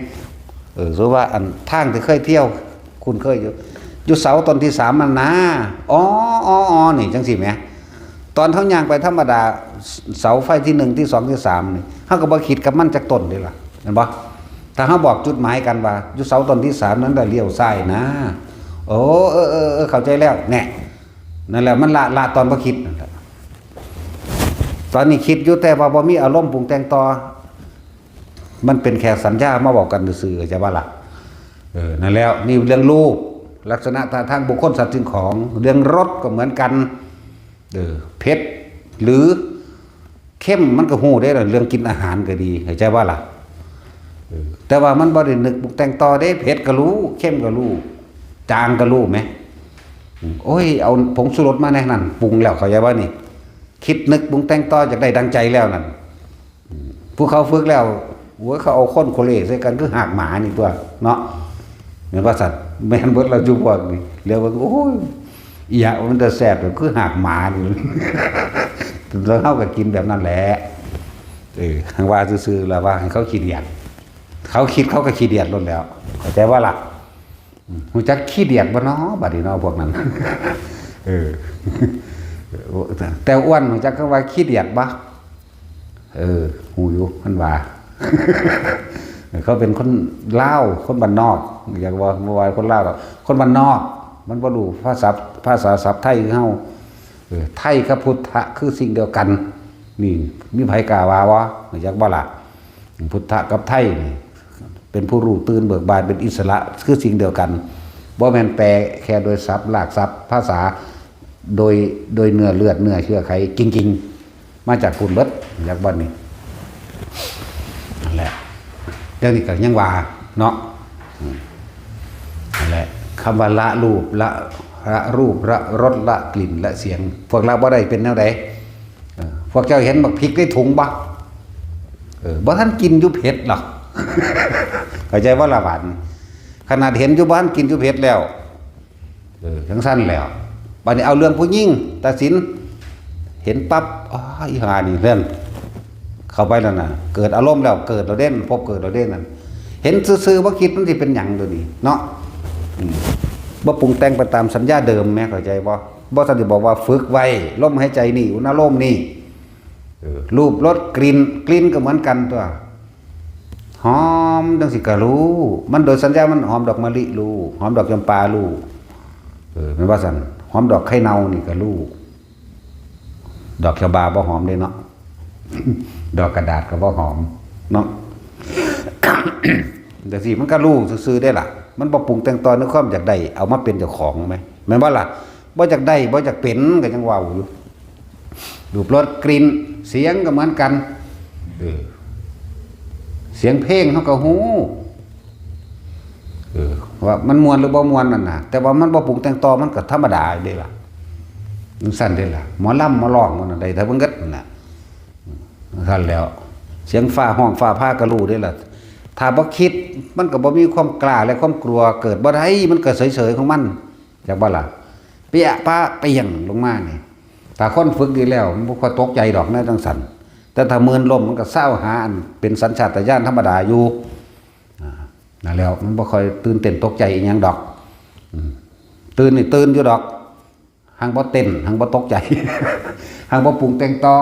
เออ สมมุติว่าอันทางที่เคยเที่ยว คุ้นเคยอยู่ อยู่เสาต้นที่สามมันนะ อ๋อ อ๋อ อ๋อ นี่จังซี่แหม ตอนเฮาย่างไปธรรมดา เสาไฟที่หนึ่ง ที่สอง ที่สาม นี่ เฮาก็บ่คิดกับมันจักต้นเด้ล่ะ เห็นบ่ ถ้าเฮาบอกจุดหมายกันว่า อยู่เสาต้นที่สามนั้นน่ะเลี้ยวซ้ายนะ โอ้ เออ เออ เออ เข้าใจแล้ว แน่ นั่นแหละ มันละ ละตอนบ่คิดนั่นแหละ ตอนนี้คิดอยู่ แต่ว่าบ่มีอารมณ์ปรุงแต่งต่อ มันเป็นแค่สัญญามาบอกกันซื่อๆ จะว่าล่ะ เออ นั่นแล้ว นี่เรื่องรูป ลักษณะท่าทางบุคคลสัตว์สิ่งของ เรื่องรสก็เหมือนกัน เออ เผ็ด หรือเค็มมันก็ฮู้ได้ล่ะ เรื่องกินอาหารก็ดี เข้าใจบ่ล่ะ เออ แต่ว่ามันบ่ได้นึกปรุงแต่งต่อเด้ เผ็ดก็รู้ เค็มก็รู้ จางก็รู้แหม อืม โอ้ย เอาผงชูรสมาแหน่นั่น ปรุงแล้ว เข้าใจบ่นี่ คิดนึกปรุงแต่งต่อ อยากได้ดังใจแล้วนั่น อืม ผู้เขาฝึกแล้ว โอ้ย เขาเอาคนโคเลใส่กัน คือหากหมานี่ตัว เนาะ แม่นว่าซั่น แม่นเบิดแล้วอยู่พวกนี่ แล้วเบิ่ง โอ้ย อีหยังมันจะแซ่บ คือหากหมานี่ แล้วเฮาก็กินแบบนั้นแหละ เออ ทางว่าซื่อๆ แล้วว่าให้เขาขี้เดียด เขาคิดเขาก็ขี้เดียดโลดแล้ว เข้าใจบ่ล่ะ อืม ฮู้จักขี้เดียดบ่น้อ บัดนี้น้อ พวกนั้น เออ แต่อ้วนฮู้จักคำว่าขี้เดียดบ่ เออ ฮู้อยู่ มันว่า เขาเป็นคนลาว คนบ้านนอก อยากว่า บ่ว่าคนลาวดอก คนบ้านนอก มันบ่รู้ภาษา ภาษาศัพท์ไทยคือเฮา เออ ไทยกับพุทธะคือสิ่งเดียวกัน นี่ มีไผกล้าว่าบ่ ฮู้จักบ่ล่ะ พุทธะกับไทยนี่ เป็นผู้รู้ตื่นเบิกบาน เป็นอิสระ คือสิ่งเดียวกัน บ่แม่นแปลแค่โดยศัพท์ รากศัพท์ ภาษา โดย โดยเนื้อเลือด เนื้อเชื้อไข จริงๆ มาจากพุ้นเบิด จากบ่อนนี่ นั่นแหละ เรื่องนี้ก็ยังว่า เนาะ อืม นั่นแหละ คำว่าละรูป ละ ละรูปละรสละกลิ่นละเสียง พวกละบ่ได้เป็นแนวใด เออ พวกเจ้าเห็นบักพริกในถุงบ่ เออ บ่ทันกินอยู่เผ็ดหรอก เข้าใจว่าละหวาน ขนาดเห็นอยู่บ่ทันกินอยู่เผ็ดแล้ว เออ จังซั่นแล้ว บัดนี้เอาเรื่องผู้หญิงตัดสิน เห็นปั๊บ อ๋อ อีหานี่เรื่อง เข้าไปแล้วนะ เกิดอารมณ์แล้ว เกิดเราเด่น พบเกิดเราเด่นนั่น เห็นซื่อๆ บ่คิดมันสิเป็นหยังตัวนี้ เนาะ อืม บ่ปรุงแต่งไปตามสัญญาเดิมแหม เข้าใจบ่ บ่ทันได้บอกว่าฝึกไว้ ลมหายใจนี่ อุณาโลมนี่ เออ รูป รส กลิ่น กลิ่นก็เหมือนกันตัว หอมจังสิก็รู้ มันโดยสัญญามันหอมดอกมะลิรู้ หอมดอกจำปารู้ เออ แม่นว่าซั่น หอมดอกไข่เน่านี่ก็รู้ ดอกชะบาบ่หอมเด้เนาะ ดอกกระดาษก็บ่หอม เนาะ จังซี่มันก็รู้ซื่อๆ ได้ล่ะ มันบ่ปรุงแต่งต่อในความอยากได้ เอามาเป็นเจ้าของแหม แม่นบ่ล่ะ บ่อยากได้ บ่อยากเป็น ก็ยังเว้าอยู่ รูป รส กลิ่น เสียงก็เหมือนกัน เออ เสียงเพลงเฮาก็ฮู้ เออ ว่ามันม่วนหรือบ่ม่วนนั่นน่ะ แต่ว่ามันบ่ปรุงแต่งต่อ มันก็ธรรมดาเด้ล่ะ จังซั่นเด้ล่ะ หมอลำหมอร้องมันน่ะ ได้แต่เบิ่งเงินนั่นน่ะ จังซั่นแล้ว เสียงฟ้าฮ้องฟ้าผ่าก็รู้เด้ล่ะ ถ้าบ่คิด มันก็บ่มีความกล้าและความกลัว เกิดบ่ได้ มันก็เฉยๆ ของมัน จักบ่ล่ะ เปี้ยปะเปี้ยงลงมานี่ ถ้าคนฝึกดีแล้ว มันบ่ค่อยตกใจดอกแนวจังซั่น แต่ถ้าเมินล้ม มันก็ซาวหาอันเป็นสัญชาตญาณธรรมดาอยู่ อ่า นั่นแล้ว มันบ่ค่อยตื่นเต้นตกใจอีหยังดอก อืม ตื่นนี่ตื่นอยู่ดอก หังบ่เต้น หังบ่ตกใจ หังบ่ปรุงแต่งต่อ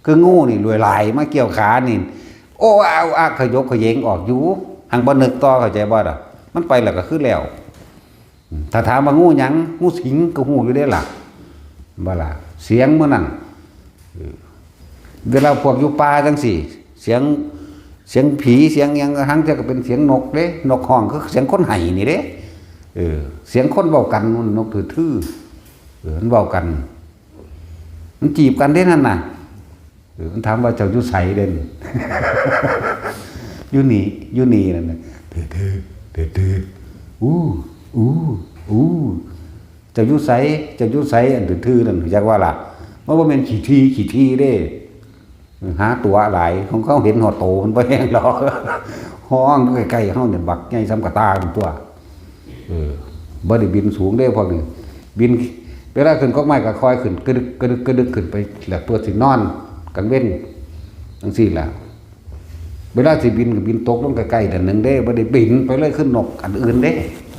คืองูนี่ลวยหลายมาเกี่ยวขานี่ โอ้ เอาอะ ขยกขยงออกอยู่ หังบ่นึกต่อ เข้าใจบ่ล่ะ มันไปแล้วก็คือแล้ว อืม ถ้าถามว่างูหยัง งูสิงก็ฮู้อยู่เด้ล่ะ บ่ล่ะ เสียงมื้อนั้น เออ เวลาพวกอยู่ป่าจังซี่ เสียง เสียงผี เสียงหยัง หางเทื่อก็เป็นเสียงนกเด้ นกฮ้อง คือเสียงคนไห้นี่เด้ เออ เสียงคนเว้ากัน นกถือถือ เออ มันเว้ากัน มันจีบกันเด้นั่นน่ะ เออ มันถามว่าเจ้าอยู่ไสเด่น อยู่นี่ อยู่นี่นั่นน่ะ ถือถือ ถือถือ อู้ อู้ อู้ เจ้าอยู่ไส เจ้าอยู่ไส อันถือถือนั่น จักว่าล่ะ มันบ่แม่นขี้ทีขี้ทีเด้ หาตั๋วหลาย ของเขาเห็นฮอดโตมันบ่แฮงดอก ฮ้องอยู่ใกล้ๆ เฮาเนี่ย บักใหญ่ส่ำกะต่าตั๊ว เออ บ่ได้บินสูงเด้พวกนี้ บิน เวลาขึ้นกกไม้ก็ค่อยขึ้น กระดึก กระดึก กระดึก ขึ้นไป แล้วเพื่อสินอนกลางเว็น จังซี่ล่ะ เวลาสิบินก็บินตกลงใกล้ๆ นั่นหนึ่งเด้ บ่ได้บินไปเลยคือนกอันอื่นเด้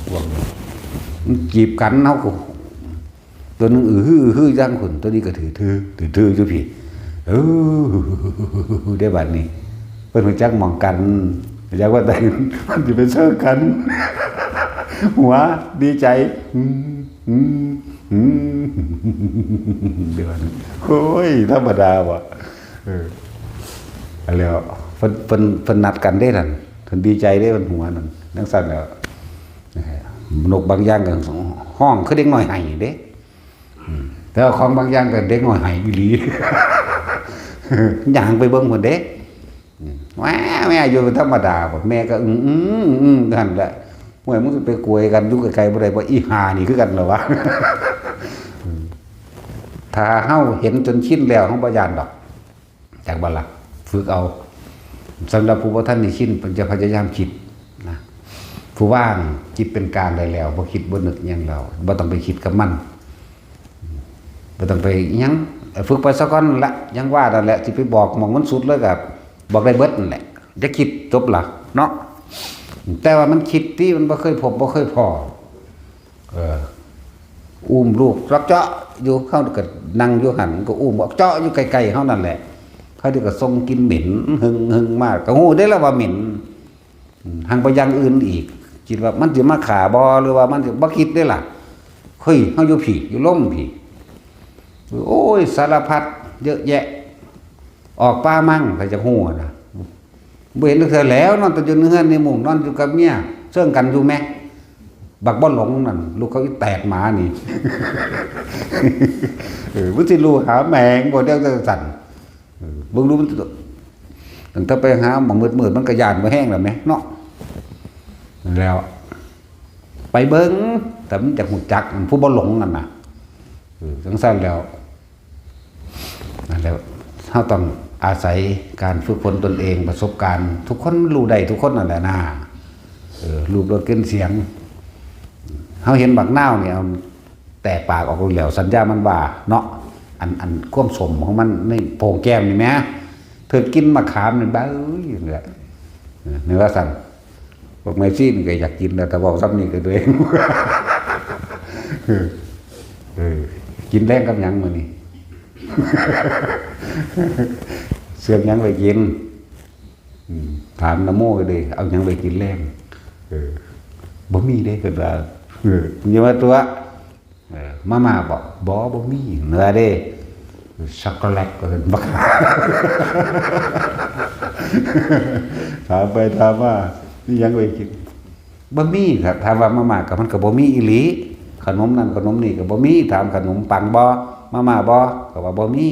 พวกนี้ มันจีบกัน เฮาก็ ตัวหนึ่งอื้อหืออื้อหือจังขุน ตัวนี้ก็ถือถือ ถือถืออยู่พี้ เออ ได้บัดนี้ เพิ่นรู้จักหม่องกัน รู้จักว่าแต่มันสิไปเซิงกัน หัวดีใจ อืม อืม อืม เดี๋ยวนี้ โอ้ย ธรรมดาว่ะ เออ แล้ว เพิ่น เพิ่น เพิ่นนัดกันเด้นั่น เพิ่นดีใจเด้ เพิ่นหัวนั่น จังซั่นแหล้ว นกบางอย่างก็ฮ้องคือเด็กน้อยไห้เด้ อืม แต่ว่าของบางอย่างก็เด็กน้อยไห้อีหลี ย่างไปเบิ่งพุ้นเด้ อืม แหว่แหว่อยู่เป็นธรรมดา แม่ก็อึ้งๆ อึ้งๆ นั่นแหละ ห้วย มึงสิไปกวยกันอยู่ไกลๆ บ่ได้บ่ อีห่านี่คือกันเหรอวะ อืม ถ้าเฮาเห็นจนชินแล้ว เฮาบ่ย้านดอก จักบ่ล่ะ ฝึกเอา สำหรับผู้บ่ทันได้ชิน เพิ่นจะพยายามคิดนะ ผู้ว่างจิตเป็นกลางได้แล้ว บ่คิดบ่นึกหยังแล้ว บ่ต้องไปคิดกับมัน บ่ต้องไปหยัง ฝึกไปซะก่อนละ ยังว่านั่นแหละ สิไปบอกหม่องมันสุดเลยก็บอกได้เบิดนั่นแหละ อย่าคิด จบละเนาะ แต่ว่ามันคิดติ มันบ่เคยพบ บ่เคยพ้อ เออ อุ้มลูกจอกเจาะอยู่ เฮาก็นั่งอยู่หั่น มันก็อุ้มออกเจาะอยู่ใกล้ๆ เฮานั่นแหละ เขาเดี๋ยวก็ส่งกลิ่นเหม็น หึงๆ มา ก็ฮู้เด้ล่ะว่าเหม็น อืม หังไปอย่างอื่นอีก คิดว่ามันสิมาฆ่าบ่ หรือว่ามันสิ บ่คิดเด้ล่ะ เฮ้ย เฮาอยู่พี้ อยู่ลมพี้ โอ้ย สารพัด เยอะแยะ ออกป่ามั่ง ใผจะฮู้นะ บ่เห็นจักเทื่อแล้ว นอนแต่อยู่ในเฮือนในมุ้ง นอนอยู่กับเมีย เซิงกันอยู่แหม บักบ่หลงนั่น ลูกเขาอีแตดหมานี่ เออ มันสิรู้หาแมงบ่ เดี๋ยวจังซั่น เออ เบิ่งดูมัน ตั้งแต่ไปหาหม่องมืดๆ มันก็ย้านบ่แฮงแล้วแหมเนาะ แล้ว ไปเบิ่ง แต่มันจักฮู้จัก ผู้บ่หลงนั่นน่ะ เออ จั่งซั้นแล้ว นั่นแหละ เฮาต้องอาศัยการฝึกฝนตนเอง ประสบการณ์ ทุกคนรู้ได้ทุกคนนั่นแหละนะ เออ รูปรสกลิ่นเสียง เฮาเห็นบักนาวนี่ เอาแตกปากออกแล้ว สัญญามันว่าเนาะ อัน อันความส้มของมันในโป่งแก้มนี่แหม เธอกินมะขามนี่ บ้าเอ้ย นี่แหละ เออ นี่ว่าซั่น พวกแม่ชีนี่ก็อยากกินแล้ว แต่เว้าซ้ำนี่ก็ตัวเอง เออ เออ กินแลงกับหยังมื้อนี้ เสือกหยังไปกิน อืม ถามนโมเลย เอาหยังไปกินแลง เออ บ่มีเด้ เพิ่นว่า เออ อย่ามาตัว เออ มาม่าบ่ บ่ บ่มี เนื้อเด้ ช็อกโกแลต ว่าซั่น บัก ถามไปถามมา มีหยังไปกิน บ่มีครับ ถามว่ามาม่าก็ มันก็บ่มีอีหลี ขนมนั่นขนมนี่ก็บ่มี ถามขนมปังบ่ มาม่าบ่ ก็ว่าบ่มี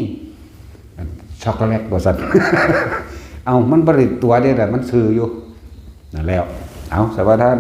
ช็อกโกแลต ว่าซั่น เอ้า มันบ่ได้ตัวเด้ล่ะ มันซื่ออยู่ นั่นแล้ว เอ้า สวัสดีท่าน